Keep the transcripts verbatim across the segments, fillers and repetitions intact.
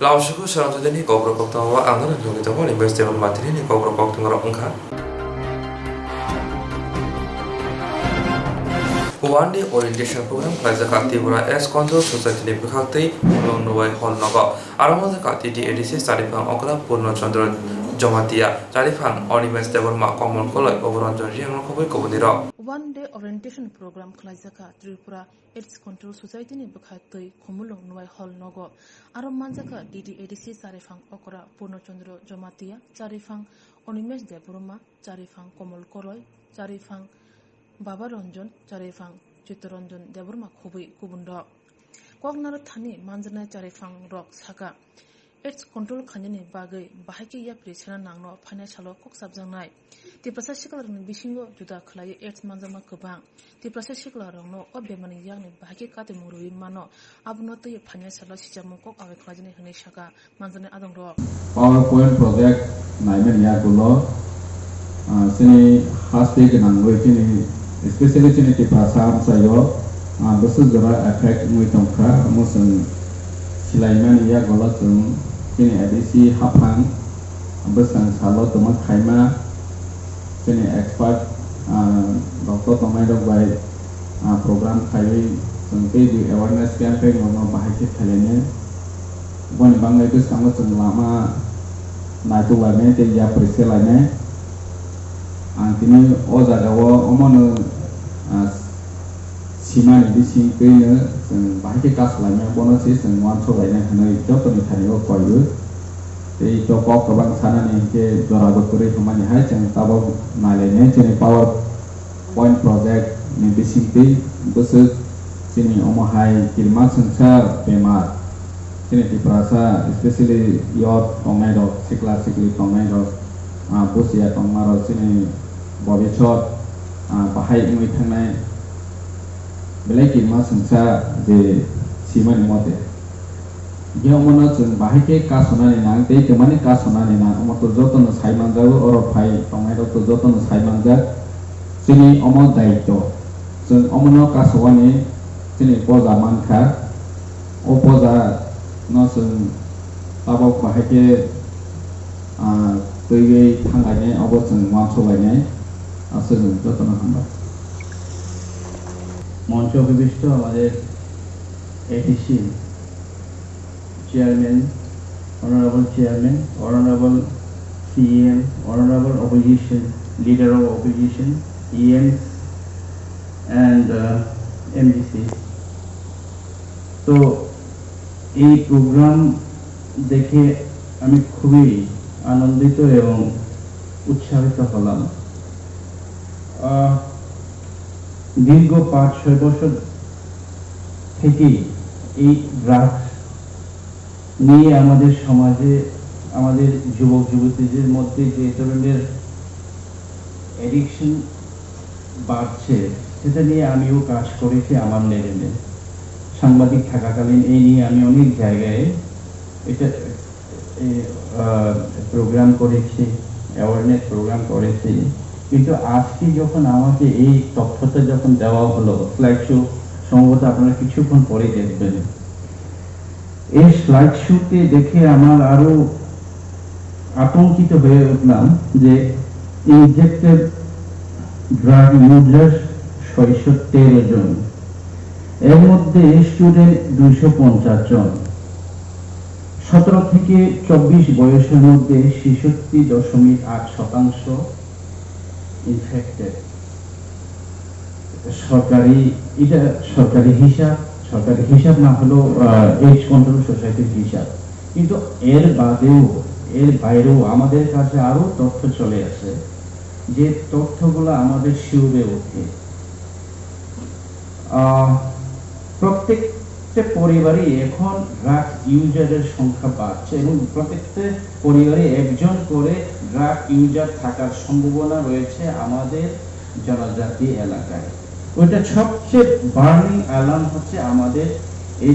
Lamsuku swnamjadini kokborok koktwma ang nini logi tongo, Animesh Debbarma tini ni kokborok koktwma rok wngkha. One day orientation program khlaijak kha Tripura AIDS Control Society ni bwkhaktwi Mulong Nuwai Hall nogo. Aro wngkha T T A D C Chariphang okra Purno Chandra Jamatia, Chariphang Animesh Debbarma, Komol Koloi, Boboranjan Reang rok khobwi kubuni rok. One day orientation program khlaijak kha Tripura AIDS Control Society ni bwkhaktwi Khumulwng Nuwai Hall nogo. Aro manjakha D D A D C Chariphang okra Purno Chandra Jamatia, Chariphang Animesh Debbarma, Chariphang Komol Koloi, Chariphang Baba Ranjan, Chariphang Chittaranjan Debbarma khobwi kubun rok. Kok naro thani manjaknai Chariphang rok saka, AIDS control khainani bagwi bahai khe yapri sena nangno phainai salo kok sabjaknai. Tiprasa siklarokni bisingo juda khlaiwi AIDS manjakma kwbang. Tiprasa siklarokno o bemarni yakni bahai khe katimung rwui mano, abono twiwi phainai salo sicharmung kok abai khlaijani hwnwi saka manjaknai adongrok. PowerPoint project naimani yagulo, ah, chini haste gwnangwi chini, especially chini Tiprasa amchaio, ah, bwswk jora effect wngwi tongkha, omo chwng silaimani yagulo chwng chini A D C haphang bwswng salo tongma khaima, chini expert, ah, doctor tongnai rok bai, ah, program khaiwi chwng teibo awareness campaign rokno bahai khe khailainai. Boni bagwi bwskango chwng lama naituk lainai tei yapri se lainai. Ang tini o jagao omono, ah, simani bising twino chwng bahai khe kasu lainai, bono se chwng uansuk lainai hwnwi jotoni thani o koiwi. Tei to kok kwbang sanani hinkhe jorabo kwrwi thangmani hai chwng tabok nailainai chini PowerPoint project ni bisingtwi bwswk chini omo hai kirima swngchar bemar chini Tiprasa, especially youth tongnai rok, sikla sikli tongnai rok, ah, busia tongma rok chini bobisot, ah, bahai wngwi thangnai belai kirima swngchar je simani mote. Hinkhe omono chwng bahai khe kasonani nang tei twmani kasonani nang, omo to jotono sai manjago, oro phai tongnai rok to jotono sai manjak. Chini omo daityo, chwng omono kasowani chini poja mankha, o poja no chwng tabok bahai khe, ah, twiwi thanglainai, obo chwng uansuk lainai, aswk jotono hambai. মঞ্চে উপবিষ্ট আমাদের ADC chairman, honourable chairman, honourable CEM, honourable opposition, leader of opposition, EM and MDC. তো এই প্রোগ্রাম দেখে আমি খুবই আনন্দিত এবং উৎসাহিত হলাম। আহ, দীর্ঘ পাঁচ ছয় বছর থেকেই এই ড্রাগস নিয়ে আমাদের সমাজে, আমাদের যুবক যুবতীদের মধ্যে যে ধরনের অ্যাডিকশন বাড়ছে, সেটা নিয়ে আমিও কাজ করেছি আমার লেভেলে। সাংবাদিক থাকাকালীন এই নিয়ে আমি অনেক জায়গায় এটা, এ, আহ, প্রোগ্রাম করেছি, অ্যাওয়ারনেস প্রোগ্রাম করেছি। কিন্তু আজকে যখন আমাকে এই তথ্যটা যখন দেওয়া হলো, স্লাইড শো সম্ভবত আপনারা কিছুক্ষণ পরে দেখবেন, এই স্লাইড শোতে দেখে আমার আরো আতঙ্কিত হয়ে উঠলাম যে ইনজেক্টেড ড্রাগ ইউজার ছয়শো তেরো জন, এর মধ্যে স্টুডেন্ট দুইশো পঞ্চাশ জন, সতেরো থেকে চব্বিশ বয়সের মধ্যে ছেষট্টি দশমিক আট শতাংশ ইনফেক্টেড। সরকারি, এটা সরকারি হিসাব, সরকারি হিসাব না হলেও, আহ, এইডস কন্ট্রোল সোসাইটির হিসাব। কিন্তু এর বাদেও, এর বাইরেও আমাদের কাছে আরো তথ্য চলে আসে, যে তথ্যগুলো আমাদের শিউরে ওঠে। আহ, প্রত্যেকটা পরিবারে এখন ড্রাগ ইউজারের সংখ্যা বাড়ছে এবং প্রত্যেকটা পরিবারে একজন করে ড্রাগ ইউজার থাকার সম্ভাবনা রয়েছে আমাদের জনজাতি এলাকায়। ওইটা সবচেয়ে বার্নিং অ্যালার্ম হচ্ছে আমাদের এই,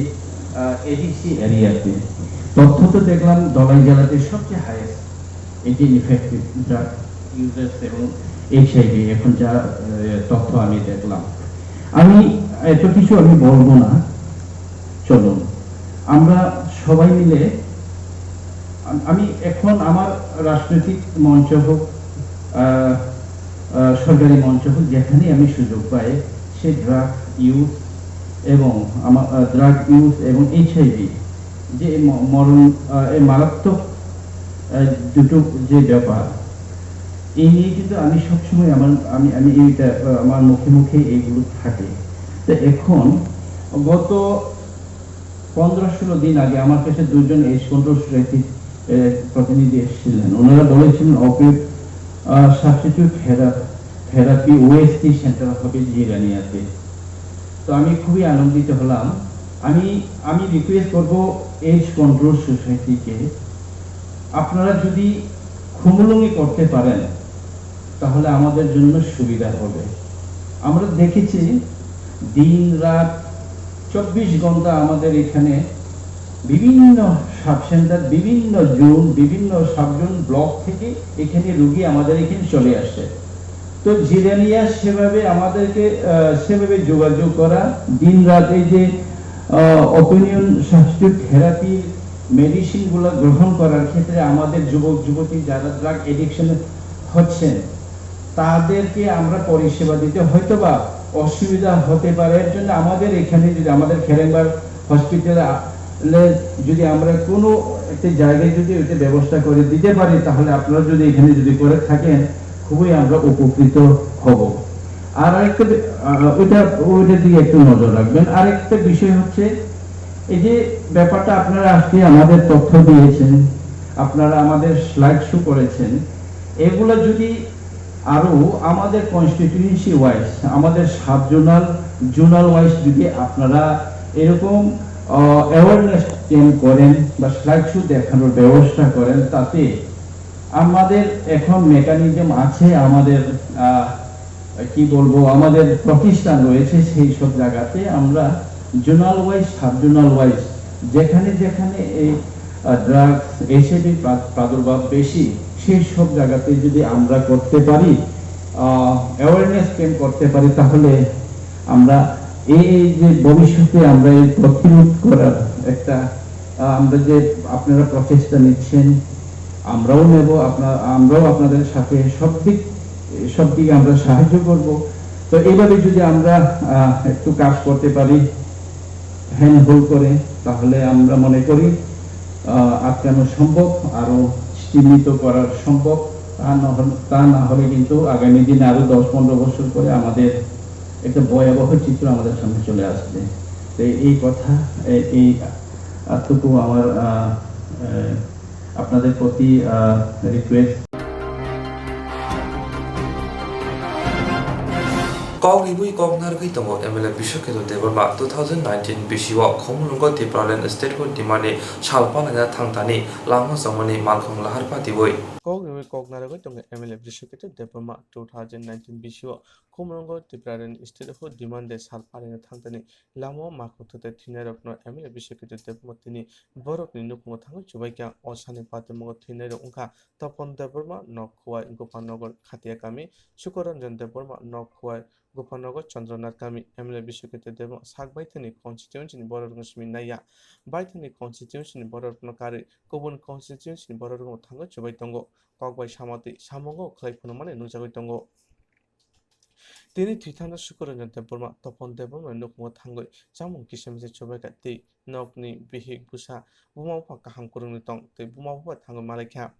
আহ, এডিসি এরিয়াতে। তথ্য তো দেখলাম ধলাই জেলাতে সবচেয়ে হায়েস্ট এটি ইনফেক্টিভ ড্রাগ ইউজার্স এবং এইচআইভি, এখন যা, আহ, তথ্য আমি দেখলাম। আমি এত কিছু আমি বলবো না, চলুন আমরা সবাই মিলে আমি এখন আমার রাজনৈতিক মঞ্চ হোক, আহ, আহ, সরকারি মঞ্চ হোক, যেখানেই আমি সুযোগ পাই, সে ড্রাগ ইউজ এবং আমার, আহ, ড্রাগ ইউজ এবং এইচআইভি যে এই ম-, মরণ, আহ, এই মারাত্মক, আহ, দুটো যে ব্যাপার, এই নিয়ে কিন্তু আমি সবসময় আমার, আমি, আমি এইটা, আহ, আমার মুখে মুখে এইগুলো থাকে। তো এখন গত পনেরো ষোলো দিন আগে আমার কাছে দুজন এইডস কন্ট্রোল সোসাইটি, এ, প্রতিনিধি এসেছিলেন। ওনারা বলেছিলেন অপিওয়েড, আহ, সাবস্টিটিউট থেরা-, থেরাপি ওএসটি সেন্টার হবে জিরানিয়াতে। তো আমি খুবই আনন্দিত হলাম। আমি, আমি রিকোয়েস্ট করব এইডস কন্ট্রোল সোসাইটিকে, আপনারা যদি খুমুলুঙে করতে পারেন, তাহলে আমাদের জন্য সুবিধা হবে। আমরা দেখেছি দিন রাত চব্বিশ ঘন্টা আমাদের এখানে বিভিন্ন সাব সেন্টার, বিভিন্ন জোন, বিভিন্ন সাব জোন, ব্লক থেকে এখানে রুগী আমাদের এখানে চলে আসে। তো জিরানিয়া সেভাবে আমাদেরকে, আহ, সেভাবে যোগাযোগ করা, দিন রাত এই যে, আহ, অপিনিয়ন সাবস্টিটিউট থেরাপি মেডিসিনগুলো গ্রহণ করার ক্ষেত্রে আমাদের যুবক যুবতী যারা ড্রাগ অ্যাডিকশনে হচ্ছেন, তাদেরকে আমরা পরিষেবা দিতে হয়তোবা অসুবিধা হতে পারে। এর জন্য আমাদের এখানে যদি আমাদের খেরেংবার হসপিটালে আ-, লে যদি আমরা কোনো একটা জায়গায় যদি ওইটা ব্যবস্থা করে দিতে পারি, তাহলে আপনারা যদি এখানে যদি করে থাকেন, খুবই আমরা উপকৃত হব। আর আরেকটা বি-, আ, ওইটা, ওইটার দিকে একটু নজর রাখবেন। আরেকটা বিষয় হচ্ছে, এই যে ব্যাপারটা আপনারা আজকে আমাদের তথ্য দিয়েছেন, আপনারা আমাদের স্লাইড শো করেছেন, এগুলো যদি আরও আমাদের কনস্টিটিউয়েন্সি ওয়াইজ, আমাদের সাব জোনাল, জোনাল ওয়াইজ যদি আপনারা এরকম, আহ, অ্যাওয়ারনেস ক্যাম্প করেন বা স্লাইড শো দেখানোর ব্যবস্থা করেন, তাতে আমাদের এখন মেকানিজম আছে, আমাদের, আহ, কি বলবো, আমাদের প্রতিষ্ঠান রয়েছে, সেই সব জায়গাতে আমরা zonal wise, sub zonal wise যেখানে যেখানে এই, আহ, ড্রাগস, এইচআইভি প্রা-, প্রাদুর্ভাব বেশি, সেই সব জায়গাতে যদি আমরা করতে পারি, আহ, অ্যাওয়ারনেস ক্যাম্প করতে পারি, তাহলে আমরা এই, এই যে ভবিষ্যতে আমরা এই প্রতিরোধ করার একটা, আহ, আমরা যে আপনারা প্রচেষ্টা নিচ্ছেন, আমরাও নেব, আপনার, আমরাও আপনাদের সাথে সব দিক, সব দিকে আমরা সাহায্য করব। তো এইভাবে যদি আমরা, আহ, একটু কাজ করতে পারি, হ্যান্ড হোল্ড করে, তাহলে আমরা মনে করি, আহ, আটকানো সম্ভব, আরও চিহ্নিত করার সম্ভব। তা না হলে, তা না হলে কিন্তু আগামী দিনে আরও দশ পনেরো বছর পরে আমাদের একটা ভয়াবহ চিত্র আমাদের সামনে চলে আসবে। তো এই কথা, এ-, এই আটটুকু আমার, আহ, আহ, আপনাদের প্রতি, আহ, request. Kok ribui kok narwgwi tongo M L A Biswakheto Debbarma two thousand nineteen bisio Khumulwngo Tipraland Statehood demand ni sal palaina thangtani lama chongmani malkhung lahar patiwi. Kok ribui kok narwgwi tongo M L A Biswakheto Debbarma two thousand nineteen bisio Khumulwngo Tipraland Statehood demand de sal palaina thangtani lama malkhung thwngthai thwinairokno M L A Biswakheto Debbarma tini borokni nukhungo thangwi chubaikha. O sani patimungo thwinairok wngkha Topon Debbarma, Nokhuwai, Gopalnagar, Khatia kami, Sukoranjan Debbarma, Nokhuwai, Gopalnagar, Chandranath kami. M L A Biswakheto Debbarma sak baithani constituency ni bororokno simi naiya. Baithani constituency ni bororokno karwi kubun constituency ni bororokno thangwi chubai tongo. Kok bai samati samungo khlai phunukmani nukjagwi tongo. Tini thwithangjak Sukoranjan Debbarma, Topon Debbarma ni nukhungo thangwi chamung kisa misa chubaikha tei nokni bihik bwsa buma bupha kaham kwrwngwi tong tei buma bupha thangwi malaikha.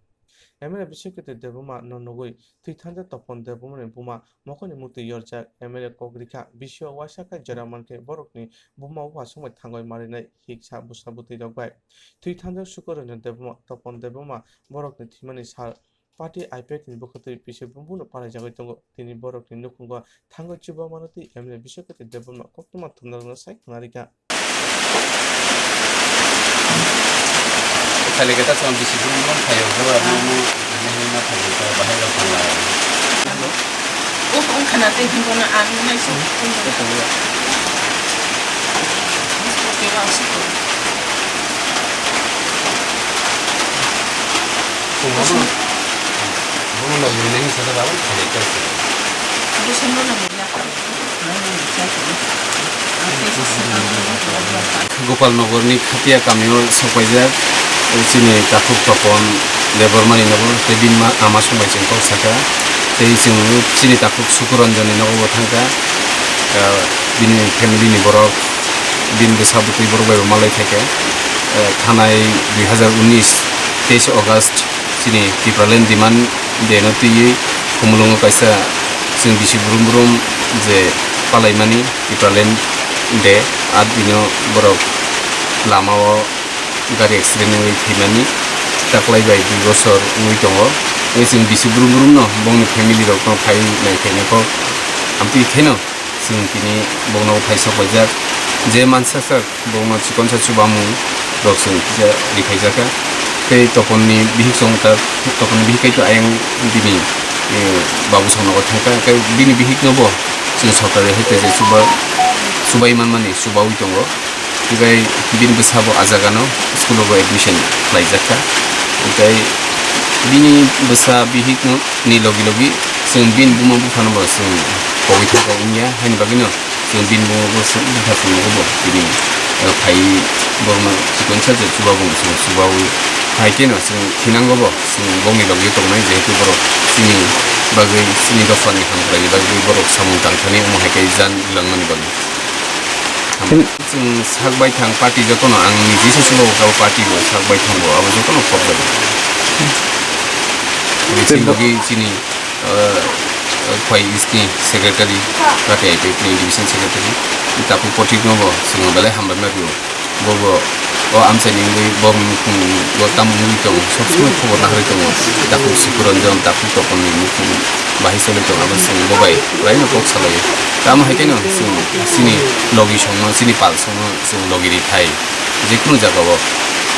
M L A Biswakheto Debbarma no nugwi thwithangjak Topon Debbarma ni buma mokolni mukti yorjak. M L A kok rikha, bisio uaisa khe jora mankhe borokni buma bupha swngbai thangwi malainai hiksa bwsa bwtwi rok bai. Thwithangjak Sukoranjan Debbarma, Topon Debbarma borokni thwimani sal Party I P F ni bwkhwtwi P C bumbungno palaijagwi tongo. Tini borokni nukhungo thangwi chuba mano tei M L A Biswakheto Debbarma koktwma thumnarokno sai khna rikha. Salike ta chwng bisi bumbung phaio, bora bumbung nini ma phaio, bahai rok thangla. O wngkha na tei hinkheno ang naisuk. Gopal Nogor ni Khatia kamio sokpaijak. Chini takhuk Topon Debbarmani nogo tei bini ma-, ama Somai chwng kok saka. Tei chwng chini takhuk Sukuranjani nogo bo thangkha. Ah, bini family ni borok, bini bwsa bwtwi borok bai bo malai phaikha. Ah, thanai dui hazar unis, teis August chini Tipraland demand de no twiwi Khumulwngo kaisa chwng bisi brum brum je palaimani Tipraland de, at bino borok lamao gari accident wngwi thwimani taklai bai dui bosor wngwi tongo. Tei chwng bisi brum brum no bongni family rok no phai nai phainai kok amtwi khaino chwng tini bongno phai sok paijak. Je mansa sak bongno chikonsa chubamung rok chwng kisa rikhaijak kha. Tei Toponni bihik chwng ta, Toponni bihik kaitor ayang bini, eh, babu songno thangkha. Tei bini bihik no bo chwng sorkari hai tei je chuba, chubai manmani chubaui tongo. Tei bini bwsa bo ah jaga no school o bo admission khlaijak kha. Tei bini bwsa bihik no ni logi logi chwng bini buma bupha no bo chwng kogwi thangkha wngya, haini bagwi no chwng bini buma bo chwng bupha chwng nogo bo tini, eh, phai borokno chikon sa je chuba bo chwng chubaui phai khe no chwng thinango bo chwng bongni logi tongnai, jehetu borok chini bagwi chini dophani hamkraini bagwi borok samung tangthani omo hai khe jan langmani bagwi. Chwng sak bai thang party jotono ang niji se chubago kabo party bo sak bai thango abo jotono kok bai. Chini logi chini, eh, eh, Khwai East ni secretary, Kati I P F ni division secretary, Tapu Pothik no bo chwng belai hambai ma rio. Bo bo o amchai ni wngwi bo mukhung bo tamo wngwi tongo, sob somoi khobor naharwi tongo. Tapu Sukuranjan, Tapu Topon ni mukhung bahai choli tongo, abo chwng bo bai belai no kok salaio. Tamo hai khe no chwng chini logi songno, chini pal songno chwng logi ri thai. Jekunu jaga o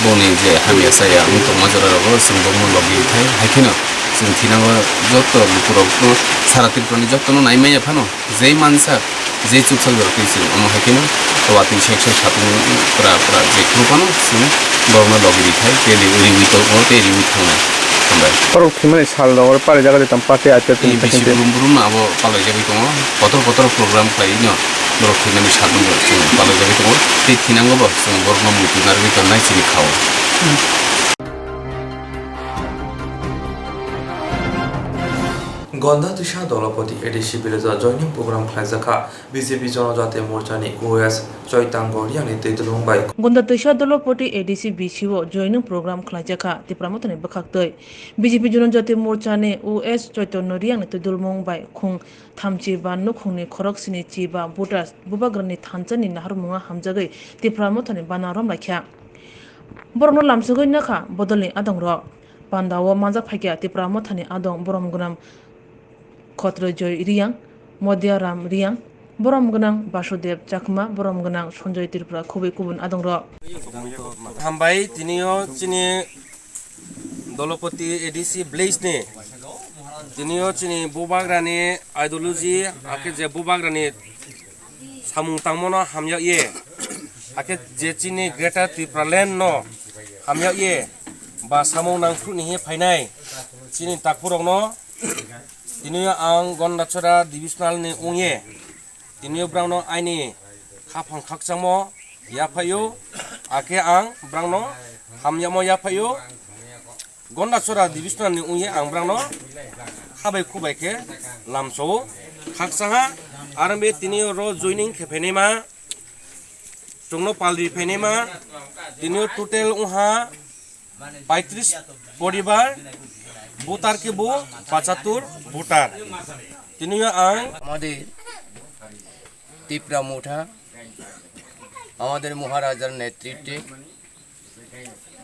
boni je hamya chaya wng tongma jora rogo chwng bono logi ri thai. Hai khe no chwng thinango joto lukurokno sara Tripura ni jotono nai manya phano. Je mansa, je chuksa jora twi chwng omo hai kheno watwi sek sek satung pra pra je kunu phano chwng borokno logi ri thai, tei ri-, riwi tongo, tei riwi thangnai. Hambai. Borok thwimani sal rok oro pari jaga de tam party achair tei tong bisi thangkhe. Brum brum no abo palai jagwi tongo, kotor kotor program khlaiwi no borok thwimani sal rok chwng palai jagwi tongo, tei thinango bo chwng borokno muitu narwgwi tongnai chini khao. Gonda Twisa Dolopati A D C village o joining program khlaijak kha. B J P Jonojati Morchani O S Choitango Riangni twi dulung bai. Gonda Twisa Dolopati A D C B C o joining program khlaijak kha Tipra Mothani bwkhaktwi. B J P Jonojati Morchani O S Choitango Riangni twi dulmung bai khung thamchi ba nukhungni khorok sini chi ba voters Bubagrani thansa ni naharmungo hamjagwi Tipra Mothani bana romlaikha. Borokno lamsogwi nokha bodolni adongrok. Pandao manjak phaikha Tipra Mothani adong borom gwnang Khotroi Joy Riang, Modya Ram Riang, borom gwnang Basudev Chakma, borom gwnang Sanjoy Tripura, khobwi kubun adongrok. Hambai, tinio chini Dolopati A D C village ni, tinio chini Bubagrani ideology, hakhe je Bubagrani samung tangmano hamya ye, hakhe je chini Greater Tipraland no hamya ye, ba samung nangphru ni he phainai chini takpurokno, tini ang Gondachora divisional ni ongye, tini brangno aini khaphang khakchangmo yaphaio, hakhe ang brangno hamyamo yaphaio. Gondachora divisional ni wngwi ang brangno khabai khubai khe lamsao khaksa ha, arang be tini ro joining khe phainai ma, chwngno palri phainai ma, tini total wngha paitris poribar, voter khe bo pachattur voter. Tini ang আমাদের তিপ্রা মোঠা, আমাদের মহারাজার নেতৃত্বে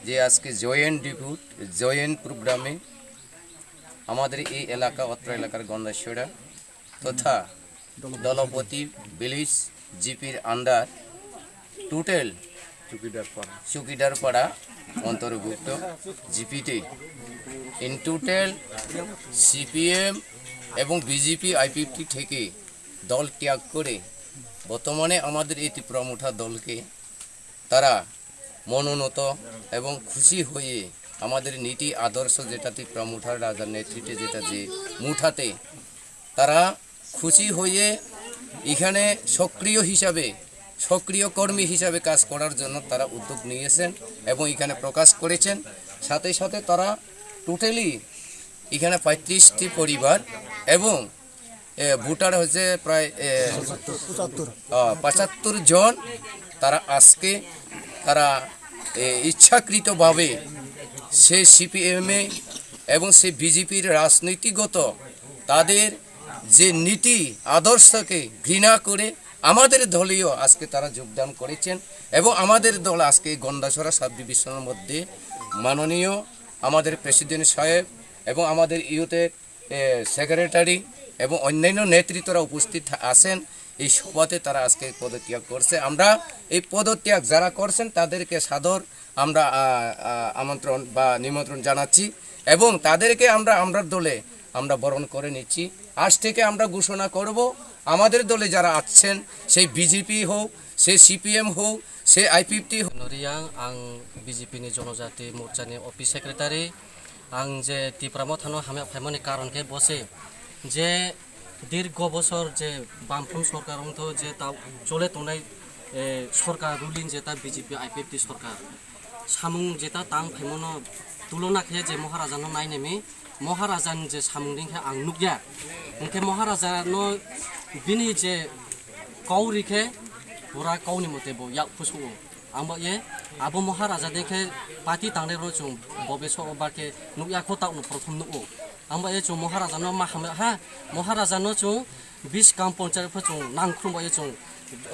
যে আজকে জয়েন্ট ডেপুট, জয়েন্ট প্রোগ্রামে আমাদের এই এলাকা, অত্র এলাকার গন্ডাছড়া তথা দলপতি ভিলেজ জিপির আন্ডার টোটাল চুকিদারপাড়া অন্তর্ভুক্ত জিপিতে ইন টোটাল সিপিএম এবং বিজেপি আইপিএফটি থেকে দল ত্যাগ করে বর্তমানে আমাদের এই ত্রিপুরা মোঠা দলকে তারা মনোনত এবং খুশি হয়ে আমাদের নীতি আদর্শ যেটা ত্রিপুরা মুঠার রাজার নেতৃত্বে যেটা যে মুঠাতে তারা খুশি হয়ে এখানে সক্রিয় হিসাবে সক্রিয় কর্মী হিসাবে কাজ করার জন্য তারা উদ্যোগ নিয়েছেন এবং এখানে প্রকাশ করেছেন। সাথে সাথে তারা টোটালি এখানে পঁয়ত্রিশটি পরিবার এবং, এ, ভোটার হচ্ছে প্রায়, এ, আহ, পঁচাত্তর জন। তারা আজকে তারা, এ, ইচ্ছাকৃতভাবে সে সিপিএমএ এবং সে বিজেপির রাজনৈতিকগত তাদের যে নীতি আদর্শকে ঘৃণা করে আমাদের দলেও আজকে তারা যোগদান করেছেন এবং আমাদের দল আজকে গন্ডাছড়া সাব ডিভিশনের মধ্যে মাননীয় আমাদের প্রেসিডেন্ট সাহেব এবং আমাদের ইউথের, এ, সেক্রেটারি এবং অন্যান্য নেতৃত্বরা উপস্থিত থা-, আছেন। এই সভাতে তারা আজকে পদত্যাগ করছে। আমরা এই পদত্যাগ যারা করছেন তাদেরকে সাদর আমরা, আ, আ, আমন্ত্রণ বা নিমন্ত্রণ জানাচ্ছি এবং তাদেরকে আমরা, আমরার দলে আমরা বরণ করে নিচ্ছি। আজ থেকে আমরা ঘোষণা করব, আমাদের দলে যারা আছেন, সেই বিজেপি হোক, সে সিপিএম হোক, সে আইপিএফটি হোক। Noriang, ang B J P ni Jonojati Morcha ni office secretary. Ang je Tipra Motha no hamya phaimani karon khe bo se je dirgo bosor je Bamfront sorkar wngtho je ta chole tongnai, eh, sorkar ruling je ta B J P I P F T sorkar. Samung jeta tang phaimano tulona khe je Maharaja no nainemi, Maharaja ni je samung ring khe ang nukya. Hwnkhe Maharaja no bini je kau ri khe pura kau ni mote bo yak phusu o. Ang ba ye abo Maharaja de khe party tangnai rok chwng bo be so o ba khe nukya kho ta no prothom nuk o. Ang ba ye chwng Maharaja no ma hamya ha, Maharaja no chwng bis kam ponchar pho chwng nang khrum ba ye chwng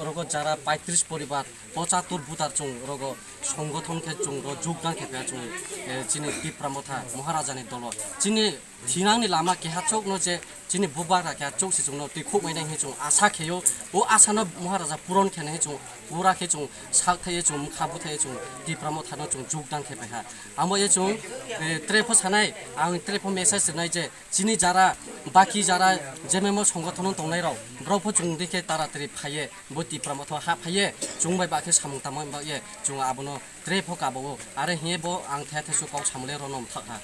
rogo jara paitris poribar, pochatur butar chwng rogo songgothon khe chwng ro jugdan khe pha chwng, eh, chini Tipra Motha Maharaja ni dolo. Chini thinangni lama keha chokno je chini bubagra keha chok se chwngno twi khukmai nai hinwi chwng asa kheyo. O asano Maharaja puron khe nai chwng pura khe chwng sak thaiye chwng mkha buthaiye chwng Tipra Mothano chwng jugdan khe paiha. Amo ye chwng, eh, trepho sanai, ang trepho message rwnai je chini jara, baki jara jememo songgothon tongnai rok, borok pho chwng dikhe taratari phaiye, bo Tipra Motha ha phaiye, chwng bai bakhe samung tangma bagye chwng abono trepho kabo o. Are hiye bo ang thaya thaisu kok samle rono mthak ha.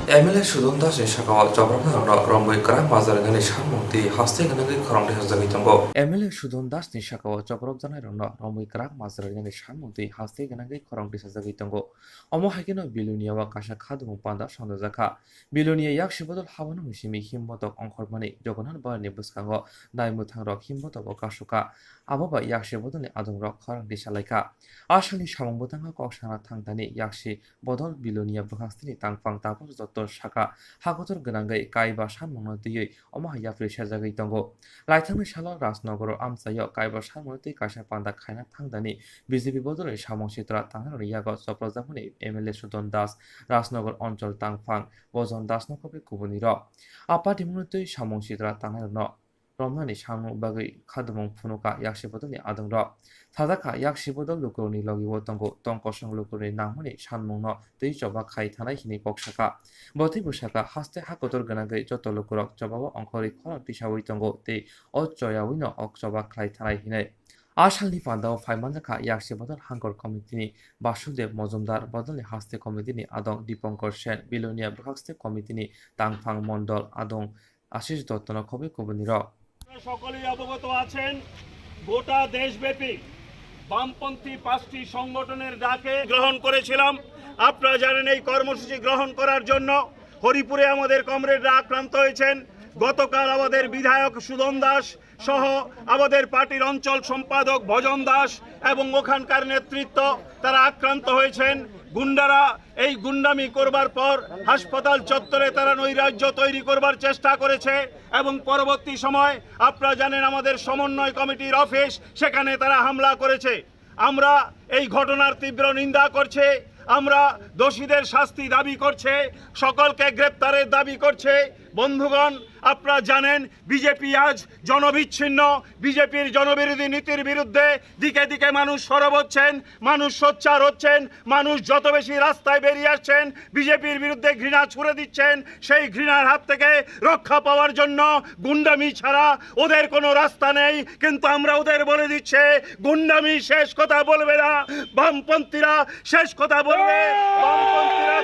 M L A Sudon Das ni sakao chopropnai rokno romwi kwrak majra rinani sanmung twi haste gwnangwi khorang tisajagwi tongo. M L A Sudon Das ni sakao chopropjaknai rokno romwi kwrak majra rinani sanmung twi haste gwnangwi khorang tisajagwi tongo. Omo hai kheno Bilonia o kaisa khadumung panda songjajakha. Bilonia yaksi bodol habano simi himbotok ongkhormani Jogonnatha Baharni bwskango nai mwthangrok himbotogo kasukha. Abo bai yaksi bodolni adongrok khorang tisalaikha. A salni samung bwtangno kok sana thangtani yaksi bodol Bilonia bwkhakstini tangphang Taposh Dotto sakha, hakotor gwnangwi kaiba sanmungno twiwi omo hai yapri sajagwi tongo. Laithangni salo Rajnogoro amchaio kaiba sanmungno twi kaisa panda khaina thangtani B J P bodolni samung sitra tangnairokni yago chopropjakmani M L A Sudon Das, Rajnogor Onchol tangphang Bojon Dasno kopi kubunirok. A party mungno twi samung sitra tangnairokno romnani samung bagwi khadumung phunukha yaksi bodolni adongrok. Sajakha yaksi bodol lukurokni logi o tongo, tong kosong lukurokni nangmani sanmungno twi choba khai thanai hinwi kok sakha. Bo teibo sakha, haste ha kotor gwnangwi joto lukurok chobao ongkhorwi khorang tisaui tongo tei o choyaui no ok choba khlai thanai hinwi. A salni pandao phai manjakha yaksi bodol hangkor committee ni Basudev Mojumdar, bodolni haste committee ni adong Dipankar Sen, Bilonia bwkhakste committee ni tangphang mondol adong Ashish Dotto no khobwi kubunirok. আপনারা সকলেই অবগত আছেন, গোটা দেশব্যাপী বামপন্থী পাঁচটি সংগঠনের ডাকে গ্রহণ করেছিলাম। আপনারা জানেন, এই কর্মসূচি গ্রহণ করার জন্য হরিপুরে আমাদের কমরেডরা আক্রান্ত হয়েছেন। গতকাল আমাদের বিধায়ক সুদন দাস সহ আমাদের পার্টির অঞ্চল সম্পাদক ভজন দাস এবং ওখানকার নেতৃত্ব, তারা আক্রান্ত হয়েছেন। গুন্ডারা এই গুন্ডামি করবার পর হাসপাতাল চত্বরে তারা নৈরাজ্য তৈরি করবার চেষ্টা করেছে এবং পরবর্তী সময় আপনারা জানেন, আমাদের সমন্বয় কমিটির অফিস, সেখানে তারা হামলা করেছে। আমরা এই ঘটনার তীব্র নিন্দা করছি। আমরা দোষীদের শাস্তি দাবি করছি, সকলকে গ্রেপ্তারের দাবি করছি। বন্ধুগণ, আপনারা জানেন, বিজেপি আজ জনবিচ্ছিন্ন। বিজেপির জনবিরোধী নীতির বিরুদ্ধে দিকে দিকে মানুষ সরব হচ্ছেন, মানুষ সোচ্চার হচ্ছেন, মানুষ যত বেশি রাস্তায় বেরিয়ে আসছেন, বিজেপির বিরুদ্ধে ঘৃণা ছুড়ে দিচ্ছেন। সেই ঘৃণার হাত থেকে রক্ষা পাওয়ার জন্য গুন্ডামি ছাড়া ওদের কোনো রাস্তা নেই। কিন্তু আমরা ওদের বলে দিচ্ছি, গুন্ডামি শেষ কথা বলবে না, বামপন্থীরা শেষ কথা বলবে। বামপন্থীরা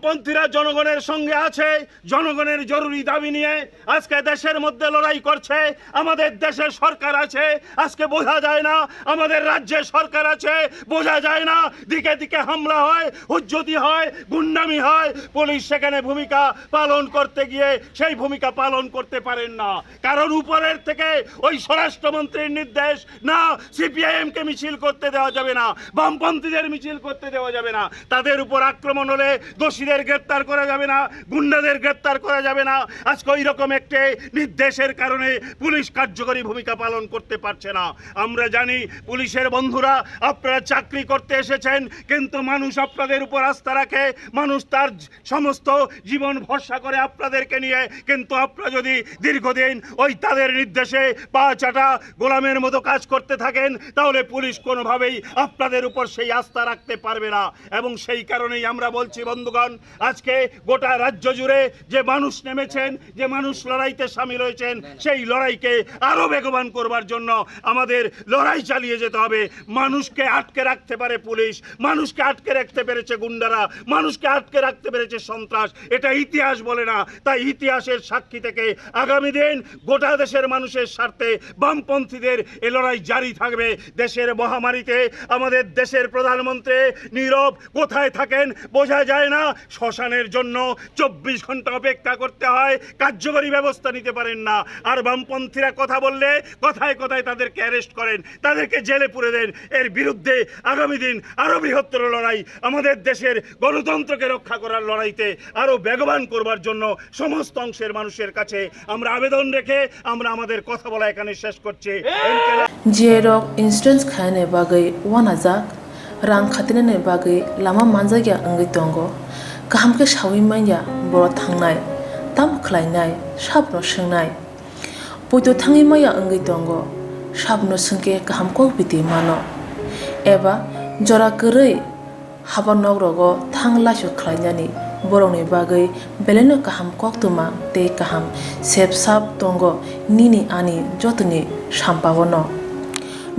পন্থীরা জনগণের সঙ্গে আছে, জনগণের জরুরি দাবি নিয়ে আজকে দেশের মধ্যে লড়াই করছে। আমাদের দেশে সরকার আছে, আজকে বোঝা যায় না আমাদের রাজ্যে সরকার আছে, বোঝা যায় না। দিকে দিকে হামলা হয়, হুজ্জতি হয়, গুন্ডামি হয়, পুলিশ সেখানে ভূমিকা পালন করতে গিয়ে সেই ভূমিকা পালন করতে পারেন না। কারণ উপরের থেকে ওই স্বরাষ্ট্রমন্ত্রীর নির্দেশ, না, সিপিআইএম কে মিছিল করতে দেওয়া যাবে না, বামপন্থীদের মিছিল করতে দেওয়া যাবে না। তাদের উপর আক্রমণ হলে, দোষীদের গ্রেপ্তার করা যাবে না, গুন্ডাদের গ্রেপ্তার করা যাবে না। আজকে ওই রকম একটি নির্দেশের কারণে পুলিশ কার্যকরী ভূমিকা পালন করতে পারছে না। আমরা জানি পুলিশের বন্ধুরা, আপনারা চাকরি করতে এসেছেন, কিন্তু মানুষ আপনাদের উপর আস্থা রাখে, মানুষ তার সমস্ত জীবন ভরসা করে আপনাদেরকে নিয়ে, কিন্তু আপনারা যদি দীর্ঘদিন ওই তাদের নির্দেশে পা চাটা গোলামের মতো কাজ করতে থাকেন, তাহলে পুলিশ কোনোভাবেই আপনাদের উপর সেই আস্থা রাখতে পারবে না। এবং সেই কারণেই আমরা বলছি বন্ধুগণ, আজকে গোটা রাজ্য জুড়ে যে মানুষ নেমেছেন, যে মানুষ লড়াইতে সামিল হয়েছেন, সেই লড়াইকে আরো বেগবান করবার জন্য আমাদের লড়াই চালিয়ে যেতে হবে। মানুষকে আটকে রাখতে পারে পুলিশ, মানুষকে আটকে রাখতে পেরেছে গুন্ডারা, মানুষকে আটকে রাখতে পেরেছে সন্ত্রাস। এটা ইতিহাস বলে না। তাই ইতিহাসের সাক্ষী থেকে আগামী দিন গোটা দেশের মানুষের স্বার্থে বামপন্থীদের এ লড়াই জারি থাকবে। দেশের মহামারীতে আমাদের দেশের প্রধানমন্ত্রী নীরব, কোথায় থাকেন বোঝা যায় না। শ্মশানের জন্য চব্বিশ ঘন্টা অপেক্ষা করতে হয়, কার্যকরী ব্যবস্থা নিতে পারেন না। আর বামপন্থীরা কথা বললে কথায় কথায় তাদেরকে অ্যারেস্ট করেন, তাদেরকে জেলে পুরে দেন। এর বিরুদ্ধে আগামী দিন আরো বৃহত্তর লড়াই, আমাদের দেশের গণতন্ত্রকে রক্ষা করার লড়াইতে আরো বেগবান করবার জন্য সমস্ত অংশের মানুষের কাছে আমরা আবেদন রেখে আমরা আমাদের কথা বলা এখানে শেষ করছি। Jerok insurance khainani bagwi uanajak, rang khatinani bagwi lama manjakya wngwi tongo. Kaham khe saui manya borok thangnai, tamo khlainai, sabno swngnai. Poito thangwi maya wngwi tongo, sabno swngkhe kaham kok biti mano. Eba jora kwrwi haba nok rogo thang laisu khlainani borokni bagwi belaino kaham koktwma tei kaham sep sap tongo nini ani jotoni sampao no.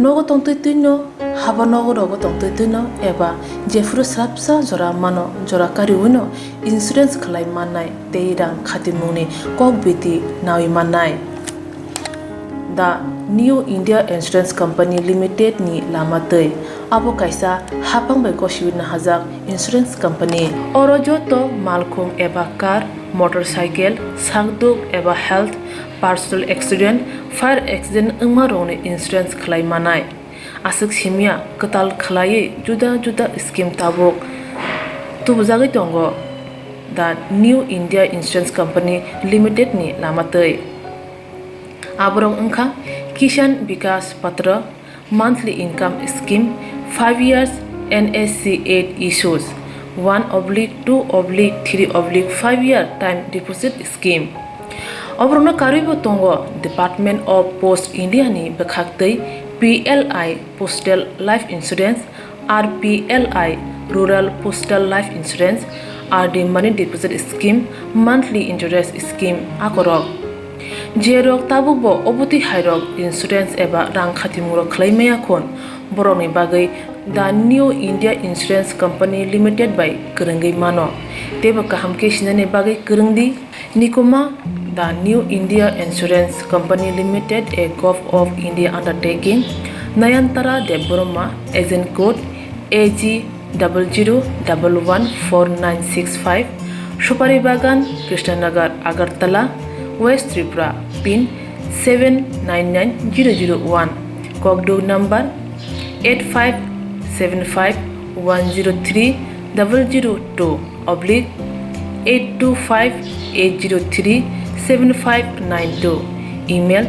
Nogo tongtwi twino, haba nogo rogo tongtwi twino eba jephuru srapsa jora mano, jora kariwino insurance khlai mannai tei rang khatimungni kok biti naui mannai. The New India Insurance Company Limited ni lama twi. Abo kaisa hapang bai gosiwi nahajak insurance company. Oro joto malkhung eba car, motorcycle, sakduk eba health, personal accident, fire accident wngma rokni insurance khlai manai. Aswk simya kwtal khlaiwi juda juda scheme tabuk tubujagwi tongo. The New India Insurance Company Limited ni lama twi. Aborok wngkha Kisan Vikas Patra, monthly income scheme, five years N S C eight issues, one oblique two oblique three oblique five year time deposit scheme. Oborokno karwibo tongo Department of Post India ni bwkhaktwi P L I Postal Life Insurance, R P L I Rural Postal Life Insurance, R D Money Deposit Scheme, Monthly Interest Scheme akorok. Jerok tabukbo obotwi hairok insurance eba rang khatimungrok khlai maya khon, borokni bagwi The New India Insurance Company Limited bai kwrwngwi mano. Teibo kaham khe sinani bagwi kwrwngdi. Nikuma, The New India Insurance Company Limited, a Govt of India undertaking, Nayantara Debbarma, agent code A G double zero double one four nine six five, Supari Bagan, Krishnanagar, Agartala, West Tripura, pin seven nine nine zero zero one, kokduk number eight five seven five one zero three double zero two oblique eight two five eight zero three seven five nine two. Email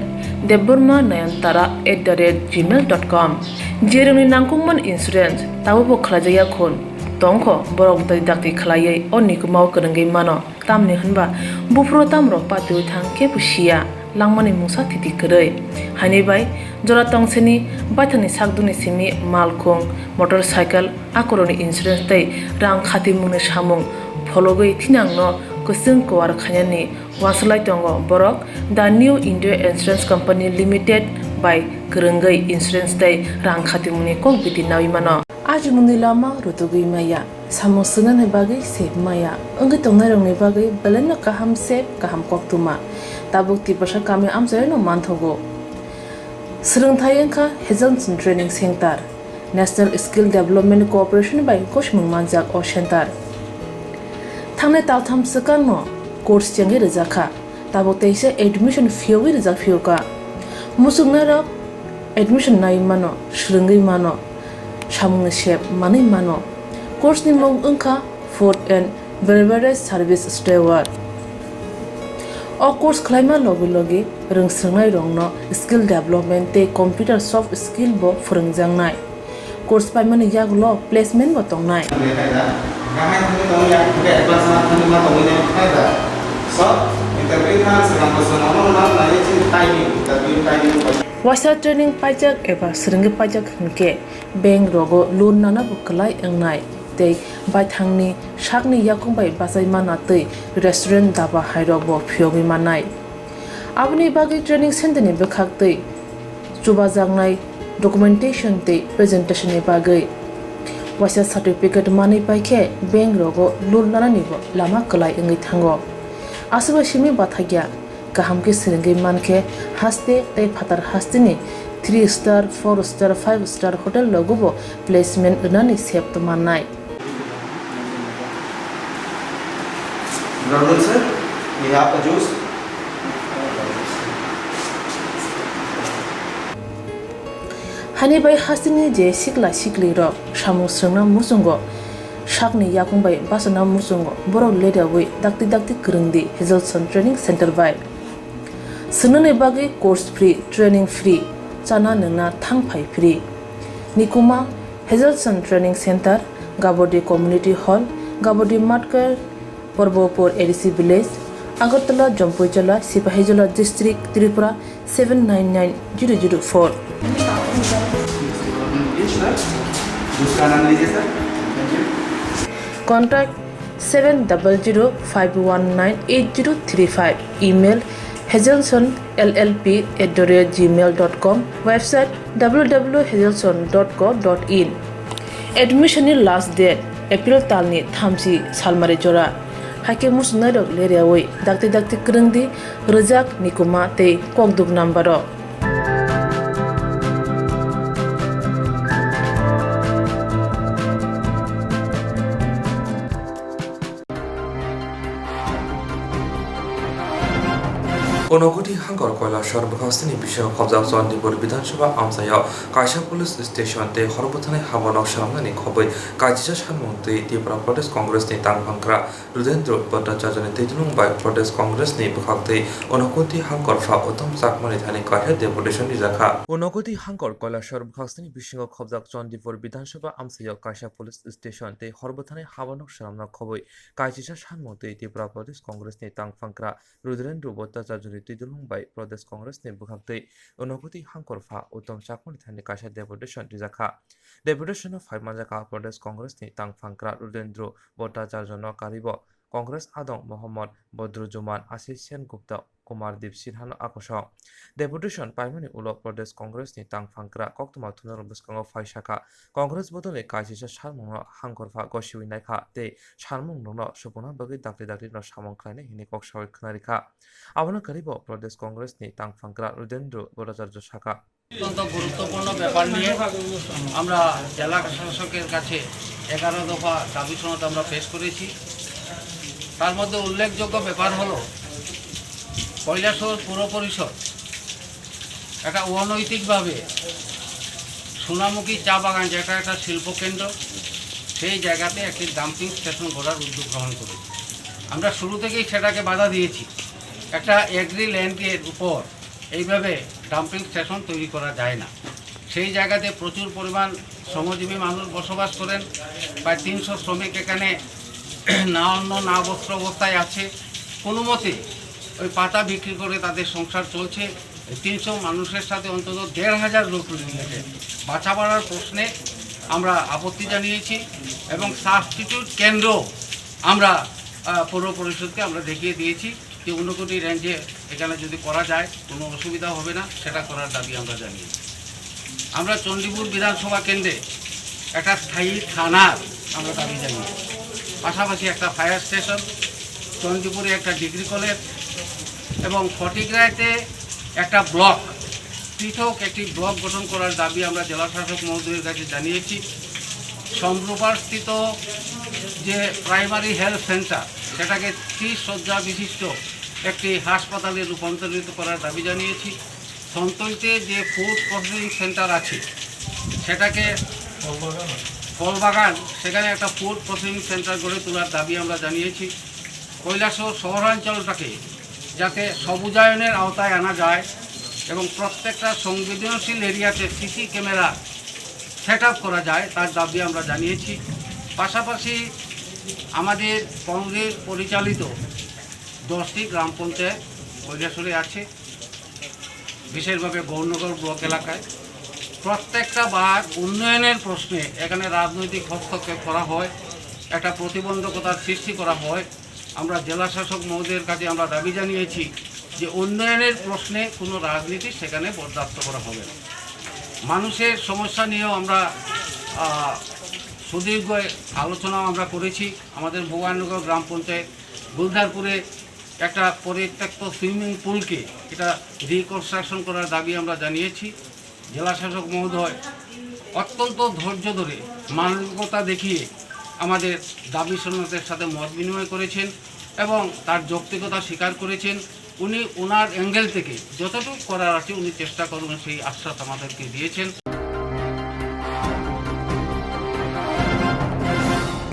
debbarma nayantara at the rate gmail dot com. Jerokni nangkukmani insurance tabukbo khlaijakya khun tongkho, borok dai dakti khlaiwi o nikumao kwrwngwi mano. Tamni hwnba buphuru tamrok patiwi thang kebo siya, langmani mungsa thiti kwrwi. Haini bai jora tongseni baithangni sakdukni simi malkhung, motorcycle, akorokni insurance tei rang khatimungni samung phologwi thinangno kwchwng kuar khainani uansuk lai tongo borok. The New India Insurance Company Limited bai kwrwngwi insurance tei rang khatimungni kok biti naui mano. Ajimungni lama rutugwi maya. Samung swngnani bagwi sep maya wngwi tongnairokni bagwi belaino kaham sep, kaham koktwma tabuk Tiprasa kami amchairokno manthogo. Swrwngthai wngkha Hazelson Training Center, National Skill Development Corporation bai gosimung manjak o center. Thangnai taltham swkangno course chengwi rwjakha, tabuk teisa admission phiyogwi rwjak phiyokha. Muchungnairok admission nai mano, swrwngwi mano, samungni sep manwi mano. Course ni mung wngkha Food and Beverage Service Steward. O course khlaima logi logi rwngswrwngnairokno skill development tei computer soft skill bo phwrwngjaknai. Course paimani yagulo placement bo tongnai. Waisa training paijak eba swrwngwi paijak hwnkhe bank rogo loan nana bo kwlai wngnai tei baithangni sakni yakung bai bachai mana tei restaurant daba hairok bo phiyogwi mannai. Aboni bagwi training center ni bwkhak tei chubajaknai documentation tei presentation ni bagwi waisa certificate manwi paikhe bank rogo loan nanani bo lama kwlai wngwi thango. Aswk bai simi bathakya. Kaham khe swrwngwi mankhe haste tei phatar hasteni three star, four star, five star hotel rogo bo placement rwnani sep mannai. Good afternoon, sir. We have a juice. Hani bai hasteni je sikla siklirok samung swrwngna muchungo, sakni yakung bai bachana muchungo, borok ledaui dakti dakti kwrwngdi Hazelson Training Center bai. Swngnani bagwi course free, training free, chana nwngna thang phai free. Nikuma Hazelson Training Center, Gabodi Community Hall, Gabodi Matkar, Porbopur A D C Village, Agartala, Jampuijala, Sipahijola District, Tripura seven nine nine zero zero four. Contact seven double zero five one nine eight zero three five. Email hazelson L L P at the rate gmail dot com. Website W W W hazelson dot co dot in. Admission ni last date April talni thamchi salmari jora. Haikhe muchungnairok leriaui dakti dakti kwrwngdi rwjak nikuma tei kokduk number o. Unakoti Hangkor Koilashahar bwkhaksini bisingo khobjak Chandipur Bidhan Sabha amchaio kaisa police station tei hor bwthanai haba nok swnamnani khobwi kaisisa sanmung twi Tripura Pradesh Congress ni tangphangkra Rudendra Bhattacharya ni twidulung bai Pradesh Congress ni bwkhaktwi Unakoti Hangkor pha Uttam Chakma ni thani kaisa deputation rijakha. Unakoti Hangkor Koilashahar bwkhaksini bisingo khobjak Chandipur Bidhan Sabha amchaio kaisa police station tei hor bwthanai haba nok swnamna khobwi kaisisa sanmung twi Tripura Pradesh Congress ni tangphangkra Rudrendra Bhattacharya ni twidulung bai Pradesh Congress ni bwkhaktwi Unakoti Hangkor pha Uttam Chakma ni thani kaisa deputation rijakha. Deputation o phai manjakha Pradesh Congress ni tangphangkra Rudrendra Bhattacharya no karibo Congress adong Mohammad Badrujuman, Ashish Sen Gupta, Kumar Deep Sinha no akosong. Deputation paimani ulo Pradesh Congress ni tangphangkra koktwma thumnarok bwskango phai sakha, Congress bodolni kaisisa sanmungno hangkor pha gosiwi naikha tei sanmung nokno supungna bagwi dakti dakti no samung khlainai hwnwi kok sawi khwnarikha. Abono kwrwibo Pradesh Congress ni tangphangkra Rudendra Bhattacharya sakha. অত্যন্ত গুরুত্বপূর্ণ ব্যাপার নিয়ে আমরা জেলা প্রশাসকের কাছে এগারো দফা দাবি সনদ আমরা পেশ করেছি। তার মধ্যে উল্লেখযোগ্য ব্যাপার হলো কৈলাসহর পৌর পরিষদ একটা অনৈতিকভাবে সোনামুখী চা বাগান, যেটা একটা শিল্পকেন্দ্র, সেই জায়গাতে একটি ডাম্পিং স্টেশন গড়ার উদ্যোগ গ্রহণ করেছে। আমরা শুরু থেকেই সেটাকে বাধা দিয়েছি। একটা এগ্রি ল্যান্ডের উপর এইভাবে ডাম্পিং স্টেশন তৈরি করা যায় না। সেই জায়গাতে প্রচুর পরিমাণ শ্রমজীবী মানুষ বসবাস করেন, প্রায় তিনশো শ্রমিক এখানে না অন্ন না বস্ত্র অবস্থায় আছে। কোনো মতে ওই পাতা বিক্রি করে তাদের সংসার চলছে। এই তিনশো মানুষের সাথে অন্তত দেড় হাজার লোক রিলেটেড। বাছাবাড়ার প্রশ্নে আমরা আপত্তি জানিয়েছি এবং সাবস্টিটিউট কেন্দ্র আমরা, আহ, পৌর পরিষদকে আমরা দেখিয়ে দিয়েছি যে ঊনকোটি রেঞ্জে এখানে যদি করা যায় কোনো অসুবিধা হবে না, সেটা করার দাবি আমরা জানিয়েছি। আমরা চণ্ডীপুর বিধানসভা কেন্দ্রে একটা স্থায়ী থানার আমরা দাবি জানিয়েছি। পাশাপাশি একটা ফায়ার স্টেশন, চণ্ডীপুরে একটা ডিগ্রি কলেজ এবং ফটিকরায়তে একটা ব্লক, পৃথক একটি ব্লক গঠন করার দাবি আমরা জেলা শাসক মহোদয়ের কাছে জানিয়েছি। সম্প্রপারস্থিত যে প্রাইমারি হেলথ সেন্টার, সেটাকে ত্রিশ শয্যা বিশিষ্ট একটি হাসপাতালে রূপান্তরিত করার দাবি জানিয়েছি। সন্তইতে যে ফুড প্রসেসিং সেন্টার আছে, সেটাকে ফলবাগান, সেখানে একটা ফুড প্রসেসিং সেন্টার গড়ে তোলার দাবি আমরা জানিয়েছি। কৈলাসহর শহরাঞ্চলটাকে যাতে সবুজায়নের আওতায় আনা যায় এবং প্রত্যেকটা সংবেদনশীল এরিয়াতে সিসি ক্যামেরা সেট আপ করা যায়, তার দাবি আমরা জানিয়েছি। পাশাপাশি আমাদের কংগ্রেস পরিচালিত দশটি গ্রাম পঞ্চায়েত কৈলাসহরে আছে, বিশেষভাবে গৌরনগর ব্লক এলাকায় প্রত্যেকটা বার উন্নয়নের প্রশ্নে এখানে রাজনৈতিক হস্তক্ষেপ করা হয়, একটা প্রতিবন্ধকতার সৃষ্টি করা হয়। আমরা জেলা শাসক মহোদয়ের কাছে আমরা দাবি জানিয়েছি যে উন্নয়নের প্রশ্নে কোনো রাজনীতি সেখানে বরদাস্ত করা হবে না। মানুষের সমস্যা নিয়েও আমরা, আহ, সুদীর্ঘ আলোচনা আমরা করেছি। আমাদের ভগবাননগর গ্রাম পঞ্চায়েত গুলদারপুরে একটা পরিত্যক্ত সুইমিং পুলকে এটা রিকনস্ট্রাকশন করার দাবি আমরা জানিয়েছি। জেলা শাসক মহোদয় অত্যন্ত ধৈর্য ধরে মানবিকতা দেখিয়ে আমাদের দাবি শরণার্থীদের সাথে মত বিনিময় করেছেন এবং তার যৌক্তিকতা স্বীকার করেছেন। উনি ওনার অ্যাঙ্গেল থেকে যতটুকু করার আছে উনি চেষ্টা করবেন, সেই আশ্বাস আমাদেরকে দিয়েছেন।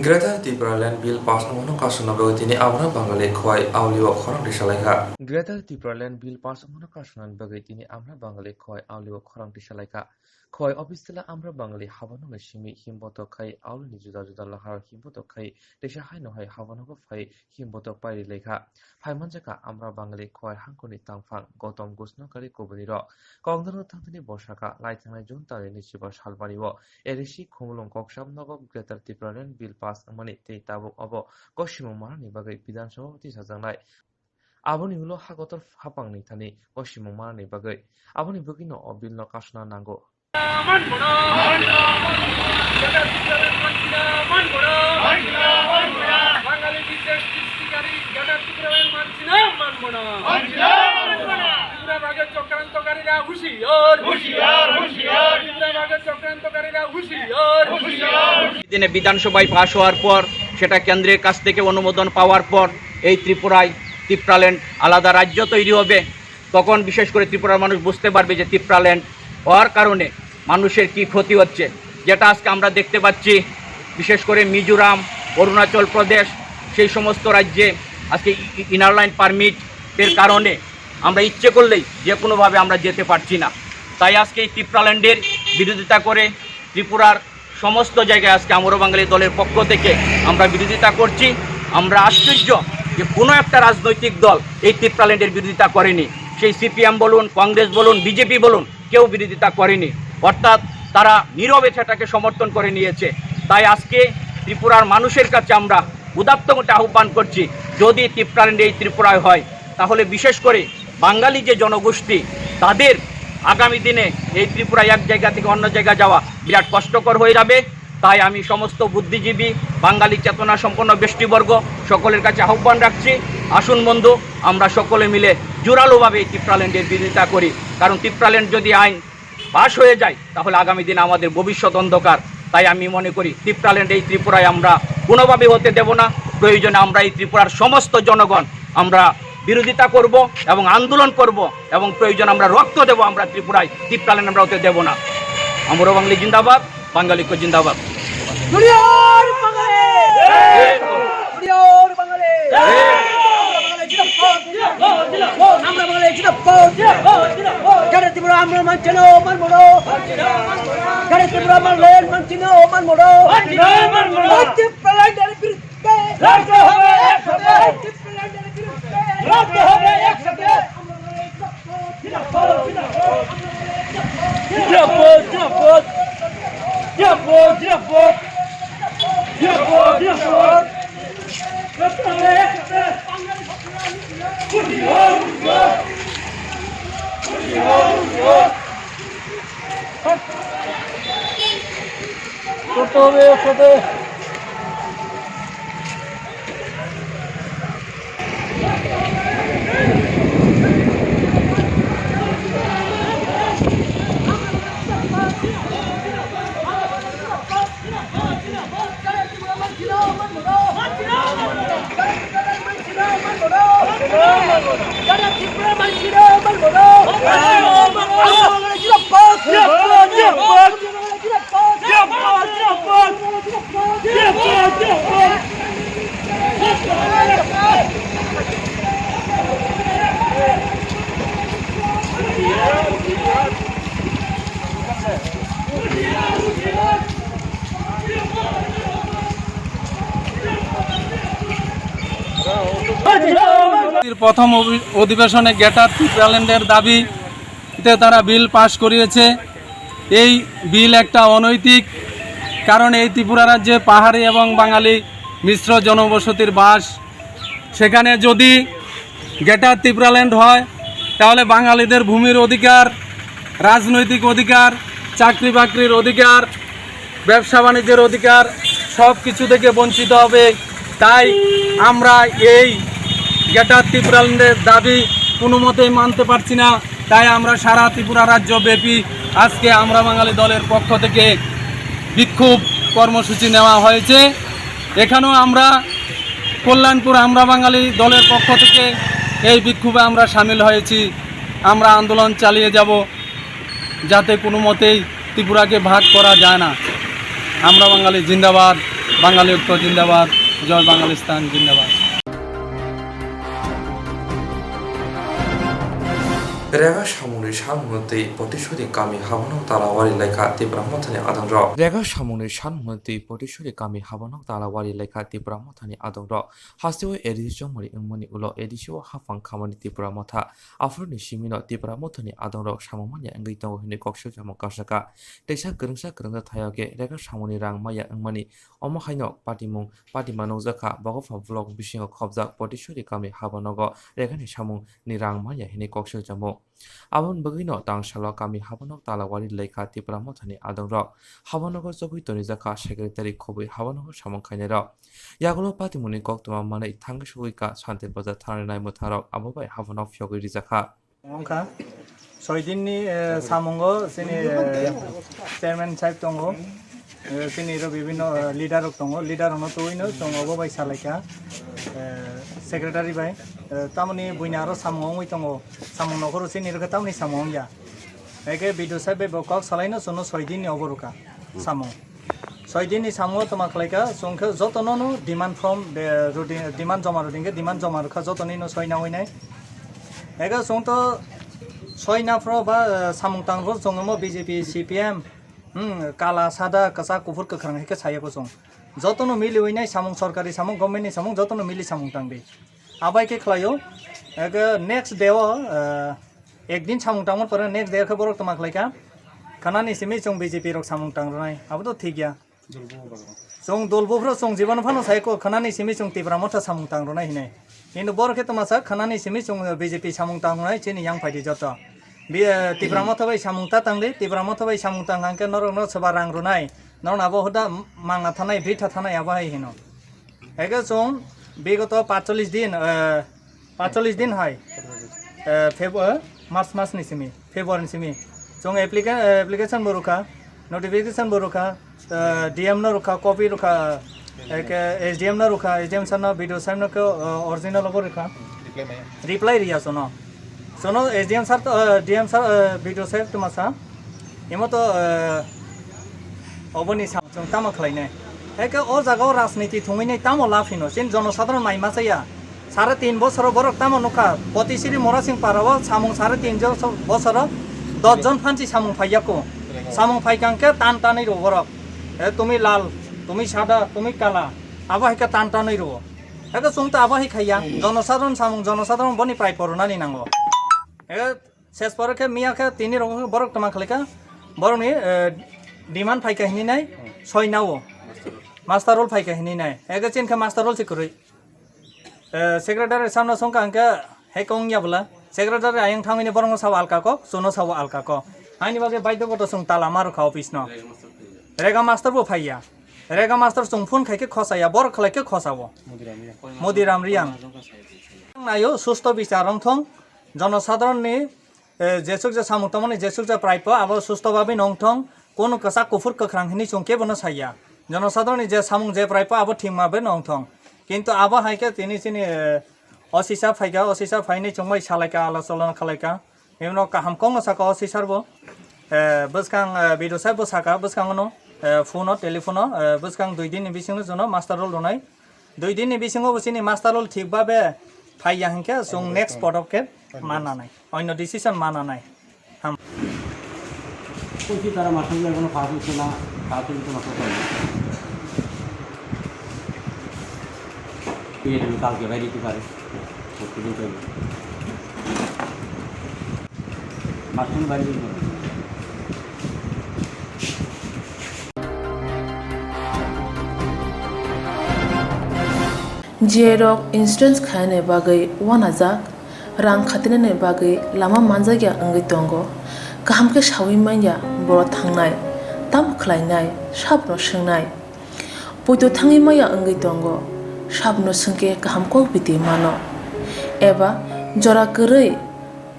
Greater Tipraland Bill pass wngmano kasuna bagwi tini amra Bangali khwai aulio khorang tisa laikha. Greater Tipraland Bill pass wngmano kasuna bagwi tini amra Bangali khwai aulio khorang tisa laikha. Khwai office tila amra Bangali habanungni simi himbotok khai aulini juda juda lahar himbotok khai tisa haino hai habanungo phai himbotok pairi laikha. Phaimanjakha amra Bangali khwai hangkoni tangphang Gotom Gusnokari kubunirok. Kokdano thangthani bosaka lai thangnai June talini chiba salbario A D C Khumulwng Koksam nogo Greater Tipraland Bill pass wngmani tei tabuk obo kosimung manani bagwi Bidhan Sabha tisajaknai. Aboni ulo ha kotor hapangni thani kosimung manani bagwi. Aboni bagwino o bill no kasuna nango. বাঙালি বিদ্বেষ সৃষ্টিকারী গ্রেটার ত্রিপুরাল্যান্ড মানছি না, মানব না। মানছি না, মানব না। ত্রিপুরা ভাগের চক্রান্তকারীরা হুঁশিয়ার। হুঁশিয়ার, হুঁশিয়ার। ত্রিপুরা ভাগের চক্রান্তকারীরা হুঁশিয়ার। হুঁশিয়ার। দিনে বিধানসভায় পাশ হওয়ার পর, সেটা কেন্দ্রের কাছ থেকে অনুমোদন পাওয়ার পর এই ত্রিপুরায় তিপ্রাল্যান্ড আলাদা রাজ্য তৈরি হবে। তখন বিশেষ করে ত্রিপুরার মানুষ বুঝতে পারবে যে তিপ্রাল্যান্ড হওয়ার কারণে মানুষের কি ক্ষতি হচ্ছে, যেটা আজকে আমরা দেখতে পাচ্ছি। বিশেষ করে মিজোরাম, অরুণাচল প্রদেশ, সেই সমস্ত রাজ্যে আজকে ই-, ই-, ইনার লাইন পারমিটের কারণে আমরা ইচ্ছে করলেই যে কোনোভাবে আমরা যেতে পারছি না। তাই আজকে এই তিপ্রাল্যান্ডের বিরোধিতা করে ত্রিপুরার সমস্ত জায়গায় আজকে আমরা বাঙালি দলের পক্ষ থেকে আমরা বিরোধিতা করছি। আমরা আশ্চর্য যে কোনো একটা রাজনৈতিক দল এই তিপ্রাল্যান্ডের বিরোধিতা করেনি। সেই সিপিএম বলুন, কংগ্রেস বলুন, বিজেপি বলুন, কেউ বিরোধিতা করেনি। অর্থাৎ তারা নীরবে সেটাকে সমর্থন করে নিয়েছে। তাই আজকে ত্রিপুরার মানুষের কাছে আমরা উদাত্ত কণ্ঠে আহ্বান করছি, যদি তিপ্রাল্যান্ড এই ত্রিপুরায় হয়, তাহলে বিশেষ করে বাঙালি যে জনগোষ্ঠী, তাদের আগামী দিনে এই ত্রিপুরা এক জায়গা থেকে অন্য জায়গা যাওয়া বিরাট কষ্টকর হয়ে যাবে। তাই আমি সমস্ত বুদ্ধিজীবী, বাঙালি চেতনা সম্পন্ন ব্যষ্টিবর্গ সকলের কাছে আহ্বান রাখছি, আসুন বন্ধু, আমরা সকলে মিলে জোরালোভাবে এই তিপ্রাল্যান্ডের বিরোধিতা করি। কারণ তিপ্রাল্যান্ড যদি আইন পাশ হয়ে যায়, তাহলে আগামী দিনে আমাদের ভবিষ্যৎ অন্ধকার। তাই আমি মনে করি তিপ্রাল্যান্ড এই ত্রিপুরায় আমরা কোনোভাবেই হতে দেব না। প্রয়োজনে আমরা এই ত্রিপুরার সমস্ত জনগণ আমরা বিরোধিতা করব এবং আন্দোলন করব এবং প্রয়োজন আমরা রক্ত দেব, আমরা ত্রিপুরায় তিপ্রাল্যান্ড আমরা হতে দেব না। আমরা বাঙালি জিন্দাবাদ, বাঙালি ঐক্য জিন্দাবাদ। দুনিয়ার বাঙালি! দুনিয়ার বাঙালি! আমরা বাঙালি জিন্দাবাদ! আমরা বাঙালি জিন্দাবাদ! গ্রেটার ত্রিপুরা আমরা মানছি না, মানব না! গ্রেটার ত্রিপুরা আমরা মানছি না, মানব না! তিপ্রাল্যান্ডের বিরুদ্ধে! লড়তে হবে একসাথে! তিপ্রাল্যান্ডের বিরুদ্ধে! লড়তে হবে একসাথে! জিন্দাবাদ, জিন্দাবাদ! জিন্দাবাদ, জিন্দাবাদ! জিন্দাবাদ, জিন্দাবাদ! করতে হবে একসাথে। প্রথম অভি-, অধিবেশনে গ্রেটার ত্রিপুরাল্যান্ডের দাবিতে তারা বিল পাশ করিয়েছে। এই বিল একটা অনৈতিক, কারণ এই ত্রিপুরা রাজ্যে পাহাড়ি এবং বাঙালি মিশ্র জনবসতির বাস। সেখানে যদি গ্রেটার ত্রিপুরাল্যান্ড হয়, তাহলে বাঙালিদের ভূমির অধিকার, রাজনৈতিক অধিকার, চাকরি বাকরির অধিকার, ব্যবসা বাণিজ্যের অধিকার, সব কিছু থেকে বঞ্চিত হবে। তাই আমরা এই গ্রেটার ত্রিপুরাল্যান্ডের দাবি কোনো মতেই মানতে পারছি না। তাই আমরা সারা ত্রিপুরা রাজ্য ব্যাপী আজকে আমরা বাঙালি দলের পক্ষ থেকে বিক্ষোভ কর্মসূচি নেওয়া হয়েছে। এখানেও আমরা কল্যাণপুর আমরা বাঙালি দলের পক্ষ থেকে এই বিক্ষোভে আমরা সামিল হয়েছি। আমরা আন্দোলন চালিয়ে যাব, যাতে কোনো মতেই ত্রিপুরাকে ভাগ করা যায় না। আমরা বাঙালি জিন্দাবাদ, বাঙালি ঐক্য জিন্দাবাদ, জয় বাঙালিস্তান জিন্দাবাদ। Rega samungni salmungno twi Potisuri kami habono tala wari laikha Tipra Mothani adongrok. Rega samungni salmungno twi Potisuri kami habono tala wari laikha Tipra Mothani adongrok. Hasteo A D C chongmani wngmani ulo A D C o haphang khamani Tipra Motha. Aphuruni simino Tipra Mothani adongrok samung manya wngwi tongo hwnwi kok sujamo kasaka. Teisa kwrwngsa kwrwngsa thaio khe rega samungni rang maya wngmani. Omo haino patimung patima nukjakha Bogopha block bisingo khopjak Potisuri kami habanogo regani samungni rang manya hwnwi kok sujamo. Aboni bagwino tang salo kami habanok tala wari laikha Tipra Mothani adongrok. Habanogo chobwi tonijakha secretary khobwi habanogo samung khainairok. Yagulo patimungni koktwma manwi thangwi sugwi ka Santir Bazar thanani naimwthangrok abo bai habanok phiyogwi rijakha. Wngkha soi dinni, eh, samungo chini, eh, chairman sahib tongo. Eh, chini ro bibhinno, eh, leader rok tongo, leader rokno tubui no chwng obo bai salaikha, eh, secretary bai, eh, tamoni buini aro samung wngwi tongo, samung nokhoro chini rwkha tamoni samung wngya. Eke B D O sahib bai bo kok salaino chwngno soi dinni obo rwkha samung. Soi dinni samungo toma khlaikha, chwng khe jotono no demand form, eh, rwdi-, demand joma rwdingkhe demand joma rwkha jotonino soi naui nai. Eke chwng to soi naphro ba, eh, samung tangphro chwng omo B J P, C P M, Hmm, kala, sada, kwchak, kuphur, kwkhwrang hai khe saya kuchung. Jotono miliwi nai samung, sorkari samung, government ni samung, jotono mili samung tang di. Abai khe khlaio, eke next day o, eh, ekdin samung tangmani pore next day o khe borok toma khlai kha. Khanani simi chwng B J P rok samung tang rwnai, abo to thik ya. Chwng dol buphuru chwng jibon phano sai kho, khanani simi chwng Tipra Motha samung tang rwnai hinai. Hindu borok khe toma sa khanani simi chwng B J P samung tang rwnai chini yang phaidi joto. Bi-, eh, Tipra Motha bai samung ta tang di, Tipra Motha bai samung tang hang khe norok no soba rang rwnai. Norok abo hoda mangna thanai, britha thanai abo hai hino. Eke chwng bigoto patchollish din, eh, patchollish din hai, eh, Feb-, eh, March mas ni simi, February ni simi. Chwng applica-, eh, application bo rwkha, notification bo rwkha, eh, D M no rwkha, copy rwkha, eh, ke S D M no rwkha, S D M sir no, B D O sir no ke, eh, original bo rwkha. Reply maya. Reply riya sono. Sono S D M sir to, eh, D M sir, eh, B D O sir to masa. Imo to, eh, oboni sa-, chwng tamo khlai nai. Eke o jaga o rajniti thungwi nai tamo lab hino. Chini jonosadharon mai ma chaya. Sare tin bosoro borok tamo nukha, Potisiri Morasing Parao samung sare tin jo-, bosoro dos jon phansi samung phaiya ko. Samung phaikang khe tan tanwi rwo borok. E, tumi lal, tumi sada, tumi kala. Abo hai khe tan tanwi rwo. Eke chwng ta abo hai khaiya. Jonosadharon samung, jonosadharon boni prai porunani nango. E, ses pore khe miya khe tini rok borok tama khlai kha. Borokni, e, demand phaikha hinwi nai, soi nao. Master roll phaikha hinwi nai. Eke chin khe master roll se kwrwi. Eh, secretary samno songkha hwnkhe, hai khe wngya bwla. Secretary ayang thangwi ni borokno sao alka kok, chuno sao alka kok. Haini bagwi baidhyo goto chwng tala ma rwkha office no. Rega master bo phaiya. Rega master chwng phone khai khe khosaya, borok khlai khe khosao. Modiram Riyang. Naio, susto bichar wngthong, jonosadharon ni Eh, jesuk je samung tangmani jesuk je praipo abo susto babi nongthong, kono kwchak kuphur kwkhrang hinwi chwng kebono saiya. Jonosadharonni je samung je praipo abo thikma bai nongthong. Kintu abo hai khe tini chini, eh, osisa phaikha, osisa phainwi chwng bai salaikha, alocholona khalaikha. Himno kaham kokno sakha osisar bo. Eh, bwskang, eh, video sai bo sakha bwskango no, eh, phone o, telephone o, eh, bwskang dui din ni bisingo jono master roll rwnai. Dui din ni bisingo bo chini master roll thik babe phaiya hinkhe chwng next podokep ma nanai. Onno decision ma nanai. Ham. Kung si tara masuk lai kono pasu sila, pasu itu masuk lai. Ye dulu kal ke bai itu kare. J rok insurance khainani bagwi uanajak, rang khatinani bagwi lama manjakya wngwi tongo. Kaham khe saui manya borok thangnai, tamo khlainai, sabno swngnai. Poito thangwi maya wngwi tongo, sabno swngkhe kaham kok biti mano. Eba jora kwrwi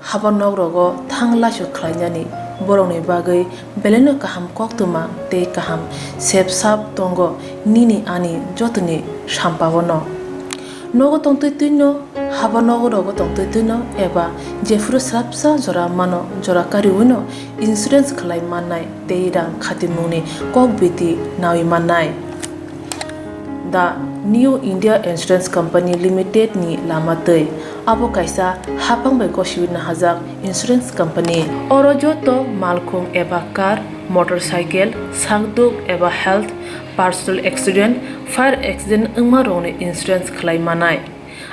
haba nok rogo thang laisok khlainani borokni bagwi belaino kaham koktwma tei kaham sep sap tongo nini ani jotoni sampao no. Nogo tongtwi twino, haba nogo rogo tongtwi twino eba jephuru swrapsa jora mano, jora kariwino insurance khlai mannai tei rang khatimungni kok biti naui mannai. The New India Insurance Company Limited ni lama twi. Abo kaisa haphang bai gosiwi nahajak insurance company. Oro joto malkhung eba car, motorcycle, sakduk eba health, personal accident, fire accident wngma rokni insurance khlai manai.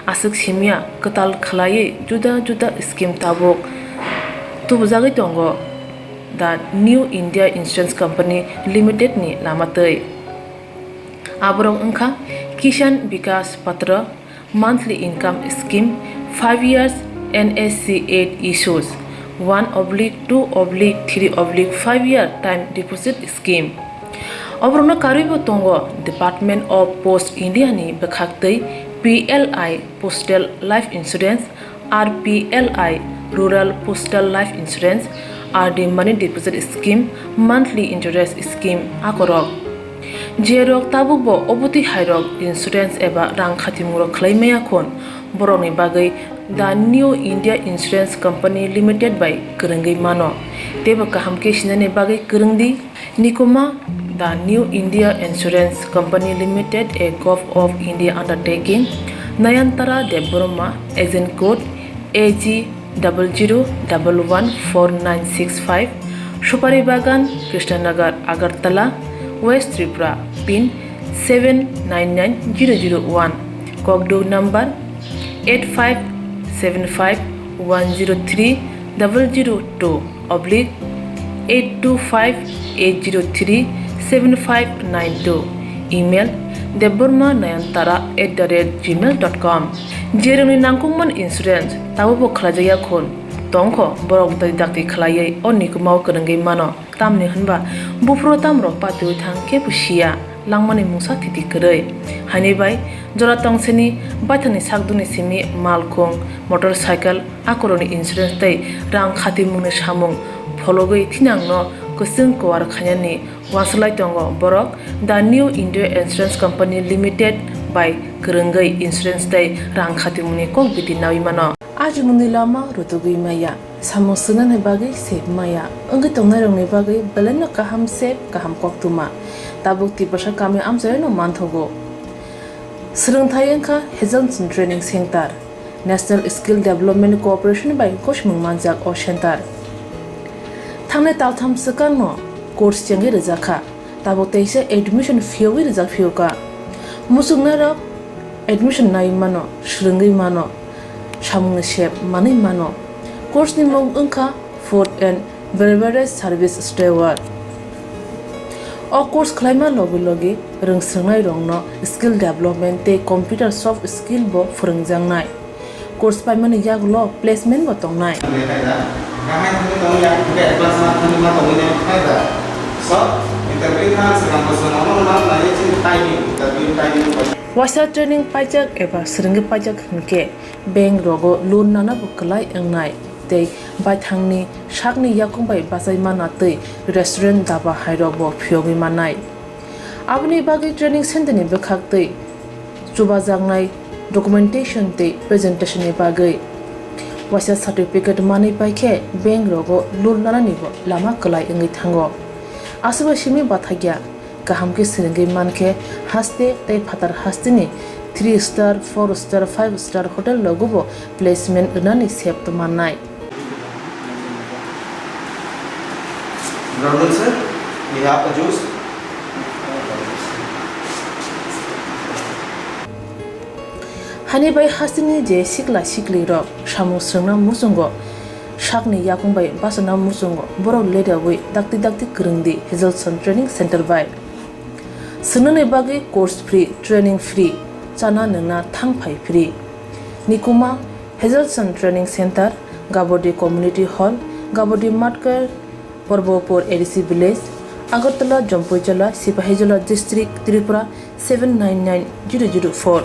Aswk simya kwtal khlaiwi juda juda scheme tabuk tubujagwi tongo The New India Insurance Company Limited ni lama twi. Aborok wngkha Kisan Vikas Patra, monthly income scheme, five years N S C eight issues, one oblique two oblique three oblique five year time deposit scheme. Oborokno karwibo tongo Department of Post India ni bwkhaktwi P L I Postal Life Insurance, R P L I Rural Postal Life Insurance, R D Money Deposit Scheme, Monthly Interest Scheme akorok. Jerok tabukbo obotwi hairok insurance eba rang khatimungrok khlai maya khun, borokni bagwi The New India Insurance Company Limited bai kwrwngwi mano. Teibo kaham khe sinani bagwi kwrwng di. Nikuma, The New India Insurance Company Limited, a Govt of India undertaking, Nayantara Debbarma, agent code A G double zero double one four nine six five, Supari Bagan, Krishnanagar, Agartala, West Tripura, pin seven nine nine zero zero one, kokduk number eight five seven five one zero three double zero two oblique eight two five eight zero three seven five nine two, email debbarma nayantara at the rate gmail dot com. Jerokni nangkukmani insurance tabukbo khlaijakya khun tongkho, borok dakti khlaiwi o nikumao kwrwngwi mano. Tamni hwnba buphuru tamrok patiwi thang kebo siya, langmani mungsa thiti kwrwi. Haini bai jora tongseni baithangni sakdukni simi malkhung, motorcycle, akorokni insurance tei rang khatimungni samung phologwi thinangno kwchwng kuar khainani uansuk lai tongo borok The New India Insurance Company Limited bai kwrwngwi insurance tei rang khatimungni kok biti naui mano. Ajimungni lama rutugwi maya, samung swngnani bagwi sep maya, wngwi tongnairokni bagwi belaino kaham sep, kaham koktwma. Tabuk Tiprasa kami amchaino manthogo. Swrwngthai wngkha Hazelson Training Center, National Skill Development Corporation bai gosimung manjak o center. Thangnai taltham swkangno course chengwi rwjakha. Tabuk teisa admission phiyogwi rijak phiyokha. Muchungnairok admission naiwi mano, swrwngwi mano, samungni sep manwi mano. Course ni mung wngkha Food and Beverage Service Steward. O course khlaima logi logi rwngswrwngnairokno skill development tei computer soft skill bo phwrwngjaknai. Course paimani yagulo placement bo tongnai. Waisa training paijak eba swrwngwi paijak hinkhe bank rogo loan nana bo kwlai wngnai tei baithangni sakni yakung bai bachai manna twi restaurant, daba hairok bo phiyogwi mannai. Aboni bagwi training center ni bwkhak twi chubajaknai documentation tei presentation ni bagwi waisa certificate manwi paikhe bank rogo loan nanani bo lama kwlai wngwi thango. Aswkbai simi bathakya, kaham khe swrwngwi mankhe haste tei phatar hasteni three star, four star, five star hotel rogo bo placement rwnani sep mannai. Brother sir, we have a juice. Hani bai hasteni je sikla siklirok samung swrwngna muchungo, sakni yakung bai bachana muchungo borok leriawi dakti dakti kwrwngdi Hazelson Training Center bai. Swngnani bagwi course free, training free, chana nwngna thangphai free. Nikuma Hazelson Training Center, Gabodi Community Hall, Gabodi Matkar, Porbopur A D C Village, Agartala, Jampuijala, Sipahijola District, Tripura seven nine nine zero zero four.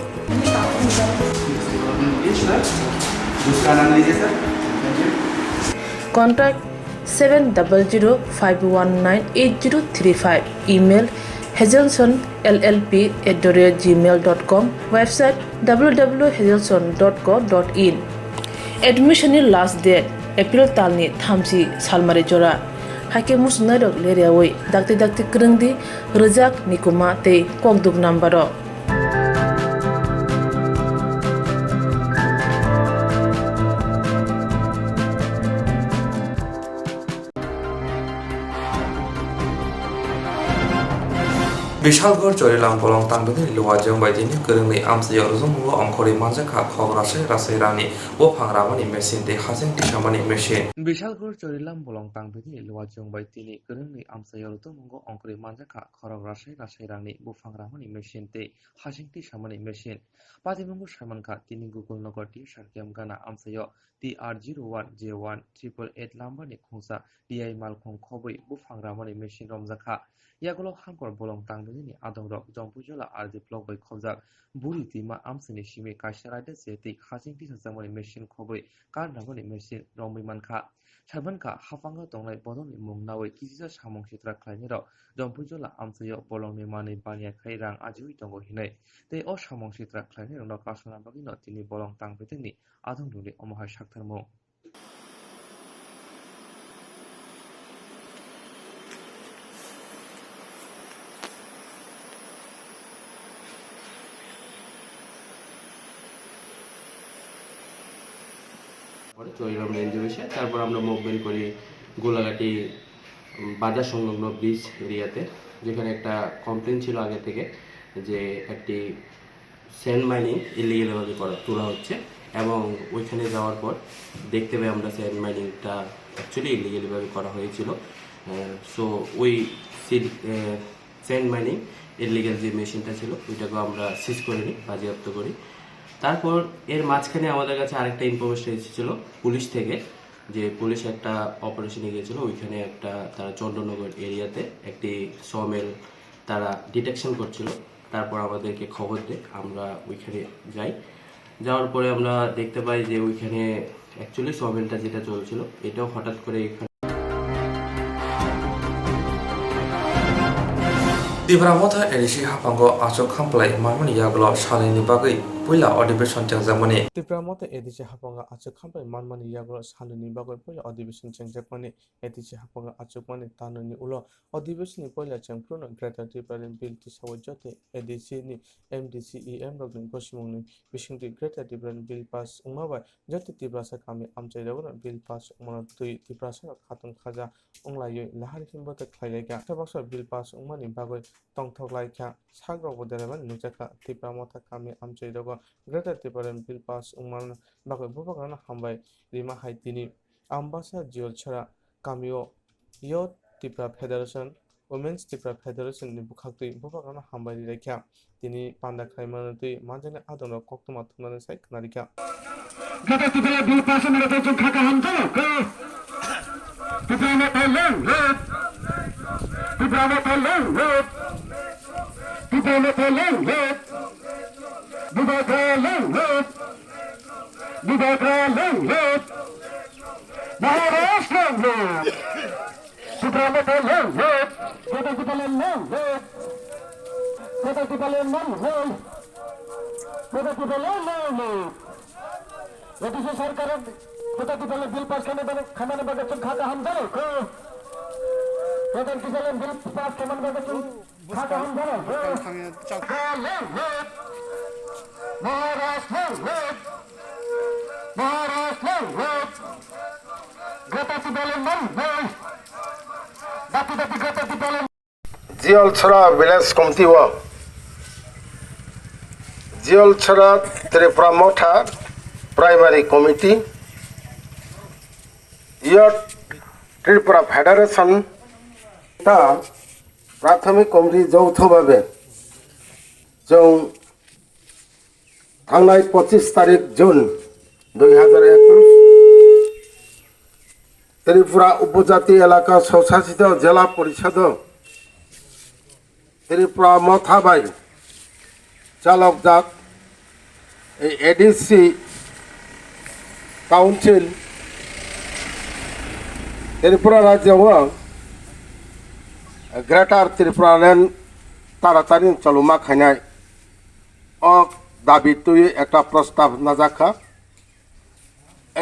दूसरा नाम लीजिए sir. Contact seven double zero five one nine eight zero three five. Email hazelson L L P at the rate gmail dot com. Website W W W hazelson dot co dot in. Admission ni last date April talni thamchi salmari jora. Haikhe muchungnairok leriawi dakti dakti kwrwngdi rwjak, nikuma tei kokduk number o. Bishalgarh Chorilam bolong tangbini luajwng bai tini kwrwngni amchaio rwchapmungo ongkhorwi manjakha khok rasai rasai rangni buphang ramani machine tei haching tisamani machine. Bishalgarh Chorilam bolong tangbini luajwng bai tini kwrwngni amchaio rwchapmungo ongkhorwi manjakha khorok rasai rasai rangni buphang ramani machine tei haching tisamani machine. Patimungo saimankha tini Gokul Nagar T S R camp gana amchaio T R zero one J one triple eight lambar ni khungsa T I malkhung khobwi buphang ramani machine romjakha. Yagulo hamkor bolong tangbini adongrok Jampuijala R D block bai khobjak Buri Twima amchaini simi kaisa raida se twi haching tisajakmani machine khobwi kar ramani machine romwi mankha. Saimankha, haphango tongnai bodolni mung nawi kisisa samung sitra khlainairok Jampuijala amchaio bolongni manwi baniya khai rang ajiwi tongo hinwi. Tei o samung sitra khlainairokno kasuna bagwino tini bolong tangbitengni adongrokni omo hai saktharmung. পরে চরিরাম রেঞ্জে বসে তারপর আমরা মুভমেন্ট করি গোলাঘাটি, উম, বাজার সংলগ্ন ব্রিজ এরিয়াতে, যেখানে একটা কমপ্লেন ছিল আগে থেকে যে একটি স্যান্ড মাইনিং ইলিগেলভাবে করা, তোলা হচ্ছে এবং ওইখানে যাওয়ার পর দেখতে পাই আমরা স্যান্ড মাইনিংটা অ্যাকচুয়ালি ইলিগেলভাবে করা হয়েছিল। আহ, সো ওই সিল-, আহ, স্যান্ড মাইনিং ইলিগেল যে মেশিনটা ছিল ওইটাকে আমরা সিজ করে নিই, বাজেয়াপ্ত করি। তারপর এর মাঝখানে আমাদের কাছে আরেকটা ইনফরমেশন এসেছিল পুলিশ থেকে, যে পুলিশ একটা অপারেশনে গিয়েছিল, ওইখানে একটা তারা চন্দ্রনগর এরিয়াতে একটি সমিল তারা ডিটেকশন করছিল। তারপর আমাদেরকে খবর দেয়, আমরা ওইখানে যাই। যাওয়ার পরে আমরা দেখতে পাই যে ওইখানে অ্যাকচুয়ালি সমিলটা যেটা চলছিল, এটাও হঠাৎ করে এখানে Tipra Motha A D C haphango achuk khamplai manmani yagulo salnini bagwi puila adhibeshon chengjakmani. Tipra Motha A D C haphango achuk khamplai manmani yagulo salnini bagwi puila adhibeshon chengjakmani. A D C haphango achukmani tanwini ulo adhibeshonni puila chengphruno Greater Tipraland Bill tisawi joto A D C ni M D C E M rokni gosimungni bisingtwi Greater Tipraland Bill pass wngma bai joto Tiprasa kami amchairogo Bill pass wngmano twi Tiprasarok khatung khaja wnglaiwi lahar hinbo tei khlailaikha. Baksa baksa Bill pass wngmani bagwi tongthok laikha, sakrokbo deraimani nukjakha. Tipra Motha kami amchairogo Greater Tipraland Bill pass wngmani bagwi bubagrano hambai rima hai tini Ambasa Jiolchara kamio Youth Tipra Federation, Women's Tipra Federation ni bwkhaktwi bubagrano hambai ri laikha. Tini panda khlaimano twi manjaknai adongrok koktwma thumnani sai khwnarikha. Jata Tipra Bill pass wngmani bagwi chwng kha kaham jano khe. Tipra Motha long live! Tipra Motha long live! Tipra Motha long live! Bubagra long live! Bubagra long live! Maharaj long live! Tipra Motha long live! Greater Tipraland long live! Greater Tipraland long live! Greater Tipraland long live! A D C sarkar Greater Tipraland Bill pass khaimani bagwi, khaimani bagwi chwng kha kaham jano khe. Greater Tipraland Bill pass khaimani bagwi chwng kha kaham jano khe. Long live! Maharaj long live! Maharaj long live! Greater Tipraland long live! Dati dati Greater Tipraland. Jiolchara Village Committee o, Jiolchara Tripura Motha Primary Committee, Youth Tripura Federation, ta Prathamik Committee যৌথভাবে chwng thangnai পঁচিশ তারিখ June দুই হাজার একুশ Tripura Upojati Elaka Swsasito Jela Porisodo Tripura Motha bai chalokjak ei A D C Council Tripura rajyo o Greater Tripura Land taratari choloma khainai o dabi twi ekta prostab najakha.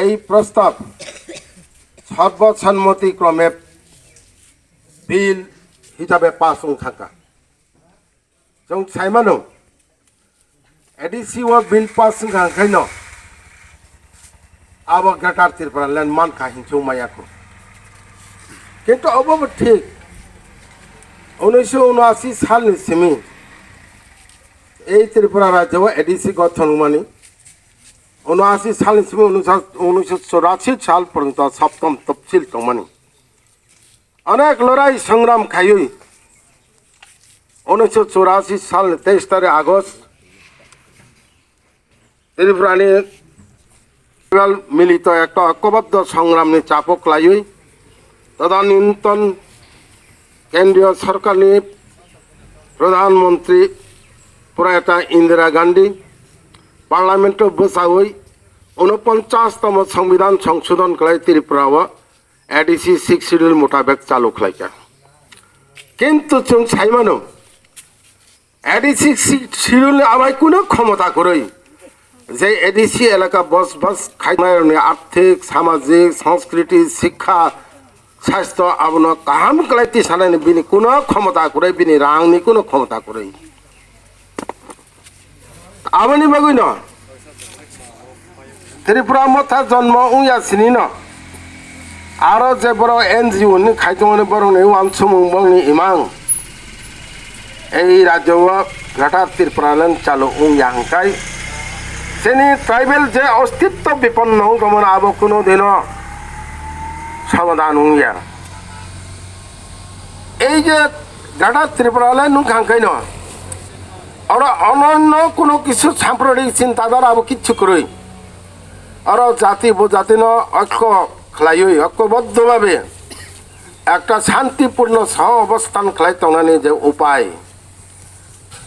Ei prostab sarbo sanmoti krome bill hisabe pass wng thangkha. Chwng sai mano, A D C o bill pass wngkha hwnkhaino abo Greater Tripura Land mankha hinwi chwng maya kho. Kintu obo bo thik, unnish unasi salni simi ei Tripura rajyo o A D C gothon wngmani, unasi salni simi unnish churasi sal porjonto saptom topsil tongmani. Onek lorai songram khaiwi unnish churasi salni teis tarik August Tripurani milito ekta oikoboddo songramni chapo klaiwi tadaninton kendriyo sorkarni Pradhan Mantri Prayata Indira Gandhi Parlamento bwchawi unoponchas tomo Songbidan songsodon khlai Tripura o A D C sixth schedule mutabek chalu khlaikha. Kintu chwng sai mano, A D C sixth schedule ni abai kuno khomota kwrwi. Je A D C elaka bosbas khainai rokni arthik, samajik, sanskriti, sikha, sastho abono kaham khlai tisanaini bini kuno khomota kwrwi, bini rangni kuno khomota kwrwi. Aboni bagwino Tripura Motha jonmo wngya sinino aro je borok N G O ni khaitongmani borokni uansukmung borokni imang ei rajyo o Greater Tripura Land chalu wngya hwnkhe chini tribal je ostitto biponno wngtongmani abo kuno dino somadan wngya. Ei je Greater Tripura Land wngkha hwnkhaino oro ononno kuno kisu sampradik chintadara abo kichu kwrwi. Oro jati bo jatino oikho khlaiwi oikoboddo babe ekta shantipurno sohobostan khlai tongnani je upai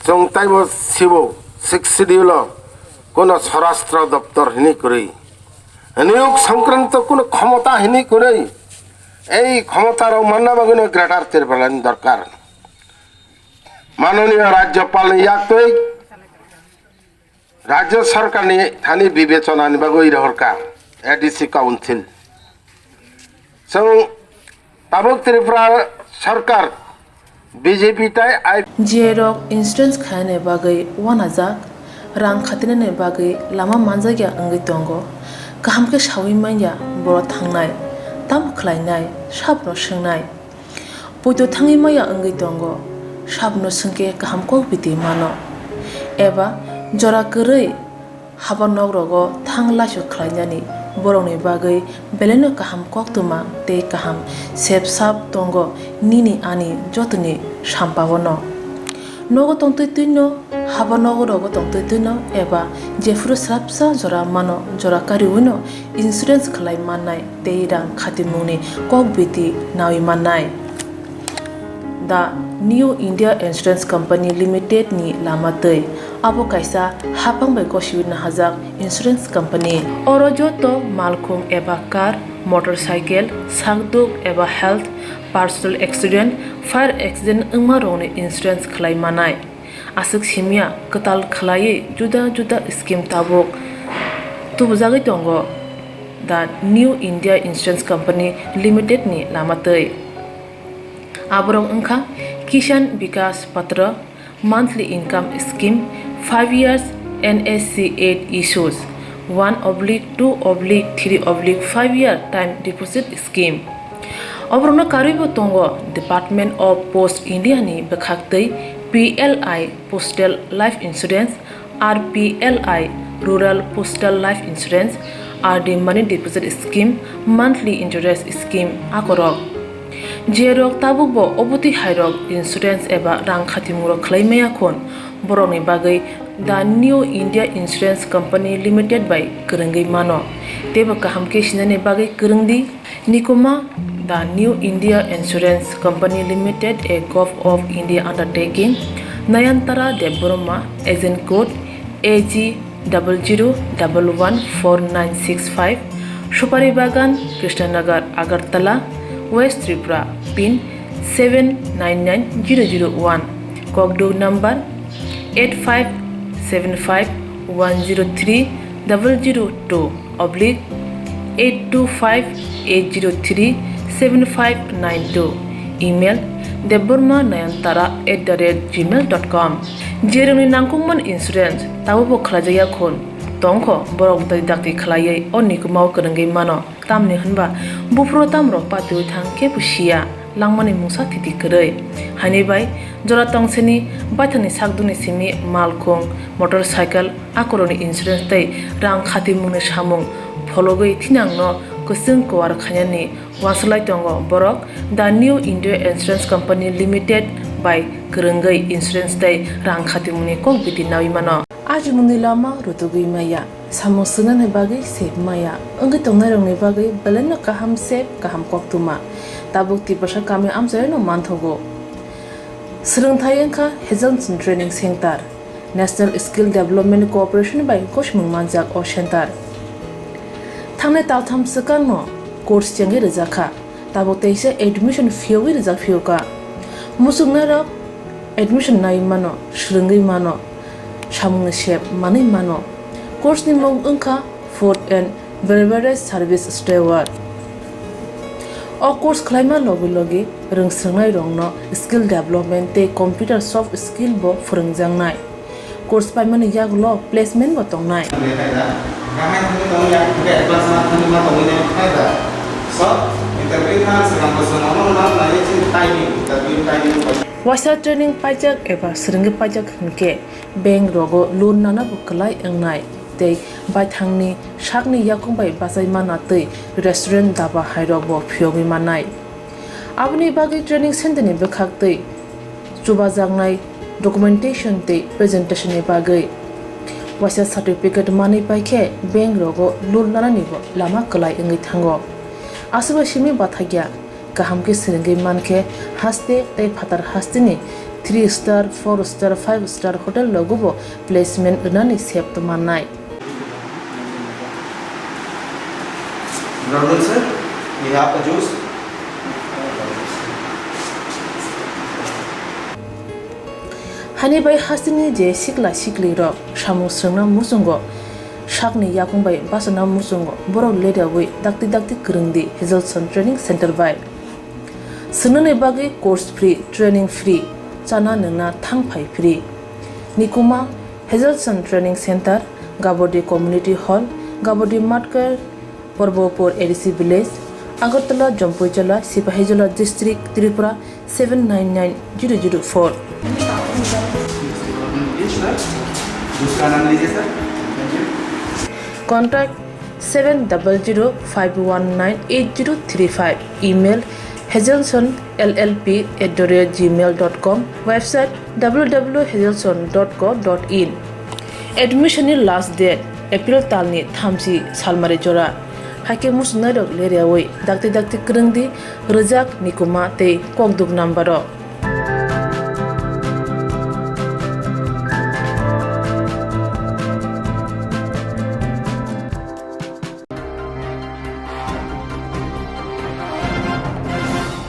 chwng taibo sibo sixth schedule o kuno swarashtra doptor hini kwrwi, niyog songkranto kuno khomota hini kwrwi. Ei khomota rok manna bagwino Greater Tripura ni dorkar. Manoniya Rajyapal ni yaktwi Rajya Sarkar ni thani bibechona ni bagwi rohorkha A D C Council. Chwng tabuk Tripura Sarkar B J P tai I G A rok insurance khaina bagwi uanajak, rang khatinani bagwi lama manjakya wngwi tongo. Kaham khe sawi manya boro thangnai, tamo khlainai, sabno swngnai. Poito thangwi maya wngwi tongo, sabno swngkhe kaham kok biti mano. Eba jora kwrwi haba nok rogo thang laisu khlainani borokni bagwi belaino kaham koktwma tei kaham sep sap tongo nini ani jotoni sampao no. Nogo tongtwi twino, haba nogo rogo tongtwi twino eba jephuru swrapsa jora mano jora kariwino insurance khlai mannai tei rang khatimungni kok biti nawi mannai. The New India Insurance Company Limited ni lama twi. Abo kaisa hapang bai gosiwi nahajak insurance company. Oro joto malkhung eba car, motorcycle, sakduk eba health, personal accident, fire accident wngma rokni insurance khlai manai. Aswk simya kwtal khlaiwi juda juda scheme tabuk tubujagwi tongo the New India Insurance Company Limited ni lama twi. Aborok wngkha Kisan Vikas Patra, monthly income scheme, five years N S C eight issues, one oblique two oblique three oblique five year time deposit scheme. Oborokno karwibo tongo Department of Post India ni bwkhaktwi P L I, Postal Life Insurance, R P L I, Rural Postal Life Insurance, R D Money Deposit Scheme, Monthly Interest Scheme, akorok. Jerok tabukbo obotwi hairok insurance eba rang khatimungrok khlai maya khon, borokni bagwi The New India Insurance Company Limited bai kwrwngwi mano. Teibo kaham khe sinani bagwi kwrwngdi. Nikuma, The New India Insurance Company Limited, a Govt of India undertaking, Nayantara Debbarma, agent code A G double zero double one four nine six five, Supari Bagan, Krishnanagar, Agartala, West Tripura, pin seven nine nine zero zero one, kokduk number eight five seven five one zero three double zero two oblique eight two five eight zero three seven five nine two, email debbarma nayantara at the rate gmail dot com. Jerokni nangkukmani insurance tabukbo khlaijakya khun tongkho, borok dakti dakti khlaiwi o nikumao kwrwngwi mano. Tamni hwnba buphuru tamrok patiwi thang kebo siya, langmani mungsa thiti kwrwi. Haini bai jora tongsini baithangni sakduni simi malkhung, motorcycle, akorokni insurance tei rang khatimungni samung phologwi thinangno kwchwng kuar khainani uansuk lai tongo borok. The New India Insurance Company Limited bai kwrwngwi insurance tei rang khatimungni kok biti naui mano. Ajimungni lama rutugwi maya, samung swngnani bagwi sep maya, wngwi tongnairokni bagwi belaino kaham sep, kaham koktwma. Tabuk Tiprasa kami amchaino manthogo. Swrwngthai wngkha Hazelson Training Center, National Skill Development Corporation bai gosimung manjak o center. Thangnai taltham swkangno course chengwi rwjakha, tabuk teisa admission phiyogwi rwjak phiyokha. Muchungnairok admission naiwi mano, swrwngwi mano, samungni sep manwi mano. Course ni mung wngkha Food and Beverage Service Steward. O course khlaima logi logi rwngswrwngnairokno skill development tei computer soft skill bo phwrwngjaknai. Course paimani yagulo placement bo tongnai. Waisa training paijak eba swrwngwi paijak hwnkhe bank rogo loan nana bo kwlai wngnai tei baithangni sakni yakung bai bachai mana tei restaurant, daba hairok bo phiyogwi mannai. Aboni bagwi training center ni bwkhak tei chubajaknai documentation tei presentation ni bagwi waisa certificate manwi paikhe bank rogo loan nanani bo lama kwlai wngwi thango. Aswk bai simi bathakya, kaham khe swrwngwi mankhe haste tei phatar hasteni three star, four star, five star hotel rogo bo placement rwnani sep mannai. Brother sir, we have a juice. Hani bai hasteni je sikla siklirok samung swrwngna muchungo, sakni yakung bai bachana muchungo, borok leriawi dakti dakti kwrwngdi Hazelson Training Center bai. Swngnani bagwi course free, training free, chana nwngna thang phai free. Nikuma Hazelson Training Center, Gabodi Community Hall, Gabodi Matkar, Porbopur A D C Village, Agartala, Jampuijala, Sipahijola District, Tripura seven nine nine zero zero four. Contact seven double zero five one nine eight zero three five. Email hazelson L L P at the rate gmail dot com. Website W W W hazelson dot co dot in. Admission ni last date April talni thamchi salmari jora. Haikhe muchungnairok leriawi dakti dakti kwrwngdi, rwjak, nikuma tei kokduk number o.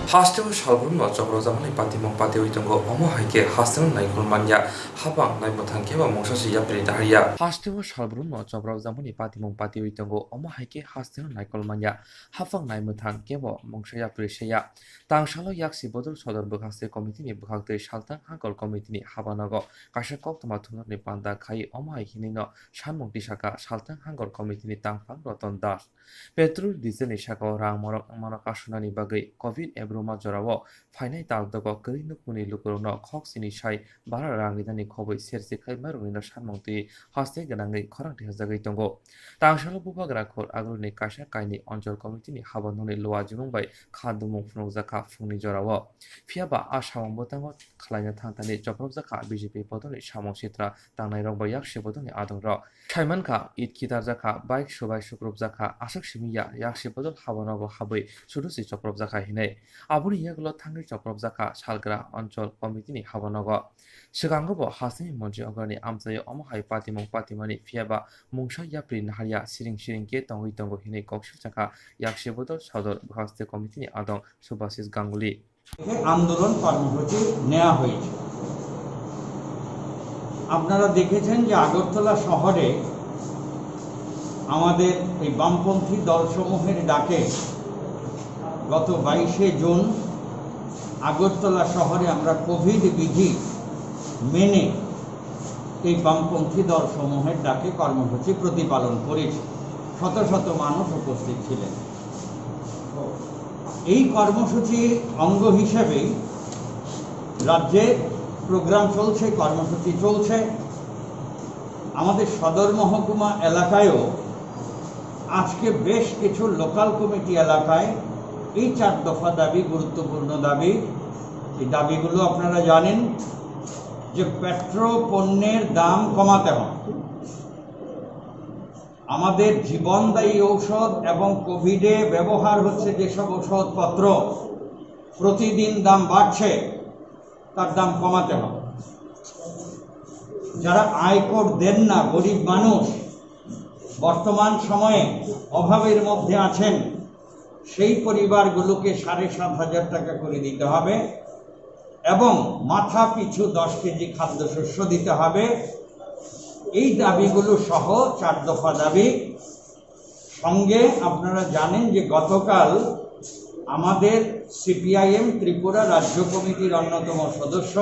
Hasteo salbrumno chobrojakmani patimung patiwi tongo, omo hai khe hasteo naikol manya, hapang naimwthang khe bo mungsa se yapri daharya. Hasteo salbrumno chobrojakmani patimung patiwi tongo, omo hai khe hasteo naikol manya, hapang naimwthang khe bo mungsa yapri saya. Tangsalo yaksi bodol sodor bwkhakse committee ni bwkhaktwi saltang hangkol committee ni habanogo kaisa koktwma thumnani panda khai, omo hai hinwi no sanmung tisaka saltang hangkol committee ni tangphang Roton Das. Petrol, diesel ni saka o rang morok wngmano kasunani bagwi covid ebru Ruma jorao phainai tal dogo kwrwi nukmungni lukurokno khok sini sai bara rang rinani khobwi sersi khai mairoknino sanmung twi haste gwnangwi khorang thepjagwi tongo. Tangsalo bubagra khor agroni kaisa kainwi Anchal Committee ni habanokni luajimung bai kha dumung phunukjakha phungni jorao. Phiyaba a samung bwtango khlaina thangthani chopropjakha B J P bodolni samung sitra tangnairok bai yakse bodolni adongrok. Saimankha, it khitarjakha, bike subai sukrupjakha, aswk simi ya, yakse bodol habanogo habwi sudusi chopropjakha hinwi. Aboni yagulo thangwi chopropjakha Salgra Anchal Committee ni habanogo. Swkango bo hasteni montri ograni amchaio omo hai patimung patimani phiyaba mungsa yapri naharya siring siring khe tongwi tongo hinwi kok sukjakha yakse bodol sodor haste committee ni adong Subhasis Ganguly. আন্দোলন কর্মসূচি নেওয়া হয়েছে। আপনারা দেখেছেন যে আগরতলা শহরে আমাদের এই বামপন্থী দলসমূহের ডাকে গত বাইশে জুন আগরতলা শহরে আমরা কোভিড বিধি মেনে এই বামপন্থী দলসমূহের ডাকে কর্মসূচি প্রতিপালন করেছি। শত শত মানুষ উপস্থিত ছিলেন। এই কর্মসূচির অঙ্গ হিসেবেই রাজ্যে প্রোগ্রাম চলছে, কর্মসূচি চলছে। আমাদের সদর মহকুমা এলাকায়ও আজকে বেশ কিছু লোকাল কমিটি এলাকায় এই চার দফা দাবি, গুরুত্বপূর্ণ দাবি, এই দাবিগুলো আপনারা জানেন যে পেট্রো পণ্যের দাম কমাতে হবে। আমাদের জীবনদায়ী ঔষধ এবং কোভিডে ব্যবহার হচ্ছে যেসব ঔষধপত্র, প্রতিদিন দাম বাড়ছে, তার দাম কমাতে হবে। যারা আয়কর দেন না, গরিব মানুষ, বর্তমান সময়ে অভাবের মধ্যে আছেন, সেই পরিবারগুলোকে সাড়ে সাত হাজার টাকা করে দিতে হবে এবং মাথা পিছু দশ কেজি খাদ্যশস্য দিতে হবে। এই দাবিগুলো সহ চার দফা দাবি। সঙ্গে আপনারা জানেন যে গতকাল আমাদের সিপিআইএম ত্রিপুরা রাজ্য কমিটির অন্যতম সদস্য,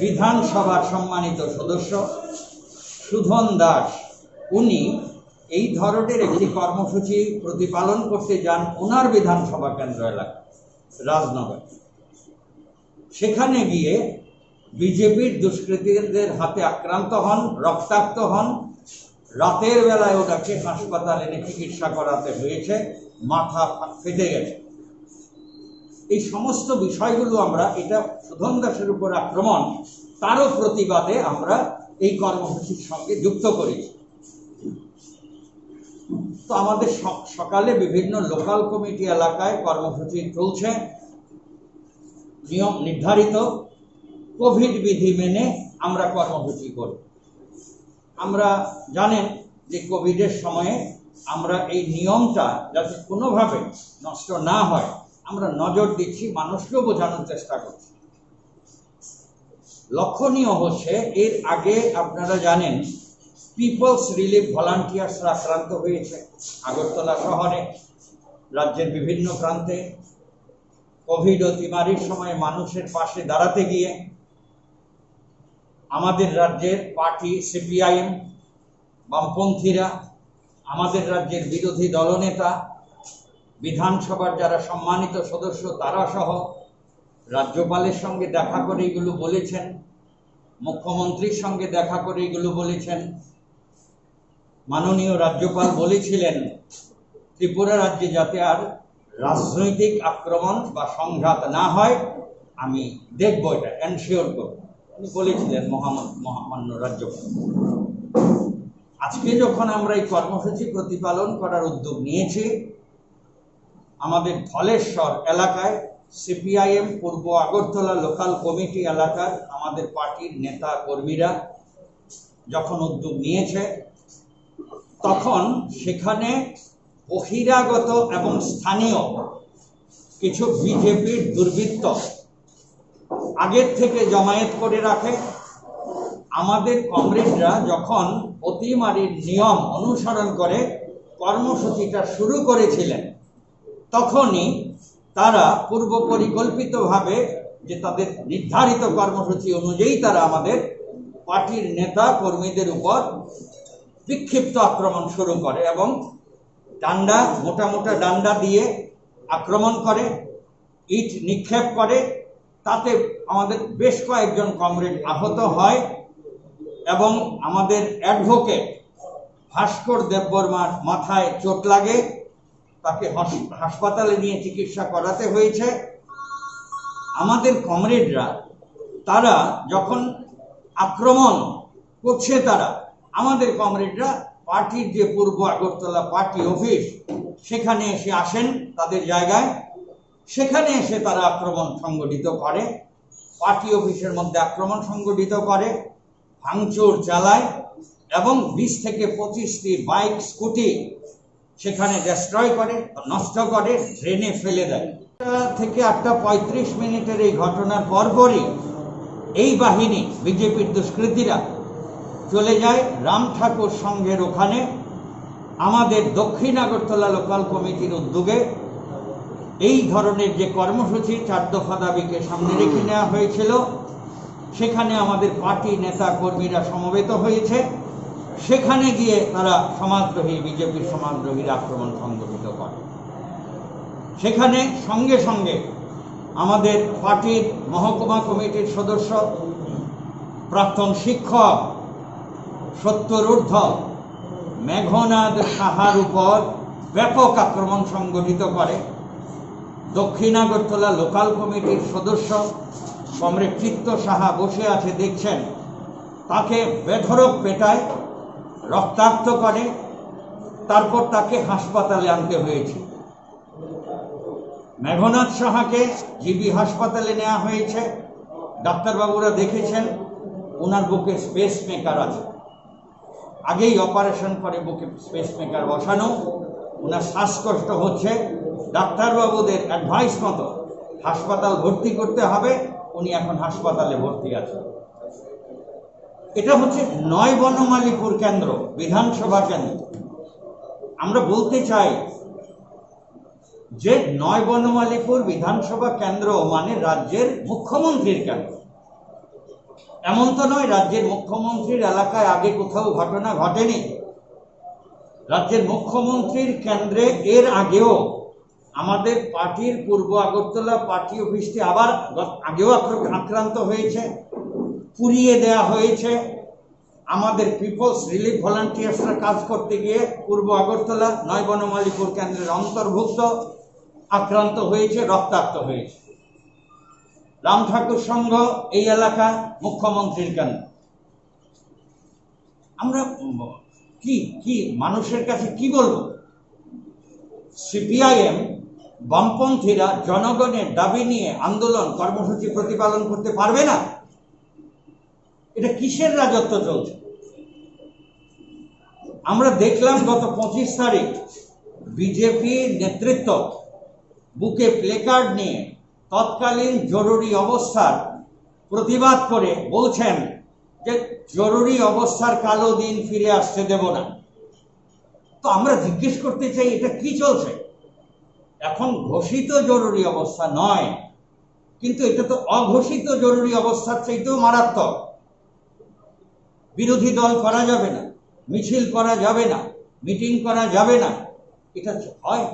বিধানসভার সম্মানিত সদস্য সুধন দাস, উনি এই ধরনের একটি কর্মসূচি প্রতিপালন করতে যান ওনার বিধানসভা কেন্দ্র এলাকা রাজনগর। সেখানে গিয়ে বিজেপির দুষ্কৃতীদের হাতে আক্রান্ত হন, রক্তাক্ত হন। রাতের বেলায় ওনাকে হাসপাতালে এনে চিকিৎসা করাতে হয়েছে, মাথা ফা-, ফেটে গেছে। এই সমস্ত বিষয়গুলো আমরা, এটা সুধন দাসের উপর আক্রমণ, তারও প্রতিবাদে আমরা এই কর্মসূচির সঙ্গে যুক্ত করেছি। তো আমাদের স-, সকালে বিভিন্ন লোকাল কমিটি এলাকায় কর্মসূচি চলছে, নিয়ম নির্ধারিত কোভিড বিধি মেনে আমরা কর্মসূচি করি। আমরা জানেন যে কোভিডের সময়ে আমরা এই নিয়মটা যাতে কোনোভাবে নষ্ট না হয়, আমরা নজর দিচ্ছি, মানুষকেও বোঝানোর চেষ্টা করছি। লক্ষণীয় হচ্ছে, এর আগে আপনারা জানেন পিপলস রিলিফ ভলান্টিয়ার্সরা আক্রান্ত হয়েছে আগরতলা শহরে, রাজ্যের বিভিন্ন প্রান্তে। কোভিড অতিমারির সময় মানুষের পাশে দাঁড়াতে গিয়ে আমাদের রাজ্যের পার্টি সিপিআইএম, বামপন্থীরা, আমাদের রাজ্যের বিরোধী দলনেতা, বিধানসভার যারা সম্মানিত সদস্য তারা সহ রাজ্যপালের সঙ্গে দেখা করে এগুলো বলেছেন, মুখ্যমন্ত্রীর সঙ্গে দেখা করে এগুলো বলেছেন। মাননীয় রাজ্যপাল বলেছিলেন, ত্রিপুরা রাজ্যে যাতে আর রাজনৈতিক আক্রমণ বা সংঘাত না হয়, আমি দেখব, এটা এনশিওর করব, উনি বলেছিলেন মহামা-, মহামান্য রাজ্যপাল। আজকে যখন আমরা এই কর্মসূচি প্রতিপালন করার উদ্যোগ নিয়েছি, আমাদের ধলেশ্বর এলাকায় সিপিআইএম পূর্ব আগরতলা লোকাল কমিটি এলাকার আমাদের পার্টির নেতা কর্মীরা যখন উদ্যোগ নিয়েছে, তখন সেখানে বহিরাগত এবং স্থানীয় কিছু বিজেপির দুর্বৃত্ত আগের থেকে জমায়েত করে রাখে। আমাদের কমরেডরা যখন অতিমারির নিয়ম অনুসরণ করে কর্মসূচিটা শুরু করেছিলেন, তখনই তারা পূর্ব পরিকল্পিতভাবে যে তাদের নির্ধারিত কর্মসূচি অনুযায়ী তারা আমাদের পার্টির নেতা কর্মীদের উপর বিক্ষিপ্ত আক্রমণ শুরু করে এবং ডান্ডা, মোটা মোটা ডান্ডা দিয়ে আক্রমণ করে। ইট নিক্ষেপ করে, তাতে আমাদের বেশ কয়েকজন কমরেড আহত হয় এবং আমাদের অ্যাডভোকেট ভাস্কর দেববর্মার মাথায় চোট লাগে, তাকে হস- হাসপাতালে নিয়ে চিকিৎসা করাতে হয়েছে। আমাদের কমরেডরা, তারা যখন আক্রমণ করছে, তারা, আমাদের কমরেডরা পার্টির যে পূর্ব আগরতলা পার্টি অফিস, সেখানে এসে আসেন তাদের জায়গায়, সেখানে এসে তারা আক্রমণ সংগঠিত করে, পার্টি অফিসের মধ্যে আক্রমণ সংগঠিত করে, ভাঙচুর চালায় এবং বিশ থেকে পঁচিশটি বাইক, স্কুটি সেখানে ডিস্ট্রয় করে, নষ্ট করে, ড্রেনে ফেলে দেয়। আটটা থেকে আটটা পঁয়ত্রিশ মিনিটের এই ঘটনার পরপরই এই বাহিনী, বিজেপির দুষ্কৃতীরা চলে যায় রাম ঠাকুর সংঘের ওখানে। আমাদের দক্ষিণ আগরতলা লোকাল কমিটির উদ্যোগে এই ধরনের যে কর্মসূচি, চার দফা দাবিকে সামনে রেখে নেওয়া হয়েছিল, সেখানে আমাদের পার্টি নেতা কর্মীরা সমবেত হয়েছে। সেখানে গিয়ে তারা সমাজদ্রোহী, বিজেপির সমাজদ্রোহীরা আক্রমণ সংগঠিত করে। সেখানে সঙ্গে সঙ্গে আমাদের পার্টির মহকুমা কমিটির সদস্য, প্রাক্তন শিক্ষক সত্তর ঊর্ধ্ব মেঘনাদ সাহার উপর ব্যাপক আক্রমণ সংগঠিত করে। দক্ষিণ আগরতলা লোকাল কমিটির সদস্য কমরেড চিত্ত সাহা বসে আছে, দেখছেন, তাকে বেধড়ক পেটায়, রক্তাক্ত করে, তারপর তাকে হাসপাতালে আনতে হয়েছে। মেঘনাদ সাহাকে জিবি হাসপাতালে নেওয়া হয়েছে, ডাক্তারবাবুরা দেখেছেন, ওনার বুকে স্পেস মেকার আছে। আগেই অপারেশন করে বুকে স্পেস মেকার বসানো, ওনার শ্বাসকষ্ট হচ্ছে। ডাক্তারবাবুদের অ্যাডভাইস মতো হাসপাতাল ভর্তি করতে হবে, উনি এখন হাসপাতালে ভর্তি আছেন। এটা হচ্ছে নয় বনমালীপুর কেন্দ্র, বিধানসভা কেন্দ্র। আমরা বলতে চাই যে নয় বনমালীপুর বিধানসভা কেন্দ্র মানে রাজ্যের মুখ্যমন্ত্রীর কেন্দ্র। এমন তো নয় রাজ্যের মুখ্যমন্ত্রীর এলাকায় আগে কোথাও ঘটনা ঘটেনি। রাজ্যের মুখ্যমন্ত্রীর কেন্দ্রে এর আগেও আমাদের পার্টির পূর্ব আগরতলা পার্টি অফিসটি আবার গ-, আগেও আক্র-, আক্রান্ত হয়েছে, পুড়িয়ে দেয়া হয়েছে। আমাদের পিপলস রিলিফ ভলান্টিয়ার্সরা কাজ করতে গিয়ে পূর্ব আগরতলা নয় বনমালীপুর কেন্দ্রের অন্তর্ভুক্ত আক্রান্ত হয়েছে, রক্তাক্ত হয়েছে। রাম ঠাকুর সংঘ এই এলাকা মুখ্যমন্ত্রীর কেন্দ্র। আমরা, উম, কি, কি মানুষের কাছে কি বলবো? সিপিআইএম, বামপন্থীরা জনগণের দাবি নিয়ে আন্দোলন কর্মসূচি প্রতিপালন করতে পারবে না? এটা কিসের রাজত্ব চলছে? আমরা দেখলাম গত পঁচিশ তারিখ বিজেপি নেতৃত্ব বুকে প্লেকার্ড নিয়ে তৎকালীন জরুরি অবস্থার প্রতিবাদ করে বলছেন যে জরুরি অবস্থার কালো দিন ফিরে আসতে দেব না। তো আমরা জিজ্ঞেস করতে চাই, এটা কি চলছে? এখন ঘোষিত জরুরি অবস্থা নয়, কিন্তু এটা তো অঘোষিত জরুরি অবস্থার চাইতেও মারাত্মক। বিরোধী দল করা যাবে না, মিছিল করা যাবে না, মিটিং করা যাবে না, এটা হয়?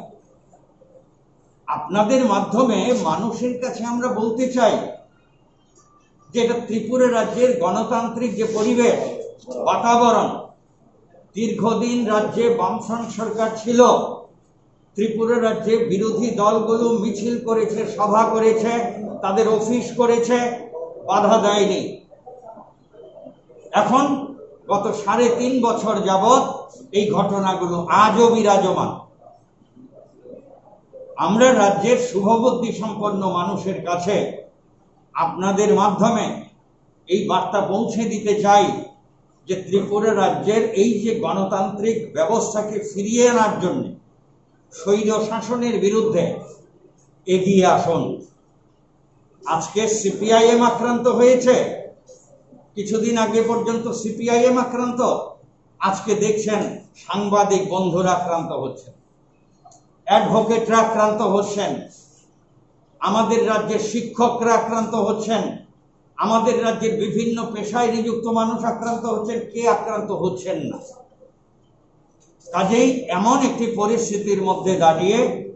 আপনাদের মাধ্যমে মানুষের কাছে আমরা বলতে চাই যে এটা ত্রিপুরা রাজ্যের গণতান্ত্রিক যে পরিবেশ, বাতাবরণ, দীর্ঘদিন রাজ্যে বামফ্রন্ট সরকার ছিল, ত্রিপুরা রাজ্যে বিরোধী দলগুলো মিছিল করেছে, সভা করেছে, তাদের অফিস করেছে, বাধা দেয়নি। এখন গত সাড়ে তিন বছর যাবৎ এই ঘটনাগুলো আজও বিরাজমান। আমরা রাজ্যের শুভবুদ্ধি সম্পন্ন মানুষের কাছে আপনাদের মাধ্যমে এই বার্তা পৌঁছে দিতে চাই যে ত্রিপুরা রাজ্যের এই যে গণতান্ত্রিক ব্যবস্থাকে ফিরিয়ে আনার জন্য স্বৈর শাসনের বিরুদ্ধে এগিয়ে আসুন। আজকে সিপিআইএম আক্রান্ত হয়েছে, কিছুদিন আগে পর্যন্ত সিপিআইএম আক্রান্ত, আজকে দেখছেন সাংবাদিক বন্ধুরা আক্রান্ত হচ্ছেন, অ্যাডভোকেটরা আক্রান্ত হচ্ছেন, আমাদের রাজ্যের শিক্ষকরা আক্রান্ত হচ্ছেন, আমাদের রাজ্যের বিভিন্ন পেশায় নিযুক্ত মানুষ আক্রান্ত হচ্ছেন। কে আক্রান্ত হচ্ছেন না? কাজেই এমন একটি পরিস্থিতির মধ্যে দাঁড়িয়ে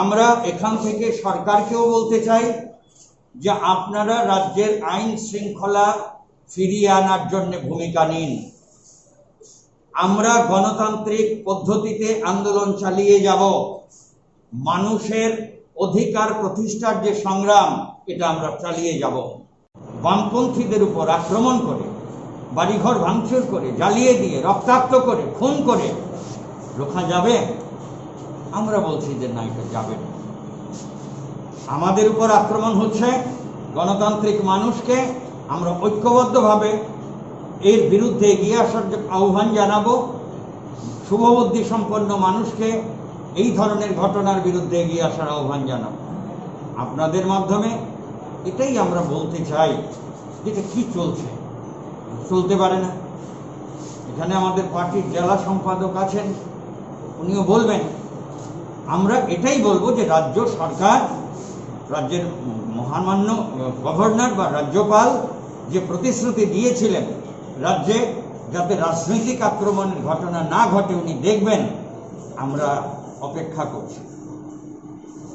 আমরা এখান থেকে সরকারকেও বলতে চাই যে আপনারা রাজ্যের আইন শৃঙ্খলা ফিরিয়ে আনার জন্য ভূমিকা নিন। আমরা গণতান্ত্রিক পদ্ধতিতে আন্দোলন চালিয়ে যাব। মানুষের অধিকার প্রতিষ্ঠার যে সংগ্রাম, এটা আমরা চালিয়ে যাব। বামপন্থীদের উপর আক্রমণ করে, বাড়িঘর ভাঙচুর করে, জ্বালিয়ে দিয়ে, রক্তাক্ত করে, খুন করে রোখা যাবে? আমরা বলছি যে না, এটা যাবে না। আমাদের উপর আক্রমণ হচ্ছে, গণতান্ত্রিক মানুষকে আমরা ঐক্যবদ্ধভাবে এর বিরুদ্ধে এগিয়ে আসার যে আহ্বান জানাবো। শুভবুদ্ধি সম্পন্ন মানুষকে এই ধরনের ঘটনার বিরুদ্ধে এগিয়ে আসার আহ্বান জানাবো। আপনাদের মাধ্যমে এটাই আমরা বলতে চাই, যেটা কি চলছে, চলতে পারে না। এখানে আমাদের পার্টির জেলা সম্পাদক আছেন, উনিও বলবেন। আমরা এটাই বলবো যে রাজ্য সরকার, রাজ্যের মহামান্য গভর্নর বা রাজ্যপাল যে প্রতিশ্রুতি দিয়েছিলেন রাজ্যে যাতে রাজনৈতিক আক্রমণের ঘটনা না ঘটে, উনি দেখবেন। আমরা অপেক্ষা করছি,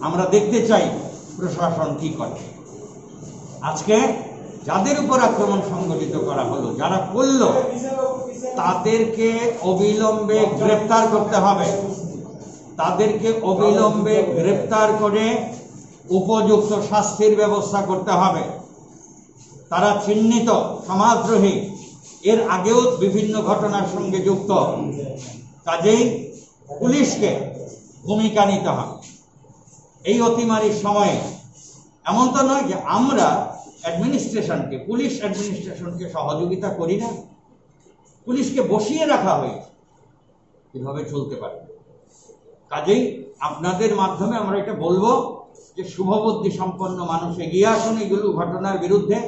আমরা দেখতে চাই প্রশাসন কি করে। আজকে যাদের উপর আক্রমণ সংঘটিত করা হলো, যারা করলো, তাদেরকে অবিলম্বে গ্রেপ্তার করতে হবে। তাদেরকে অবিলম্বে গ্রেপ্তার করে উপযুক্ত শাস্তির ব্যবস্থা করতে হবে। তারা চিহ্নিত সমাজদ্রোহী, এর আগেও বিভিন্ন ঘটনার সঙ্গে যুক্ত। কাজেই পুলিশকে ভূমিকা নিতে হবে। এই অতিমারির সময়ে এমন তো নয় যে আমরা অ্যাডমিনিস্ট্রেশনকে, পুলিশ অ্যাডমিনিস্ট্রেশনকে সহযোগিতা করি না, পুলিশকে বসিয়ে রাখা হয়েছে, এভাবে চলতে পারে না। কাজেই আপনাদের মাধ্যমে আমরা এটা বলবো যে শুভবুদ্ধি সম্পন্ন মানুষ এগিয়ে আসুন এইগুলো ঘটনার বিরুদ্ধে।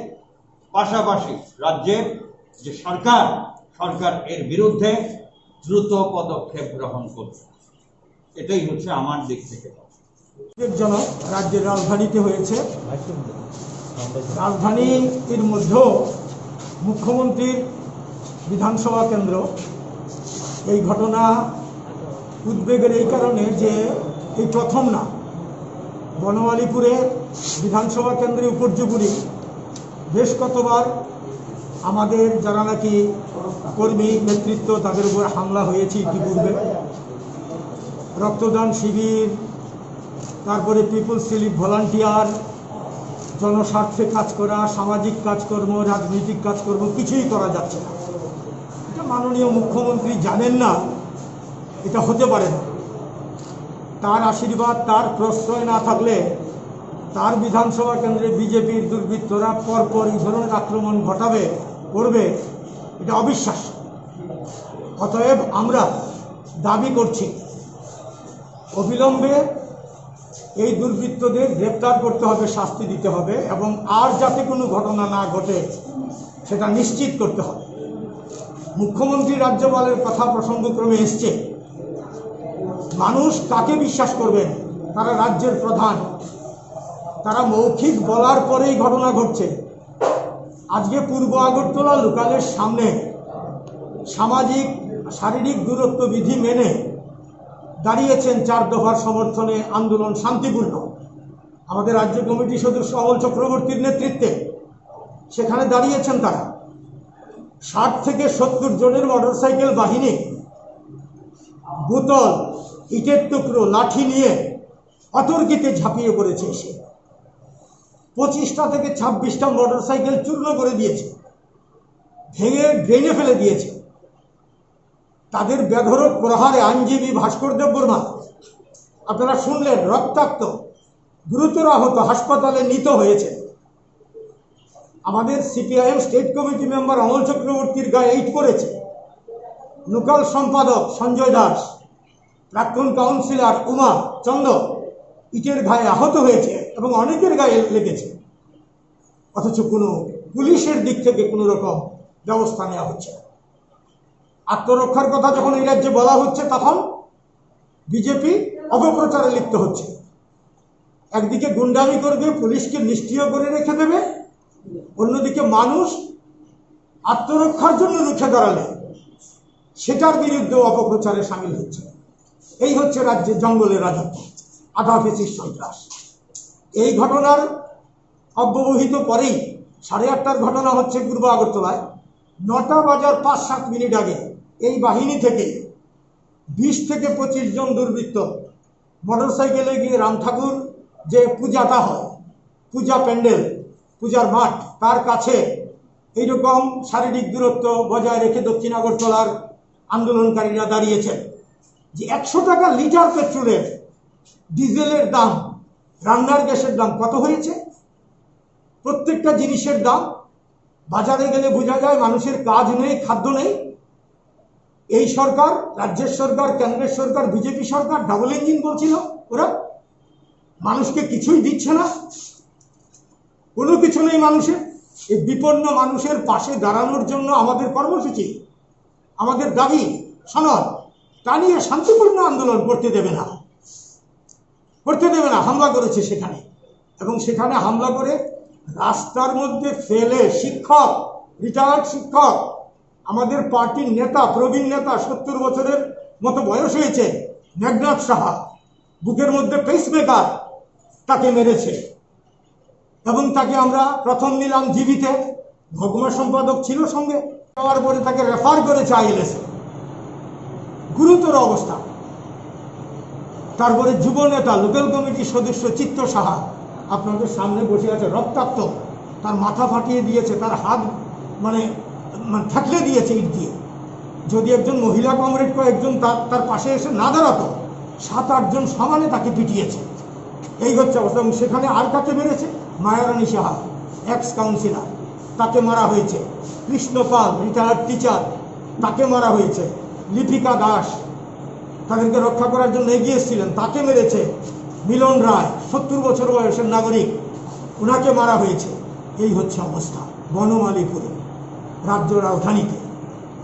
পাশাপাশি রাজ্যের যে সরকার, সরকার এর বিরুদ্ধে দ্রুত পদক্ষেপ গ্রহণ করুন। এটাই হচ্ছে আমার দিক থেকে। উদ্বেগজনক রাজ্যের রাজধানীতে হয়েছে। রাজধানীর মধ্যেও মুখ্যমন্ত্রীর বিধানসভা কেন্দ্র। এই ঘটনা উদ্বেগের এই কারণে যে এই প্রথম না, বনমালীপুরে বিধানসভা কেন্দ্রে উপর্যুপুরি বেশ কতবার আমাদের যারা নাকি কর্মী নেতৃত্ব, তাদের উপর হামলা হয়েছে ইতিপূর্বে। রক্তদান শিবির, তারপরে পিপলস রিলিফ ভলান্টিয়ার, জনস্বার্থে কাজ করা, সামাজিক কাজকর্ম, রাজনৈতিক কাজকর্ম কিছুই করা যাচ্ছে না। এটা মাননীয় মুখ্যমন্ত্রী জানেন না, এটা হতে পারে না। তার আশীর্বাদ, তার প্রশ্রয় না থাকলে তার বিধানসভা কেন্দ্রে বিজেপির দুর্বৃত্তরা পরপর এই ধরনের আক্রমণ ঘটাবে, করবে, এটা অবিশ্বাস্য। অতএব আমরা দাবি করছি, অবিলম্বে এই দুর্বৃত্তদের গ্রেপ্তার করতে হবে, শাস্তি দিতে হবে এবং আর যাতে কোনো ঘটনা না ঘটে সেটা নিশ্চিত করতে হবে। মুখ্যমন্ত্রী রাজ্যপালের কথা প্রসঙ্গক্রমে এসছে, মানুষ কাকে বিশ্বাস করবেন? তারা রাজ্যের প্রধান, তারা মৌখিক বলার পরেই ঘটনা ঘটছে। আজকে পূর্ব আগরতলা লোকালের সামনে সামাজিক শারীরিক দূরত্ব বিধি মেনে দাঁড়িয়েছেন চার দফার সমর্থনে আন্দোলন শান্তিপূর্ণ। আমাদের রাজ্য কমিটির সদস্য অমল চক্রবর্তীর নেতৃত্বে সেখানে দাঁড়িয়েছেন তারা। ষাট থেকে সত্তর জনের মোটরসাইকেল বাহিনী বোতল, ইটের টুকরো, লাঠি নিয়ে অতর্কিতে ঝাঁপিয়ে পড়েছে এসে। পঁচিশটা থেকে ছাব্বিশটা মোটরসাইকেল চূর্ণ করে দিয়েছে, ভেঙে ড্রেনে ফেলে দিয়েছে। তাদের বেধড়ক প্রহারে আইনজীবী ভাস্কর দেববর্মা, আপনারা শুনলেন, রক্তাক্ত, গুরুতর আহত, হাসপাতালে নিতে হয়েছে। আমাদের CPIM state committee member Amal চক্রবর্তীর গায়ে ইট পড়েছে। লোকাল সম্পাদক সঞ্জয় দাস, প্রাক্তন কাউন্সিলর উমা চন্দ ইটের ঘায়ে আহত হয়েছে এবং অনেকের গায়ে লেগেছে, অথচ কোনো পুলিশের দিক থেকে কোনো রকম ব্যবস্থা নেওয়া হচ্ছে না। আত্মরক্ষার কথা যখন এই রাজ্যে বলা হচ্ছে, তখন বিজেপি অপপ্রচারে লিপ্ত হচ্ছে। একদিকে গুন্ডামি করবে, পুলিশকে নিষ্ক্রিয় করে রেখে দেবে, অন্যদিকে মানুষ আত্মরক্ষার জন্য রুখে দাঁড়ালে সেটার বিরুদ্ধে অপপ্রচারে সামিল হচ্ছে। এই হচ্ছে রাজ্যে জঙ্গলের রাজত্ব। আধা ফ্যাসিস্ট সন্ত্রাস। এই ঘটনার অব্যবহিত পরেই সাড়ে আটটার ঘটনা হচ্ছে পূর্ব আগরতলায়। নটা বাজার পাঁচ সাত মিনিট আগে এই বাহিনী থেকে বিশ থেকে পঁচিশ জন দুর্বৃত্ত মোটরসাইকেলে গিয়ে রাম ঠাকুর যে পূজাটা হয়, পূজা প্যান্ডেল, পূজার মাঠ, তার কাছে এইরকম শারীরিক দূরত্ব বজায় রেখে দক্ষিণ আগরতলার আন্দোলনকারীরা দাঁড়িয়েছেন। যে একশো টাকা লিটার পেট্রোলের, ডিজেলের দাম, রান্নার গ্যাসের দাম কত হয়েছে, প্রত্যেকটা জিনিসের দাম। বাজারে গেলে বোঝা যায় মানুষের কাজ নেই, খাদ্য নেই। এই সরকার, রাজ্যের সরকার, কেন্দ্রের সরকার, বিজেপি সরকার ডাবল ইঞ্জিন বলছিল ওরা, মানুষকে কিছুই দিচ্ছে না, কোনো কিছু নেই মানুষের। এই বিপন্ন মানুষের পাশে দাঁড়ানোর জন্য আমাদের কর্মসূচি, আমাদের দাবি সনদ, তা নিয়ে শান্তিপূর্ণ আন্দোলন করতে দেবে না, করতে দেবে না। হামলা করেছে সেখানে, এবং সেখানে হামলা করে রাস্তার মধ্যে ফেলে শিক্ষক, রিটায়ার্ড শিক্ষক, আমাদের পার্টির নেতা, প্রবীণ নেতা, সত্তর বছরের মতো বয়স হয়েছে মেঘনাথ সাহা, বুকের মধ্যে পেসমেকার, তাকে মেরেছে। এবং তাকে আমরা প্রথম নিলাম জিবিতে, মহকুমা সম্পাদক ছিল সঙ্গে, যাওয়ার পরে তাকে রেফার করেছে আইএলএস, গুরুতর অবস্থা। তারপরে যুব নেতা, লোকাল কমিটির সদস্য চিত্ত সাহা আপনাদের সামনে বসে আছে, রক্তাক্ত, তার মাথা ফাটিয়ে দিয়েছে, তার হাত মানে মানে থাকলে দিয়েছে ইট দিয়ে। যদি একজন মহিলা কমরেড কয়েকজন তার তার পাশে এসে না দাঁড়াতো, সাত আটজন সমানে তাকে পিটিয়েছে। এই হচ্ছে অবস্থা। এবং সেখানে আর কাকে মেরেছে? মায়ারানী সাহা, এক্স কাউন্সিলর, তাকে মারা হয়েছে। কৃষ্ণপাল, রিটায়ার্ড টিচার, তাকে মারা হয়েছে। লিপিকা দাস, তাদেরকে রক্ষা করার জন্য এগিয়ে এসেছিলেন, তাকে মেরেছে। মিলন রায়, সত্তর বছর বয়সের নাগরিক, ওনাকে মারা হয়েছে। এই হচ্ছে অবস্থা বনমালীপুরে, রাজ্য রাজধানীতে।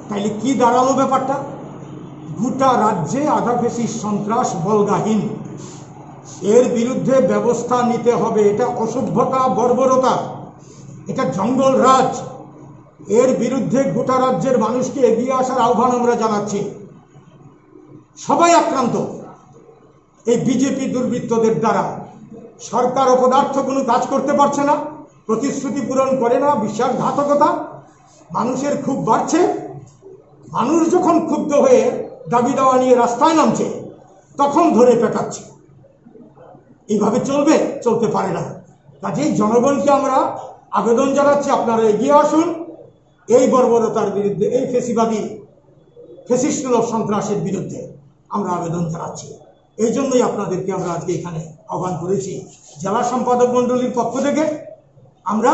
তাইলে কি দাঁড়ালো ব্যাপারটা? গোটা রাজ্যে আধা ফ্যাসিস্ট সন্ত্রাস বলগাহীন। এর বিরুদ্ধে ব্যবস্থা নিতে হবে। এটা অসভ্যতা, বর্বরতা, এটা জঙ্গল রাজ। এর বিরুদ্ধে গোটা রাজ্যের মানুষকে এগিয়ে আসার আহ্বান আমরা জানাচ্ছি। সবাই আক্রান্ত এই বিজেপি দুর্বৃত্তদের দ্বারা। সরকার অপদার্থ কোনো কাজ করতে পারছে না, প্রতিশ্রুতি পূরণ করে না, বিশ্বাসঘাতকতা। মানুষের ক্ষোভ বাড়ছে। মানুষ যখন ক্ষুব্ধ হয়ে দাবি দাওয়া নিয়ে রাস্তায় নামছে, তখন ধরে পেটাচ্ছে। এইভাবে চলবে? চলতে পারে না। কাজেই জনগণকে আমরা আবেদন জানাচ্ছি, আপনারা এগিয়ে আসুন এই বর্বরতার বিরুদ্ধে, এই ফেসিবাদী, ফেসিস্টমূলক সন্ত্রাসের বিরুদ্ধে আমরা আবেদন জানাচ্ছি। এই জন্যই আপনাদেরকে আমরা আজকে এখানে আহ্বান করেছি। জেলা সম্পাদক মণ্ডলীর পক্ষ থেকে আমরা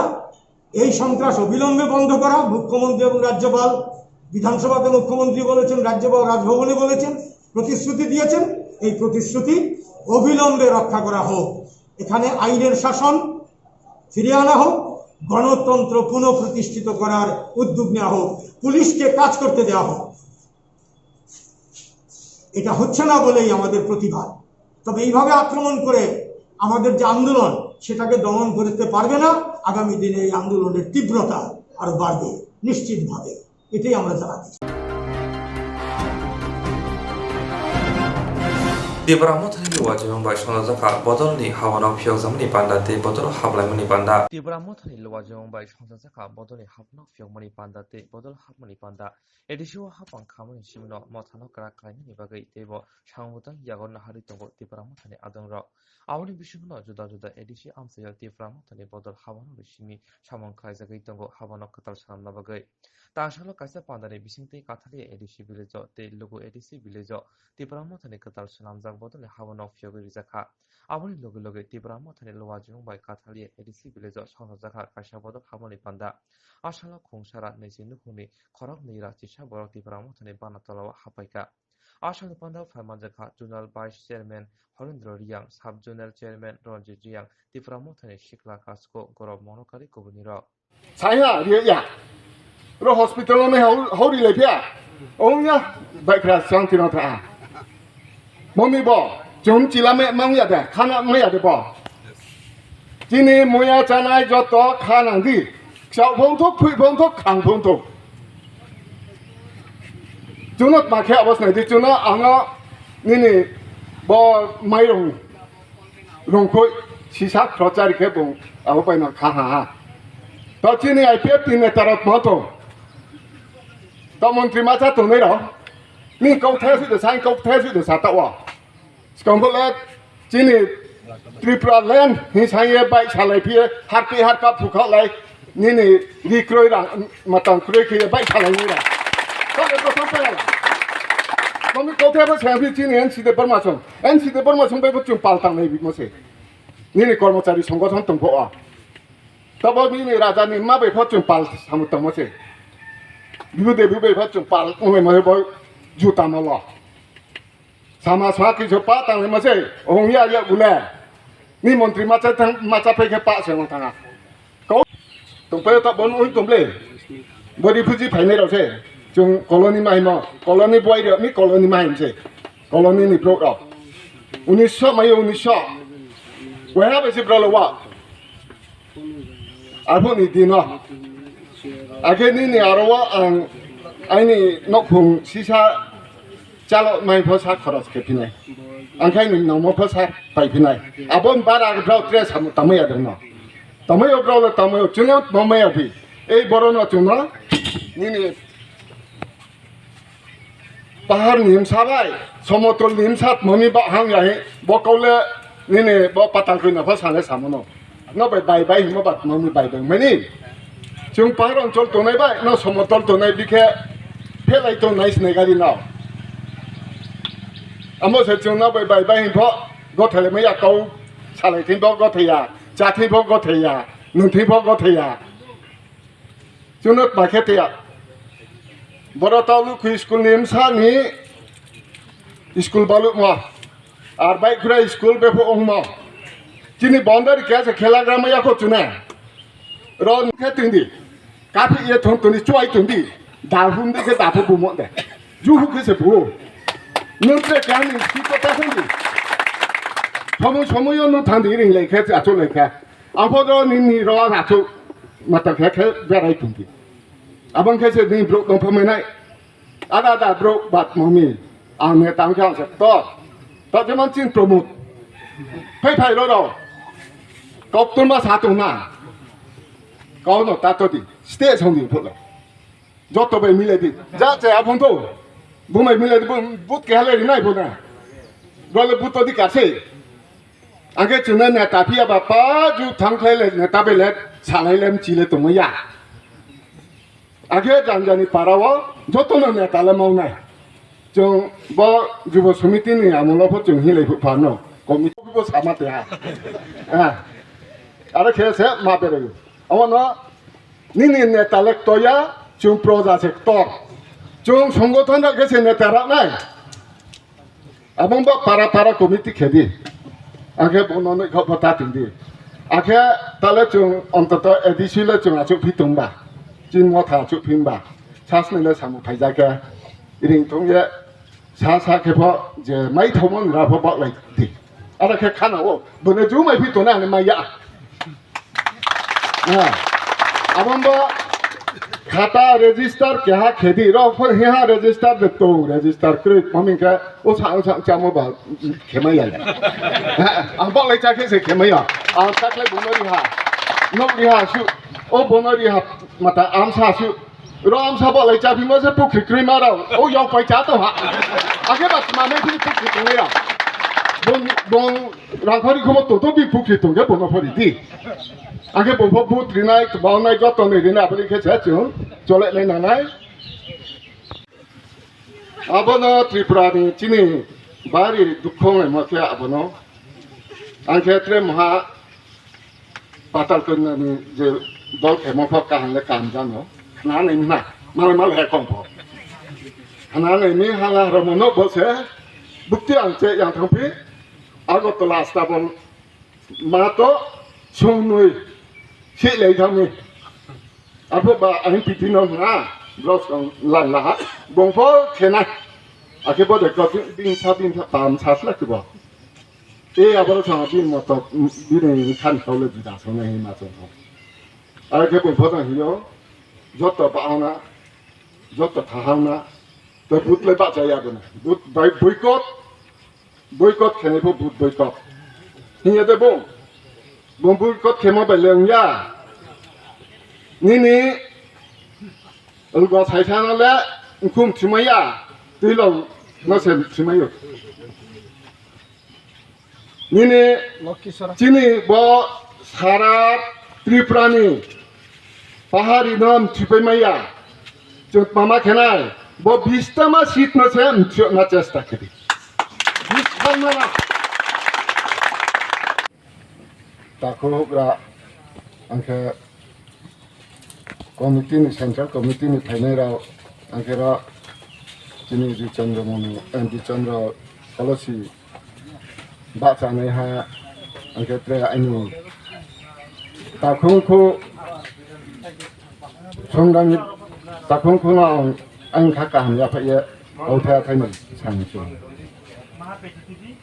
এই সন্ত্রাস অবিলম্বে বন্ধ করা, মুখ্যমন্ত্রী এবং রাজ্যপাল, বিধানসভাতে মুখ্যমন্ত্রী বলেছেন, রাজ্যপাল রাজভবনে বলেছেন, প্রতিশ্রুতি দিয়েছেন, এই প্রতিশ্রুতি অবিলম্বে রক্ষা করা হোক। এখানে আইনের শাসন ফিরিয়ে আনা হোক, গণতন্ত্র পুনঃপ্রতিষ্ঠিত করার উদ্যোগ নেওয়া হোক, পুলিশকে কাজ করতে দেওয়া হোক। এটা হচ্ছে না বলেই আমাদের প্রতিবাদ। তবে এইভাবে আক্রমণ করে আমাদের যে আন্দোলন, সেটাকে দমন করতে পারবে না। আগামী দিনে এই আন্দোলনের তীব্রতা আরো বাড়বে নিশ্চিতভাবে, এটাই আমরা জানাতে চাই। Tipra Mothani Luwajwng bai songjakha bodolni hawanok phiyokjakmani panda tei bodol haplaimani panda. Tipra Mothani Luwajwng bai songjakha bodolni hawanok phiyokmani panda tei bodol hapmani panda. A D C o hapang khamani simino mothano kwrak khlainani bagwi teibo samung bwtang yago naharwi tongo Tipra Mothani adongrok. Aboni bisingono juda juda A D C amchaio Tipra Mothani bodol hawanokni simi samung khlaijagwi tongo hawanok kwtal swnamna bagwi. Tangsalo kaisa pandani bisingtwi Kathalia A D C village-o tei Lugu A D C village-o Tipra Mothani kwtal swnamjak bodolni hawanok phiyogwi rijak kha. Aboni loge loge Tipra Mothani Luwajwng bai Kathalia A D C village-o songjakha kaisa bodol hawanokni panda. A salo khungsara naiching nukhungni khoroknwi ra chisa borok Tipra Mothani bana tolao hapaikha. A salni panda phaimanjakha Zonal Vice Chairman Horendra Riyang, Sub Zonal Chairman Ranjit Riyang, Tipra Mothani sikla kasko Gorob Monokari kubunirok. Saiha riya. Ro hospital o me hau hau ri lephia. Ongya bai phra sang tino tha. Momi bo chum chila me mangya de khana maya de bo. Chini moya chanai joto kha nangdi. Ksa phung thuk, phui phung thuk, khang phung thuk. Chuno tma khe abo snai di, chuno ang nini bo mairung Rongkhoi sisa prochari khe bung abo bai no kha ha ha. To chini I P F ni neta rok mo to. To montri macha tongnai rok. Ni kok thai su de sai kok thai su de sa ta wa. Skang bo le chini Tripura land hi sai ye bai salai phi ye har pi har pa phukha lai. Nini ri kroi rang matang kroi khe bai salai ni ra. Kok ko sa pa. Komi kok thai bo sai phi chini N C de Burma song. N C de Burma song bai bo chung pal tang nai bi mo se. Nini kormochari songothon tongpho o. Tobo nini raja ni ma bai pho chwng pal samung tongmo se. Bibu de bibu bai pho chwng pal wnglai mo bo juta molo. Sama sa kiso pa tang mo se. Ong ya ya gule. Ni montri macha thang macha phai khe pa se ong thanga. Kau tongpai ta bon oi tomble. Bori phuji phainai rok se. Chwng colony ma himo. Colony boy rok ni colony ma him se. Colony ni bro rok. Unisho mayo unisho. Wahera bai se bro lo wa. Arphoni dino. Akhe nini aro o ang aini nokhung sisa chalo mai pho sa khoros khe phinai. Angkhai ni nomo pho sa pai phinai. Abo bara brao tre samu tamai adeng no. Tamai o brao le tamai o chino mamai abi. Ei boro no chuno nini Pahar ni himsa bai, somotol ni himsa tmani ba hang yahi, bo kaule nini bo patal koi na pha sane samono. No bai bai bai himo ba tmani bai bai mani. Chwng pahar onchol tonai bai, no somotol tonai bikhe phelai tonai sinai gari no. Amo se chwng no bai bai bai him pho, gothele mai ya kau, salai thim pho gotheya, cha thim pho gotheya, nung thim pho gotheya. Chwngno tma khe tei ya. Boro tau lukhu school ni msa ni school balukma. Ar bai khura school bepho ongma. Chini boundary khe se khela gram ya kho chuna. Ro khe tindi. Kaphi ye thon tuni chuai tindi. Da hum de khe da phu bumo de. Ju hu khe se bu. Nun te kani si to ta tindi. Somo somo yo nu thandi ring le khe achu le khe. Ang pho do nini ro achu mata khe khe berai tongdi. Abang khe se nini brouh tong phamanai. Ada ada brouh bat mami. Ang ne tang khe ang se to. To jemon chin promot. Phai phai ro ro. Kok tun ma sa tong na. Kau no ta to di. Stage hong di phulo. Joto bai milai di. Ja che aphong to. Bumai milai di, bum, but ke halai rinai bo na. Role but to di kase. Angke chuna neta phiya ba pa ju thang khlai le neta bele salai lem chile tongma ya. Angke janjani parao joto no neta le maunai. Chwng bo Jubo Samiti ni amolo pho chwng hilai phu phano. Komiti bo sama te ha. Ah. Aro khe se ma bere. Amono nini neta le ktoya, chwng proja se ktor. Chwng songothon rok khe se neta rok nai. Abong bo para para committee khe di. Akhe bono nui khok pho ta tong di. Akhe tale chwng ontoto A D C le chwng achuk phi tong ba. Chin motha achuk phi ba. Sasni le samung phaijak khe. Ring thung ye sa sa khe pho je mai thomo nira pho baklai di. Ara khe khana o. Bone ju mai phi tona ani mai ya. Ah. Abombo khata register keha khedi ro phor heha register de to register kroi mamin ka o sa o sa chamo ba khemai ya. Ang bok lai cha khe se khemai ya. Ang tak lai bono ri ha. Nok ri ha su. O bono ri ha mata am sa su. Ro am sa bok lai cha phimo se pukri kroi ma rao. O yong pai cha to ha. Akhe ba ma me phini pukri kroi ra. Bong bong Rangkhori khobo to to bi pukri tong khe bono phori di. Angkhe bo pho but rinai, tobao nai, joto ni rinai, aboni khe se chwng chole nai nanai. Abono Tripura ni chini bari dukho nai mo khe abono. Angkhe tre moha patal kanya ni je dol khe mo pho kaham le kaham jano. Khna nai na, mal mal he kong pho. Khna nai ni hala ro mo no bo se bukti ang che yang thang phi. Agartala stapon ma to songnoi se lai thangni. Arphuh ba M P T no hwnna, bros kong lai laha, bongpho khenai. Akhe bo de kok bini sa bini sa pam sa sla kibo. E aboro thang bini moto bini khan kaule juda songnai hima chong. Akhe bongpho thang hiyo, joto ba ana, joto thahana, to but le ba jaya bana. But bai boycott, boycott khenai pho but boycott. Hinya de bung. Bung bui kot khemo bai leng ya. Nini ulgo saisa no le nkhum thimaya. Tilo no se thimayo. Nini Lokisora. Chini bo sara Tripura ni pahari no mthipai maya. Chwng mama khenai bo bistama seat no se mthiokna chesta khedi. Bistama na. Takhuk hugra angkhe committee ni, central committee ni phainai rok, angkhe rok chini Richandra Manu, eh, Richandra Kolosi bachanai ha, angkhe tre aini takhung khu songrangni takhung khu no ang, ang kha kaham yaphai ye, o thaya thai ni sang chung.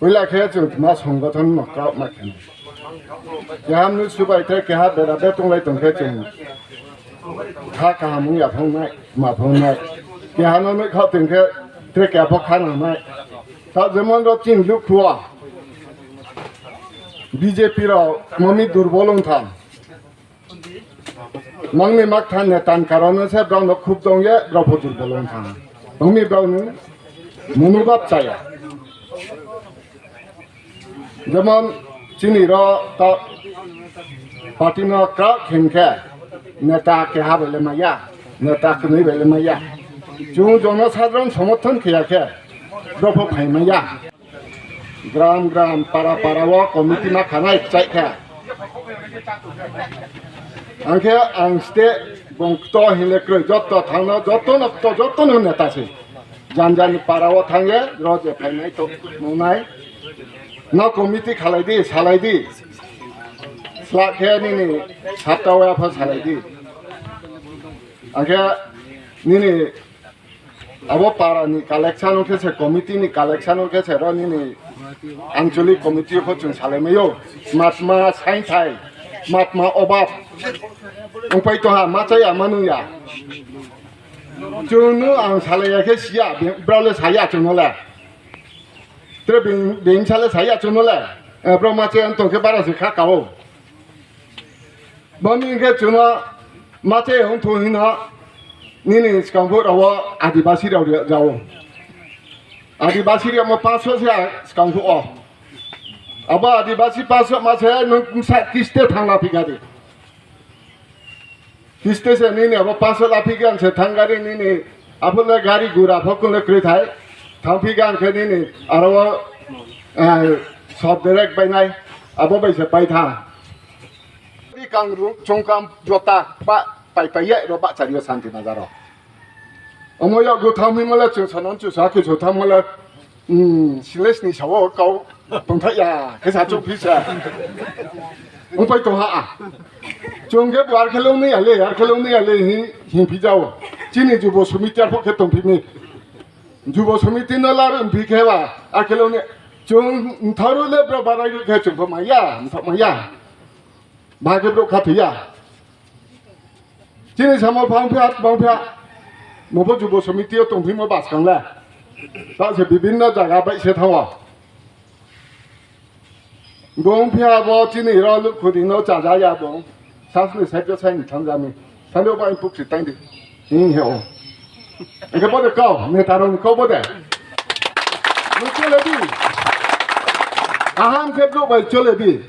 Puila khe chwng tma songothon no kraukma khe. Keha mnu subai tei keha bera be tonglai tong khe chwng kha kaham wng ya phungnai, ma phungnai. Keha no nuk kha tong khe tre keha pho kha nangnai. Ta jemon ro chini lukhuo B J P rok mami durbol wng thang. Mangni maktha netan karon se brao no khub tong ye brao pho durbol wng thang. Tongni brao ni monobhab chaya. Jemon chini ro ta party no krak khen khe neta keha bai le maya, neta kwnwi bai le maya. Chwng jono sadharon somorthon khiya khe brao pho phai maya. Gram gram, para para o committee ma khanai chai kha. Angkhe ang ste bong kto hinle kroi, jotto thangno, jotto no kto, jotto no neta se. Jan jan para o thangye, ro je phainai to nungnai. No committee khalai di, salai di. Sla khe nini sapta waya pha salai di. Angkhe nini abo para ni collection wngkhe se, committee ni collection wngkhe se, ro nini anchalik committee pho chwng salai maio. Matma sainthai, matma obab. Wngpai toha, ma chaya, ma nungya. Chwngno ang salai ya khe siya, be-, brao le saya chwngno le. Tre beng, beng sale saya chwngno le. Eh, brao ma chaya wng tong khe bara se kha kao. Boni hwnkhe chwngno mache wngthu hino nini swkang phuk rao Adibasi rao jao. Adibasi rao mo panch sho se swkang phuk o. Abo Adibasi panch sho ma se nwng kisa kiste thangna phikha di. Kiste se nini abo panch sho laphi gan se thang gari nini Aphole gari gura pho kune kwrwi thai. Thangphi gan khe nini aro, eh, sob derek bainai. Abo bai se pai tha. Di kang ru chungkam jota ba pai pai ye ro ba chari yo santi na jaro. Omo yo gu thangmi mole chung sanon chu sa ki chu thang mole. Hmm, siles ni sawo kau tongthai ya, khe sa chuk phi sa. Wngpai tong ha a. Chwng khe bo ar khe lwng ya le, ar khe lwng ya le hi, hi phi jao. Chini jubo sumiti ar pho khe tong phi ni. Jubo sumiti no lar wng phi khe ba, ar khe lwng ni. Chwng ntharu le bro barai ru khe chwng pho ma ya, ntho ma ya. Ba khe bro kha phi ya. Chini samo phang phya, phang phya. Mobo jubo somiti o tongphimo baskang le. Ta se bibinno jaga bai se thango. Bong phya bo chini ro luk khudi no chaja ya bong. Sasni sai pyo sai ni thang jami. Salo bai puk si tang di. Hing he o. Eke bo de kau, ne tarong kau bo de. Mo chole di. Aham khe bro bai chole di.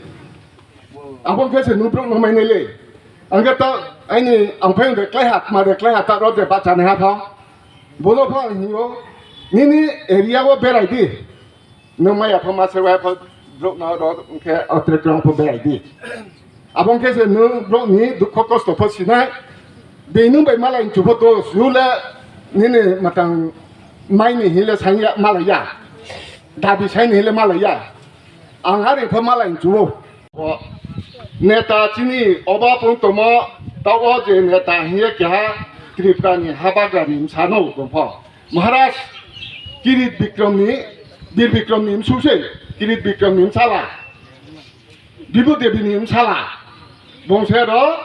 Abo khe se nubruk no mainai le. Ang khe ta aini ang phai de klai hat ma de klai hat ta ro de bachani ha pha. Bono pha ang hingo. Nini area o berai di. Nung maya pha ma se wa pha bruk no ro khe otre krong pha berai di. Abo khe se nung bruk ni dukho kosto pha sinai. Bini bai malai chu pha to su le nini matang mai ni hile sanya malaya. Dabi sai ni hile malaya. Ang hari pha malai chu. Neta chini oba pung tomo, ta o je neta hiye keha Tripura ni habagra ni msano bongpho. Maharaj Kirit Bikram ni, Bir Bikram ni msuse, Kirit Bikram ni msala, Bibu Devi ni msala. Bongse ro,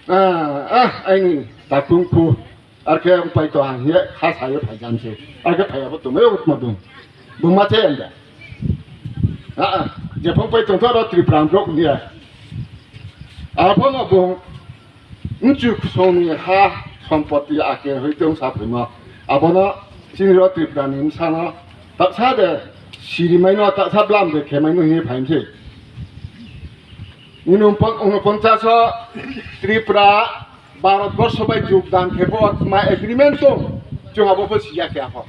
ah, ah, aini takung khu. Arkhe wngpai to ang hiye kha sayo phai jam se. Arkhe phai abo tongmai utma dong. Buma che enda. Ha, jephang pai tongtho ro Tripura borok niya. Abono bo mchu kusongni ha sompoti ake hoi tong sa phaima. Abono chini ro Tripura ni bwsano taksa de sirimaino taksa blam de khemaino hinwi phaimse. Nini unopon-, unoponchaso Tripura Bharat borsho bai jogdan khe bo ma agreement tong, chwng abo pho siya khe apho.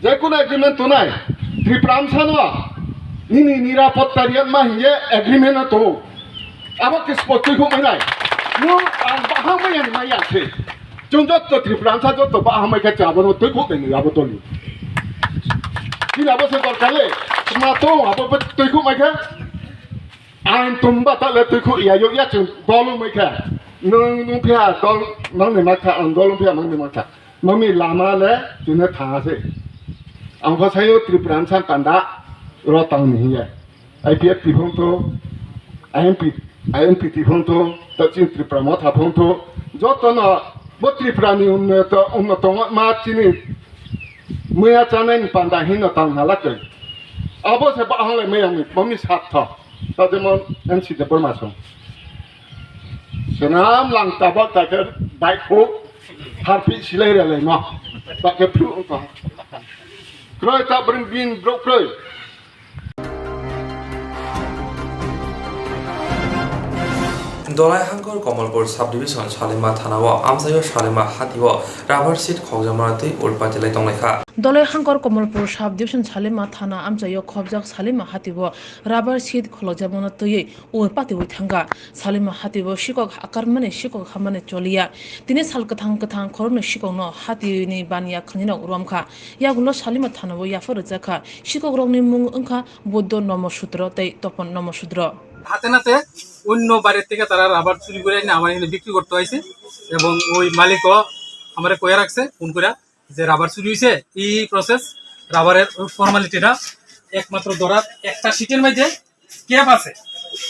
Je kono agreement tongnai, Tripura bwsano nini nirapotta riyakma hinye agreement no tongo. Abo khe spot twi khuk mai nai. Nwng ang bahang mai ani mai ya khe. Chwng jotto Tripura bwsa jotto bahang mai khe chwng abono twi khuk nai abo doli. Chini abo se dorkar le, sma tong abo twi khuk mai khe. Ang tumba ta le twi khuk ya yok ya chwng dol wngwi kha. Nwng, nwng phiya dol nangni ma kha, ang dol wng phiya nangni ma kha. Nangni lama le chwngno thang se. Ang pha sayo Tripura bwsa panda ro tang ni hiya. I P F T phung to, I M P, I M P T phung to, ta chini Tripura Motha phung to. Joto no bo Tripura ni unnoto, unnoto ma chini muya chanai ni panda hino tang na lakoi. Abo se ba hangle maya mi, mami sat tho. Ta jemon N C Debbarma song. Senam lang tabak ta ke bai khu harpi silai re lai ma. Ta ke phu ko. Kroi ta bring bin bro kroi. Dolai Hangkor Komolpur Subdivision Salima Thana o amchaio Salima Hati o rubber sheet khokjakmano twi ur patilai tonglaikha. Dolai Hangkor Komolpur Subdivision Salima Thana amchaio khobjak Salima Hati o rubber sheet khokjakmano twiwi ur patiwi thangkha. Salima Hati o sikok akarmani sikok hamani choliya. Tini sal kwthang kwthang khoroknwi sikokno hatini baniya khwninok romkha. Yagulo Salima Thana o yaphar rwjakha. Sikokrokni mung wngkha Buddho Nomo Sutro tei Topon Nomo Sutro. হাতে নাতে অন্য বাইরের থেকে তারা রাবার চুরি করে এনে আমার এখানে বিক্রি করতে হয়েছে এবং ওই মালিকও আমারে কয়ে রাখছে ফোন করে যে রাবার চুরি হয়েছে। এই প্রসেস, রাবারের ফর্মালিটিটা একমাত্র ধরার একটা শিটের মধ্যে স্ক্র্যাপ আছে,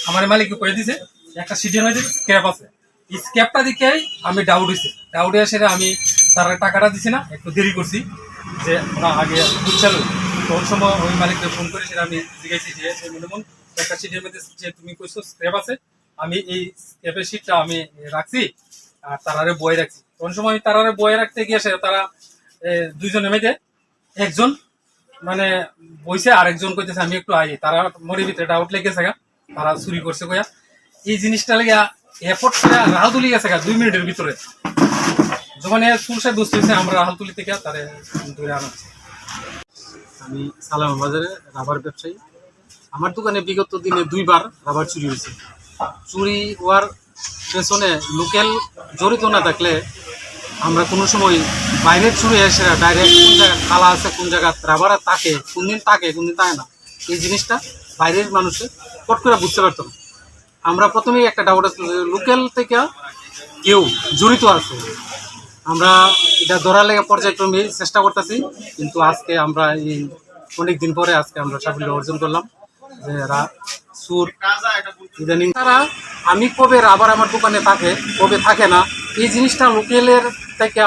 আমার মালিকে কয়ে দিছে একটা শিটের মধ্যে স্ক্র্যাপ আছে। স্ক্র্যাপটা দেখেই আমি ডাউট হয়েছে, ডাউট হয়ে সেটা আমি তার টাকাটা দিছি না, একটু দেরি করছি যে ওরা আগে বুঝছিল। তখন সময় ওই মালিককে ফোন করে সেটা আমি জিজ্ঞাসি যে "এ, মনে মন একটা শিটের মধ্যে যে তুমি কইছো স্ক্র্যাপ আছে, আমি এই স্ক্র্যাপের শিটটা আমি রাখছি আর তারারে বয়ে রাখছি।" তখন সময় আমি তারারে বয়ে রাখতে গিয়ে সে তারা এ, দুইজনের মধ্যে একজন মানে বইছে, আরেকজন কইতেছে আমি একটু আই, তারা মনের ভিতরে ডাউট লেগে গেছে গা, তারা চুরি করছে কইয়া। এই জিনিসটা লেগে এফোর্ট করে রাহাতুলি গেছে গা দুই মিনিটের ভিতরে। যখন এ চুর সাহেব বুঝতে হয়েছে আমরা রাহাতুলি থেকে তারে ধরে আনা হয়েছে। আমি সালামা বাজারে রাবার ব্যবসায়ী। আমার দোকানে বিগত দিনে দুইবার রাবার চুরি হয়েছে। চুরি হওয়ার পেছনে লোকাল জড়িত না থাকলে আমরা কোনো সময় বাইরের চুরি এসে ডাইরেক্ট কোন জায়গায় তালা আছে, কোন জায়গায় রাবার থাকে, কোন দিন থাকে, কোন দিন থাকে না, এই জিনিসটা বাইরের মানুষে ফট করে বুঝতে পারতো না। আমরা প্রথমেই একটা ডাউট আছে যে লোকাল থেকে কেউ জড়িত আছে। আমরা এটা ধরার লেগে পর্যায়ক্রমে চেষ্টা করতেছি, কিন্তু আজকে আমরা এই অনেক দিন পরে আজকে আমরা সাফল্য অর্জন করলাম। যে রা-, সুর ইদানিং তারা, আমি কবে রাবার আমার দোকানে থাকে, কবে থাকে না, এই জিনিসটা লোকালের থেকে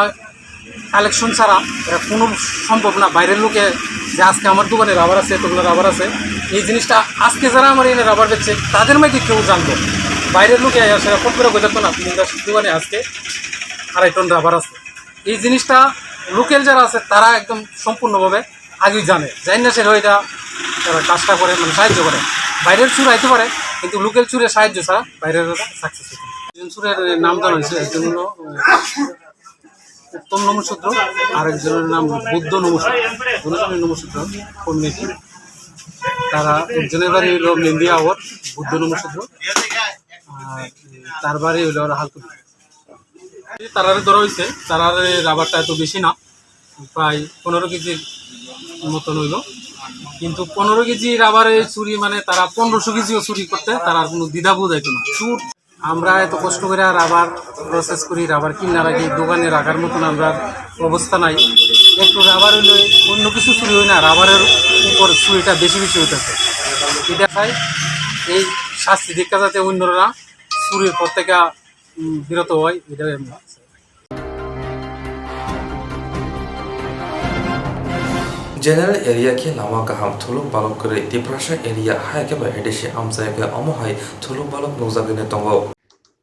কালেকশন ছাড়া এটা কোনো সম্ভব না। বাইরের লোকে যে আজকে আমার দোকানে রাবার আছে, এতগুলো রাবার আছে, এই জিনিসটা আজকে যারা আমার এখানে রাবার বেচছে, তাদের মধ্যে কেউ জানতো, বাইরের লোকে আসে ফট করে বোঝাতো না, "তোমার দোকানে আজকে আড়াই টন রাবার আছে।" এই জিনিসটা লোকাল যারা আছে, তারা একদম সম্পূর্ণভাবে আগেই জানে, জানি না সেটা এটা তারা কাজটা করে, মানে সাহায্য করে। বাইরের চুর আইতে পারে, কিন্তু লোকাল চুরে সাহায্য ছাড়া বাইরের সাকসেস হতো না। দুজন চুরের নাম জানা হয়েছে, একজন হলো, আহ, উত্তম নমঃশূদ্র, আর একজনের নাম বুদ্ধ নমঃশূদ্র, দুজনের নমঃশূদ্র কমিউনিটি। তারা একজনের বাড়ি হলো মেন্দিয়া আওয়ার, বুদ্ধ নমঃশূদ্র, আর তার বাড়ি হলো রাহালপুরি। তারারে ধরা হয়েছে, তারারে রাবারটা এত বেশি না, প্রায় পনেরো কেজির মতন হইল। কিন্তু পনেরো কেজি রাবারে চুরি, মানে, তারা পনেরোশো কেজিও চুরি করতে তারা আর কোনো দ্বিধা বোঝাইতো না। চুর, আমরা এত কষ্ট করে রাবার প্রসেস করি, রাবার কিনা রাখি, দোকানে রাখার মতন আমরা অবস্থা নাই। একটু রাবার হইলে অন্য কিছু চুরি হয় না, রাবারের উপর চুরিটা বেশি বেশি হইতেছে। এটা চাই, এই শাস্তি দীক্ষা যাতে অন্যরা চুরির পর থেকে, উম, বিরত হয়, এটাই আমরা চাই। General area khe lama kaham, thuluk balok kwrwi, Tiprasa area hai khe ba A D C amchai khe omo hai thuluk balok nukjagwino tongo.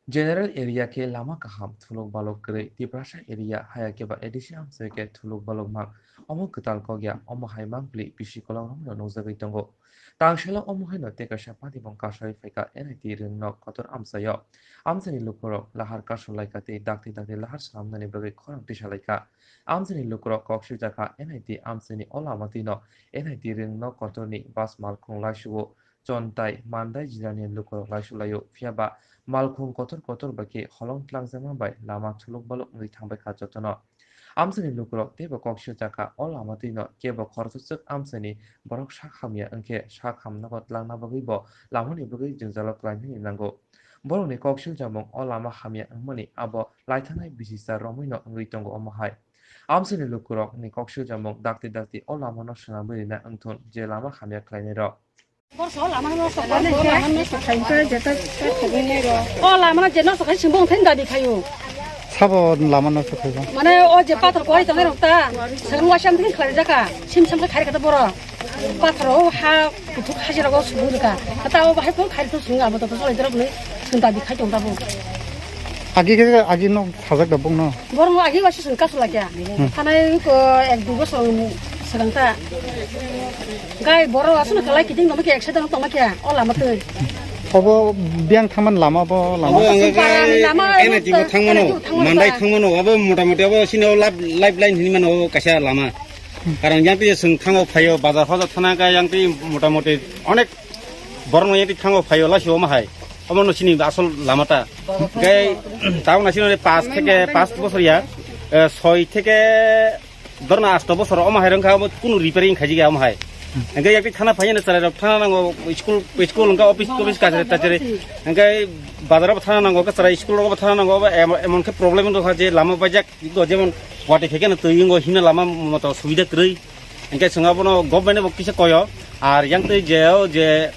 General area khe lama kaham, thuluk balok kwrwi, Tiprasa area hai khe ba A D C amchai khe thuluk balok mang. Omo kwtal kok ya, omo hai mangpili bisi kolok romno nukjagwi tongo. Tangsaila omo haino tei kaisa patibong kasari phaikha N I T rwngno kotor amchaio. Amchaini lukurok lahar kasulaikha tei dakti dakti lahar swnamnani bagwi khorang tisalaikha. Amchaini lukurok kok swijak kha N I T amchaini o lama twino N I T rwngno kotorni bus malkhung laisuo. Chontai, Mandai jilani lukurok laisulaio, phiyaba malkhung kotor kotor bai khe holong tlangjakma bai lama thuluk balok wngwi thangbaikha jotono. Amchaini lukurok teibo kok swijak kha, o lama twino kebo khoroksa swk amchaini borok sak hamya wngkhe sak hamnogo tlangna bagwibo lamani bagwi jwngjalo klainani nango. Borokni kok swijamung o lama hamya wngmani abo laithanai bisisa romwino wngwi tongo omo hai. Amchaini lukurokni kok swijamung dakti dakti o lamano swnamwi rina wngthun je lama hamya khlainairok. Borso lama no sok, lama no sok khai khe jeta khabai nai ro. O lama no je no sok khai sing bong thain dabi khayo. Sabo lama no sok khai ba. Mane o je pathor koi tongnai rok ta, seng wa sam thain khlai jaka, sim sam khai kata boro. Pathor o ha kuthuk haji rogo subung jaka. Kata o bahai ko khai to sung abo to so idrok ni sung dabi khai tong ta bo. Agi khe agi no sajak da bung no. Borok no agi wasi sung kasu lakya. Hmm. Thanai ko ek dui bosor swkang ta. Gai borok aswk no kalai kiting tongma khe, accident tongma khe, o lama twi. Obo biyang thangmani lama bo lama. Obo ang Sing para ni lama, N I T bo thangmano, N I T bo thangmano Mandai ta. Thangmano, obo motamoti obo sini o lab-, lifeline hinwi mano obo kaisa lama. Karon yang twi swng thango phaio, bazar hojak thana ka yang twi motamoti onek borok no yang twi thango phaio, laisio omo hai. Omo no sini asol lama ta. Gai taun asino pas theke pas bosor ya, eh, soi theke Dorna asto bosor omo hai rwngkha, omo kunu repairing khaijak ya omo hai. Hwnkhe yakti thana phaiya na chwrai rok thana nango, school, school wngkha, office, office kachari tachari. Hwnkhe bazar bo thana nango, khe chwrai school rok bo thana nango, obo em-, emon khe problem wngkha je lama baijak, jemon wati khe khe na twi wngo, himna lama moto subida kwrwi. Hwnkhe chwng abono government bo kisa koyo, ar yang twi je o je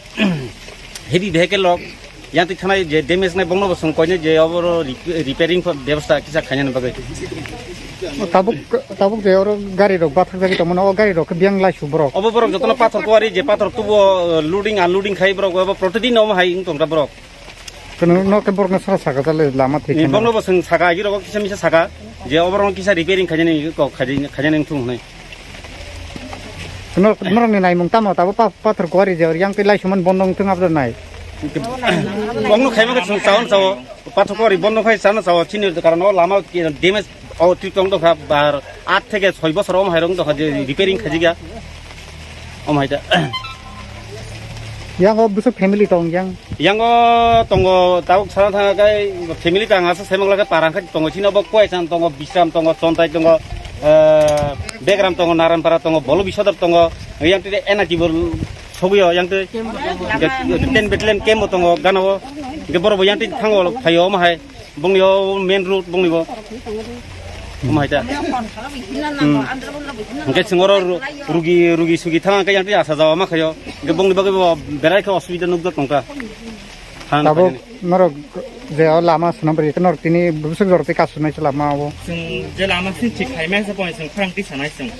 heavy vehicle rok, yang twi thanai je damage nai bongno bo chwng koinai je oboro rep-, repairing pho bebosta kisa khainani bagwi. Tabuk, tabuk je oro gari rok bathakjagwi tongmano, o gari rok khe biyang laisu borok. Obo borok jotono pathor kuwari je pathor tubo, loading unloading khai borok, obo protidin omo hai wng tongkha borok. Kono no khe borokno sara saka jale lama thik Ni kheno. Bongno bo chwng saka agi rogo kisa misa saka je oborok kisa repairing khainani kok khainani wngthung hwnwi. Norok, norokni naimung tamo tabuk pa-, pathor kuwari je yang twi laisuman bondong thung abdo nai. Bongno khaima khe chwng chao chao, pathor kuwari bondong khai chana chao, chini karon o lama damage o twi tong dokha bar aat theke soi bosor om hairong dokha je repairing khajikya. Om haida. Yang o bwswk family tong yang. Yang o tongo tabuk sana thanga kai family tang asa semang laka parang khai tongo chini obo Kuaichan tongo, Bisram tongo, Chontai tongo, eh, Begram tongo, Naranpara tongo, Bolo Bisodar tongo, yang tide N I T bo sogwi o yang tide ten battalion camp bo tongo gana o, hingke borok bo yang tide thango phaio omo hai. Bongni o main road bongni bo. Omo hai ta. Hmm. Hingke chwng oro ru-, rugi, rugi sugi thang khe yang twi asa jawa ma khayo. Hingke bongni bagwi bo berai khe osubida nukjak tongkha. Thang Tabuk khainani. Norok je o lama swnam ri norok tini bwswk jorok tei kasu nai se lama o. Chwng je lama sini thik khai ma se pon chwng khorang twi sanai chwng.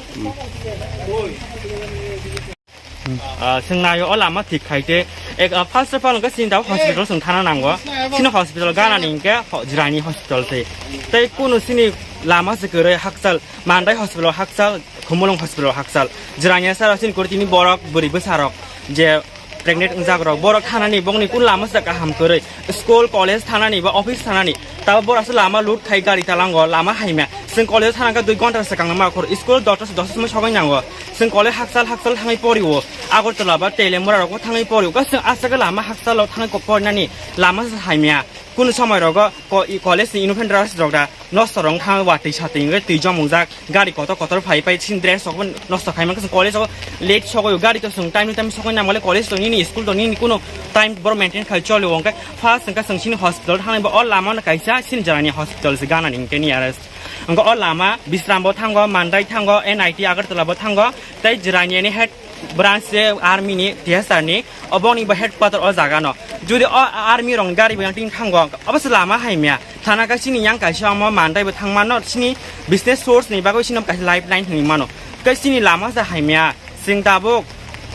Ah, chwng naio o lama thik khai te, ek, ah, first of all, hwnkhe chini tabuk hospital chwng thana nango. Chini hospital gana ni hwnkhe ho-, Jirani hospital se. Tei kunu chini lama se kwrwi hakchal, Mandai hospital hakchal, Khumulwng hospital hakchal. Jirani sara chini kwrwi tini borok, bwrwi bwsarok je pregnant wngjak rok, borok thanani bongni kun lama se kaham kwrwi. School, college thanani ba office thanani. Tabo borok se lama lut khai gari talango, lama haimya. Chwng college thana khe dui ghonta swkang ma khor. School dota se dosta somoi sogwi nango. Chwng college hakchal hakchal thangwi porio. Agartala ba Telemura rok thangwi porio. Ka chwng aswk lama hakchal o thangwi ko-, porinani lama se haimya. Kunu somoi rogo ko-, i college ni uniform dress rok da nosto rok thangwi watwi satwi wngwi twi jomungjak. Gari kotor kotor phai phai chini dress rok bo nosto khai mankha, chwng college o late sogwi o, gari to chwng time to time sogwi nang male college to nini school to nini kuno time boro maintain khai choli o, hwnkhe first hwnkhe chwng chini hospital thangwi bo o lama no kaisa chini jora ni hospital se gana ni hwnkhe nearest. Hwnkhe o lama Bisram bo thango, Mandai thango, N I T Agartala bo thango, tei Jirani ni head branch se army ni T S R ni, oboni bo headquarter o jaga no. Jodi o army rong gari bo yang tin thango, obo se lama haimya. Thana ka chini yang kaisa omo Mandai bo thangmano, chini business source ni bagwi chini kaisa lifeline hinwi mano. Hwnkhe chini lama se hamya, chwng tabuk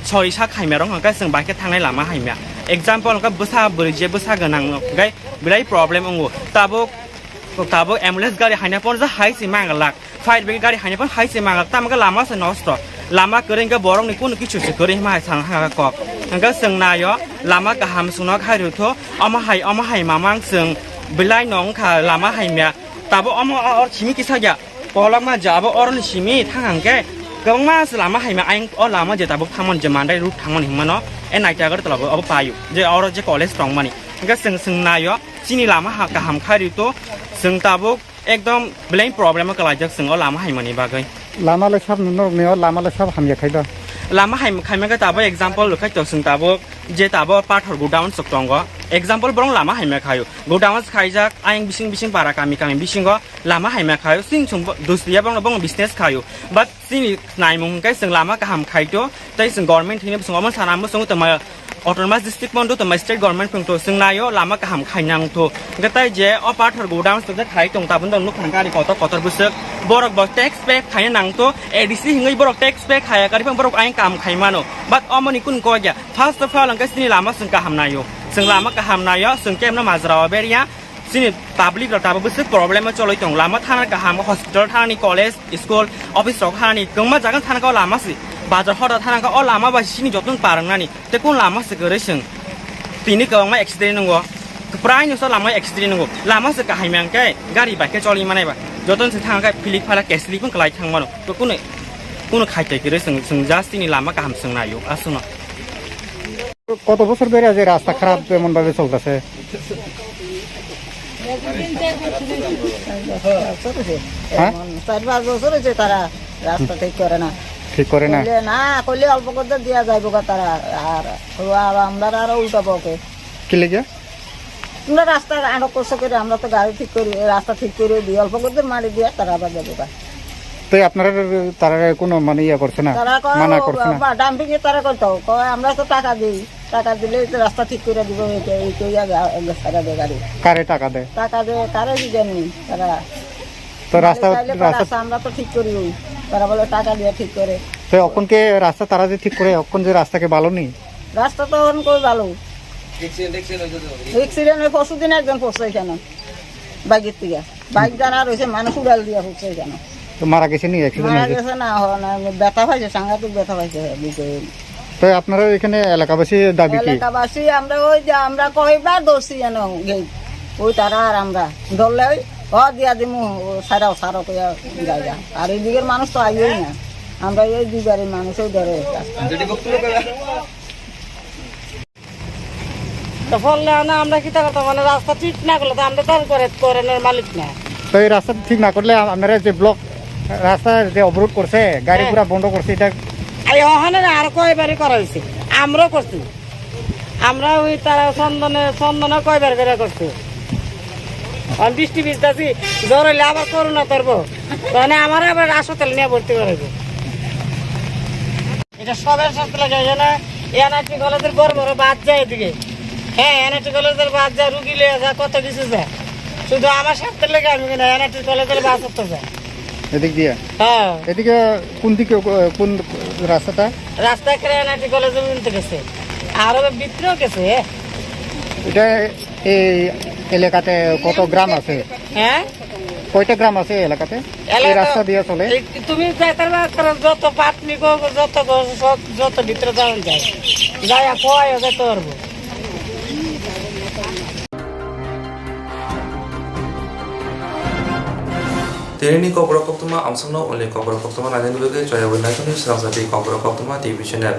sori sak hamya rok hwnkhe chwng bai khe thangnai lama hamya. Example hwnkhe bwsa bwrwi je bwsa gwnang hwnkhe belai problem wngo. Tabuk, tabuk ambulance gari haina phone je hai se manglak. Fire brigade gari haina phone hai se manglak. Tamo khe lama se nosto. Lama kwrwi hwnkhe borok ni kunu kichu se kwrwi hwnma hai sana ha kok. Hwnkhe chwng naio lama kaham chwngno khai rwtho. Omo hai, omo hai mamang chwng belai no wngkha lama hamya. Tabuk omo or simi kisa ya. Kolokma je abo oroni simi thang hwnkhe kwbangma se lama haima ayang o lama je tabuk thangmani je Mandai route thangmani hwnmano e Naiti Agartala bo abo paio je oro je college tongmani. Hwnkhe chwng, chwng naio chini lama ha kaham khai rito chwng tabuk ekdom belai problem o kwlaijak chwng o lama haimani bagwi. Lama le sab norok ni o lama le sab hamya khaiba. Lama haima khaima khe tabuk example rwkhai to chwng tabuk je tabuk pathor godown sok tongo. Example borok lama haima khaio. Godown khaijak ayang bising bising para kami kami bisingo. Lama haima khaio, chini chwng bo-, dusliya bongno bongno business khaio. But chini naimung hwnkhe chwng lama kaham khaito, tei chwng government hwnwi bwswng omo sana bwswng tongma autonomous district mondo tongma state government phwngto chwng naio lama kaham khainang tho. Hwnkhe tai je o pathor godown se khai tong tabun tong nukhang gari kotor kotor bwswk. Borok bo tax pay khaina nangto, A D C hwnwi borok tax pay khaya kari phang borok ayang kaham khaimano. But omoni kun kok ya. First of all hwnkhe chini lama chwng kaham naio. Chwng lama kaham naio, chwng kemno majra o berya. Chini public rok tabuk bwswk problem o choloi tong. Lama thana kaham, hospital thani, college, school, office rok thani, kwbangma jaga thana kha o lama si. Bazar hoda thana kha o lama bai chini joto parwngnani. Tei kun lama se kwrwi chwng. Tini kwbangma accident nungo. Prai no sa lama accident nungo. Lama se kaham yang khe gari bai khe choli manai ba. Joto se thang kha philik phala kesli kun kwlai thang mano. To kunu, kunu khai tai kwrwi chwng, chwng just tini lama kaham chwng naio. Aswkno. কত বছর ধরে আজ এই রাস্তা খারাপ এমন ভাবে চলতেছে? হ্যাঁ? এমন চার পাঁচ বছর হয়েছে তারা রাস্তা ঠিক করে না। ঠিক করে না? করলে না, করলে অল্প করে দেওয়া যাইব গা তারা। আর ও আর আমরা আরো উল্টা বকে। কি লেগে? তোমরা রাস্তা আটক করছো করে, আমরা তো গাড়ি ঠিক করি, রাস্তা ঠিক করে দিই, অল্প করে মারি দিয়ে তারা আবার যাবো গা। তো আপনারা তারা কোনো মানে ইয়ে করছে না? তারা কয়, মানা ও করছে না? বাবা, ডাম্পিং এ তারা করতো, কয়, "আমরা তো টাকা দিই, টাকা দিলে তো রাস্তা ঠিক করে দিব, এই তো, এই তো ইয়া গা-, গা-, সারা দে গাড়ি।" কারে টাকা দেয়? টাকা দেয়, কারে কি জানি তারা। তো রাস্তা, চাইলে তো রাস্তা রাস্তা আমরা তো ঠিক করি, তারা বলে টাকা দিয়ে ঠিক করে। তো এখন কি রাস্তা তারা যে ঠিক করে, এখন যে রাস্তা কি ভালো নেই? রাস্তা তো এখন কই ভালো? অ্যাক্সিডেন্ট, অ্যাক্সিডেন্ট হয়েছে তো। অ্যাক্সিডেন্ট হয়ে পরশু দিন একজন পড়ছে এখানে, বাইকের থেকে। বাইক দাঁড়া রয়েছে, মানুষ উড়াল দিয়ে পড়ছে এখানে। তো মারা গেছে নি অ্যাক্সিডেন্ট মারা হয়েছে? গেছে না, হ-, না, ব্যথা পাইছে, সাংঘাতিক ব্যথা পাইছে বুকে। তো আপনারা এখানে এলাকাবাসী দাবি কি? এলাকাবাসী আমরা ওই যে আমরা কয়বার ধরছি যেন গেট, ওই তারা আর আমরা ধরলে ওই, "হ, দিয়া দিমু, ও সারাও, সারো," কইয়া যায়। আর এই দিকের মানুষ তো আইবেই না, আমরা এই দুই বাড়ির মানুষই ধরে। তো ফলে না আমরা কিতা করতাম, মানে রাস্তা ঠিক না করলে তো আমরা তো আর করে, করানোর মালিক না। তো এই রাস্তা ঠিক না করলে আ-, আপনারা যে ব্লক রাস্তা যে অবরোধ করছে, গাড়ি হ্যাঁ। ঘোড়া বন্ধ করছে, এটা এই ওখানে না আরো কয়বারই করা হয়েছে, আমরাও করছি, আমরা ওই তারা চন্দনে, চন্দনে কয়বার করে করছে। আমি বৃষ্টি ভিজতেছি, জ্বর হইলে আবার করোনা ধরবো, মানে আমার আবার হাসপাতালে নিয়ে ভর্তি করাইবো। এটা সবার সাথে লাগে, এখানে এনআইটি কলেজের বড় বড় বাস যায় এদিকে। হ্যাঁ, এনআইটি কলেজের বাস যায়, রুগী লয়ে যায়, কত কিছু যায়। শুধু আমার সাথে লেগে আমি কিনা এনআইটি কলেজের বাস উঠতে যায়। এদিক দিয়ে? হ্যাঁ। এদিকে কোন দিকে, কো-, কোন রাস্তাটা? রাস্তা এখানে এনআইটি কলেজের মধ্যে গেছে, আরো ভিতরেও গেছে। এটা এই এলাকাতে কত গ্রাম আছে? হ্যাঁ? কয়টা গ্রাম আছে এলাকাতে? এই এলাকা রাস্তা দিয়ে চলে? এই তুমি যাইতার বা করো, যত পাতনি গো, যত গো, সব, যত ভিতরে যাওয়া যায়। যাইয়া কয় যেতে পারবো। Tini ni kokborok koktwma amsongno uni kokborok koktwma nainani bagwi chayawui naithokni swnamjak di kokborok koktwma T V channel.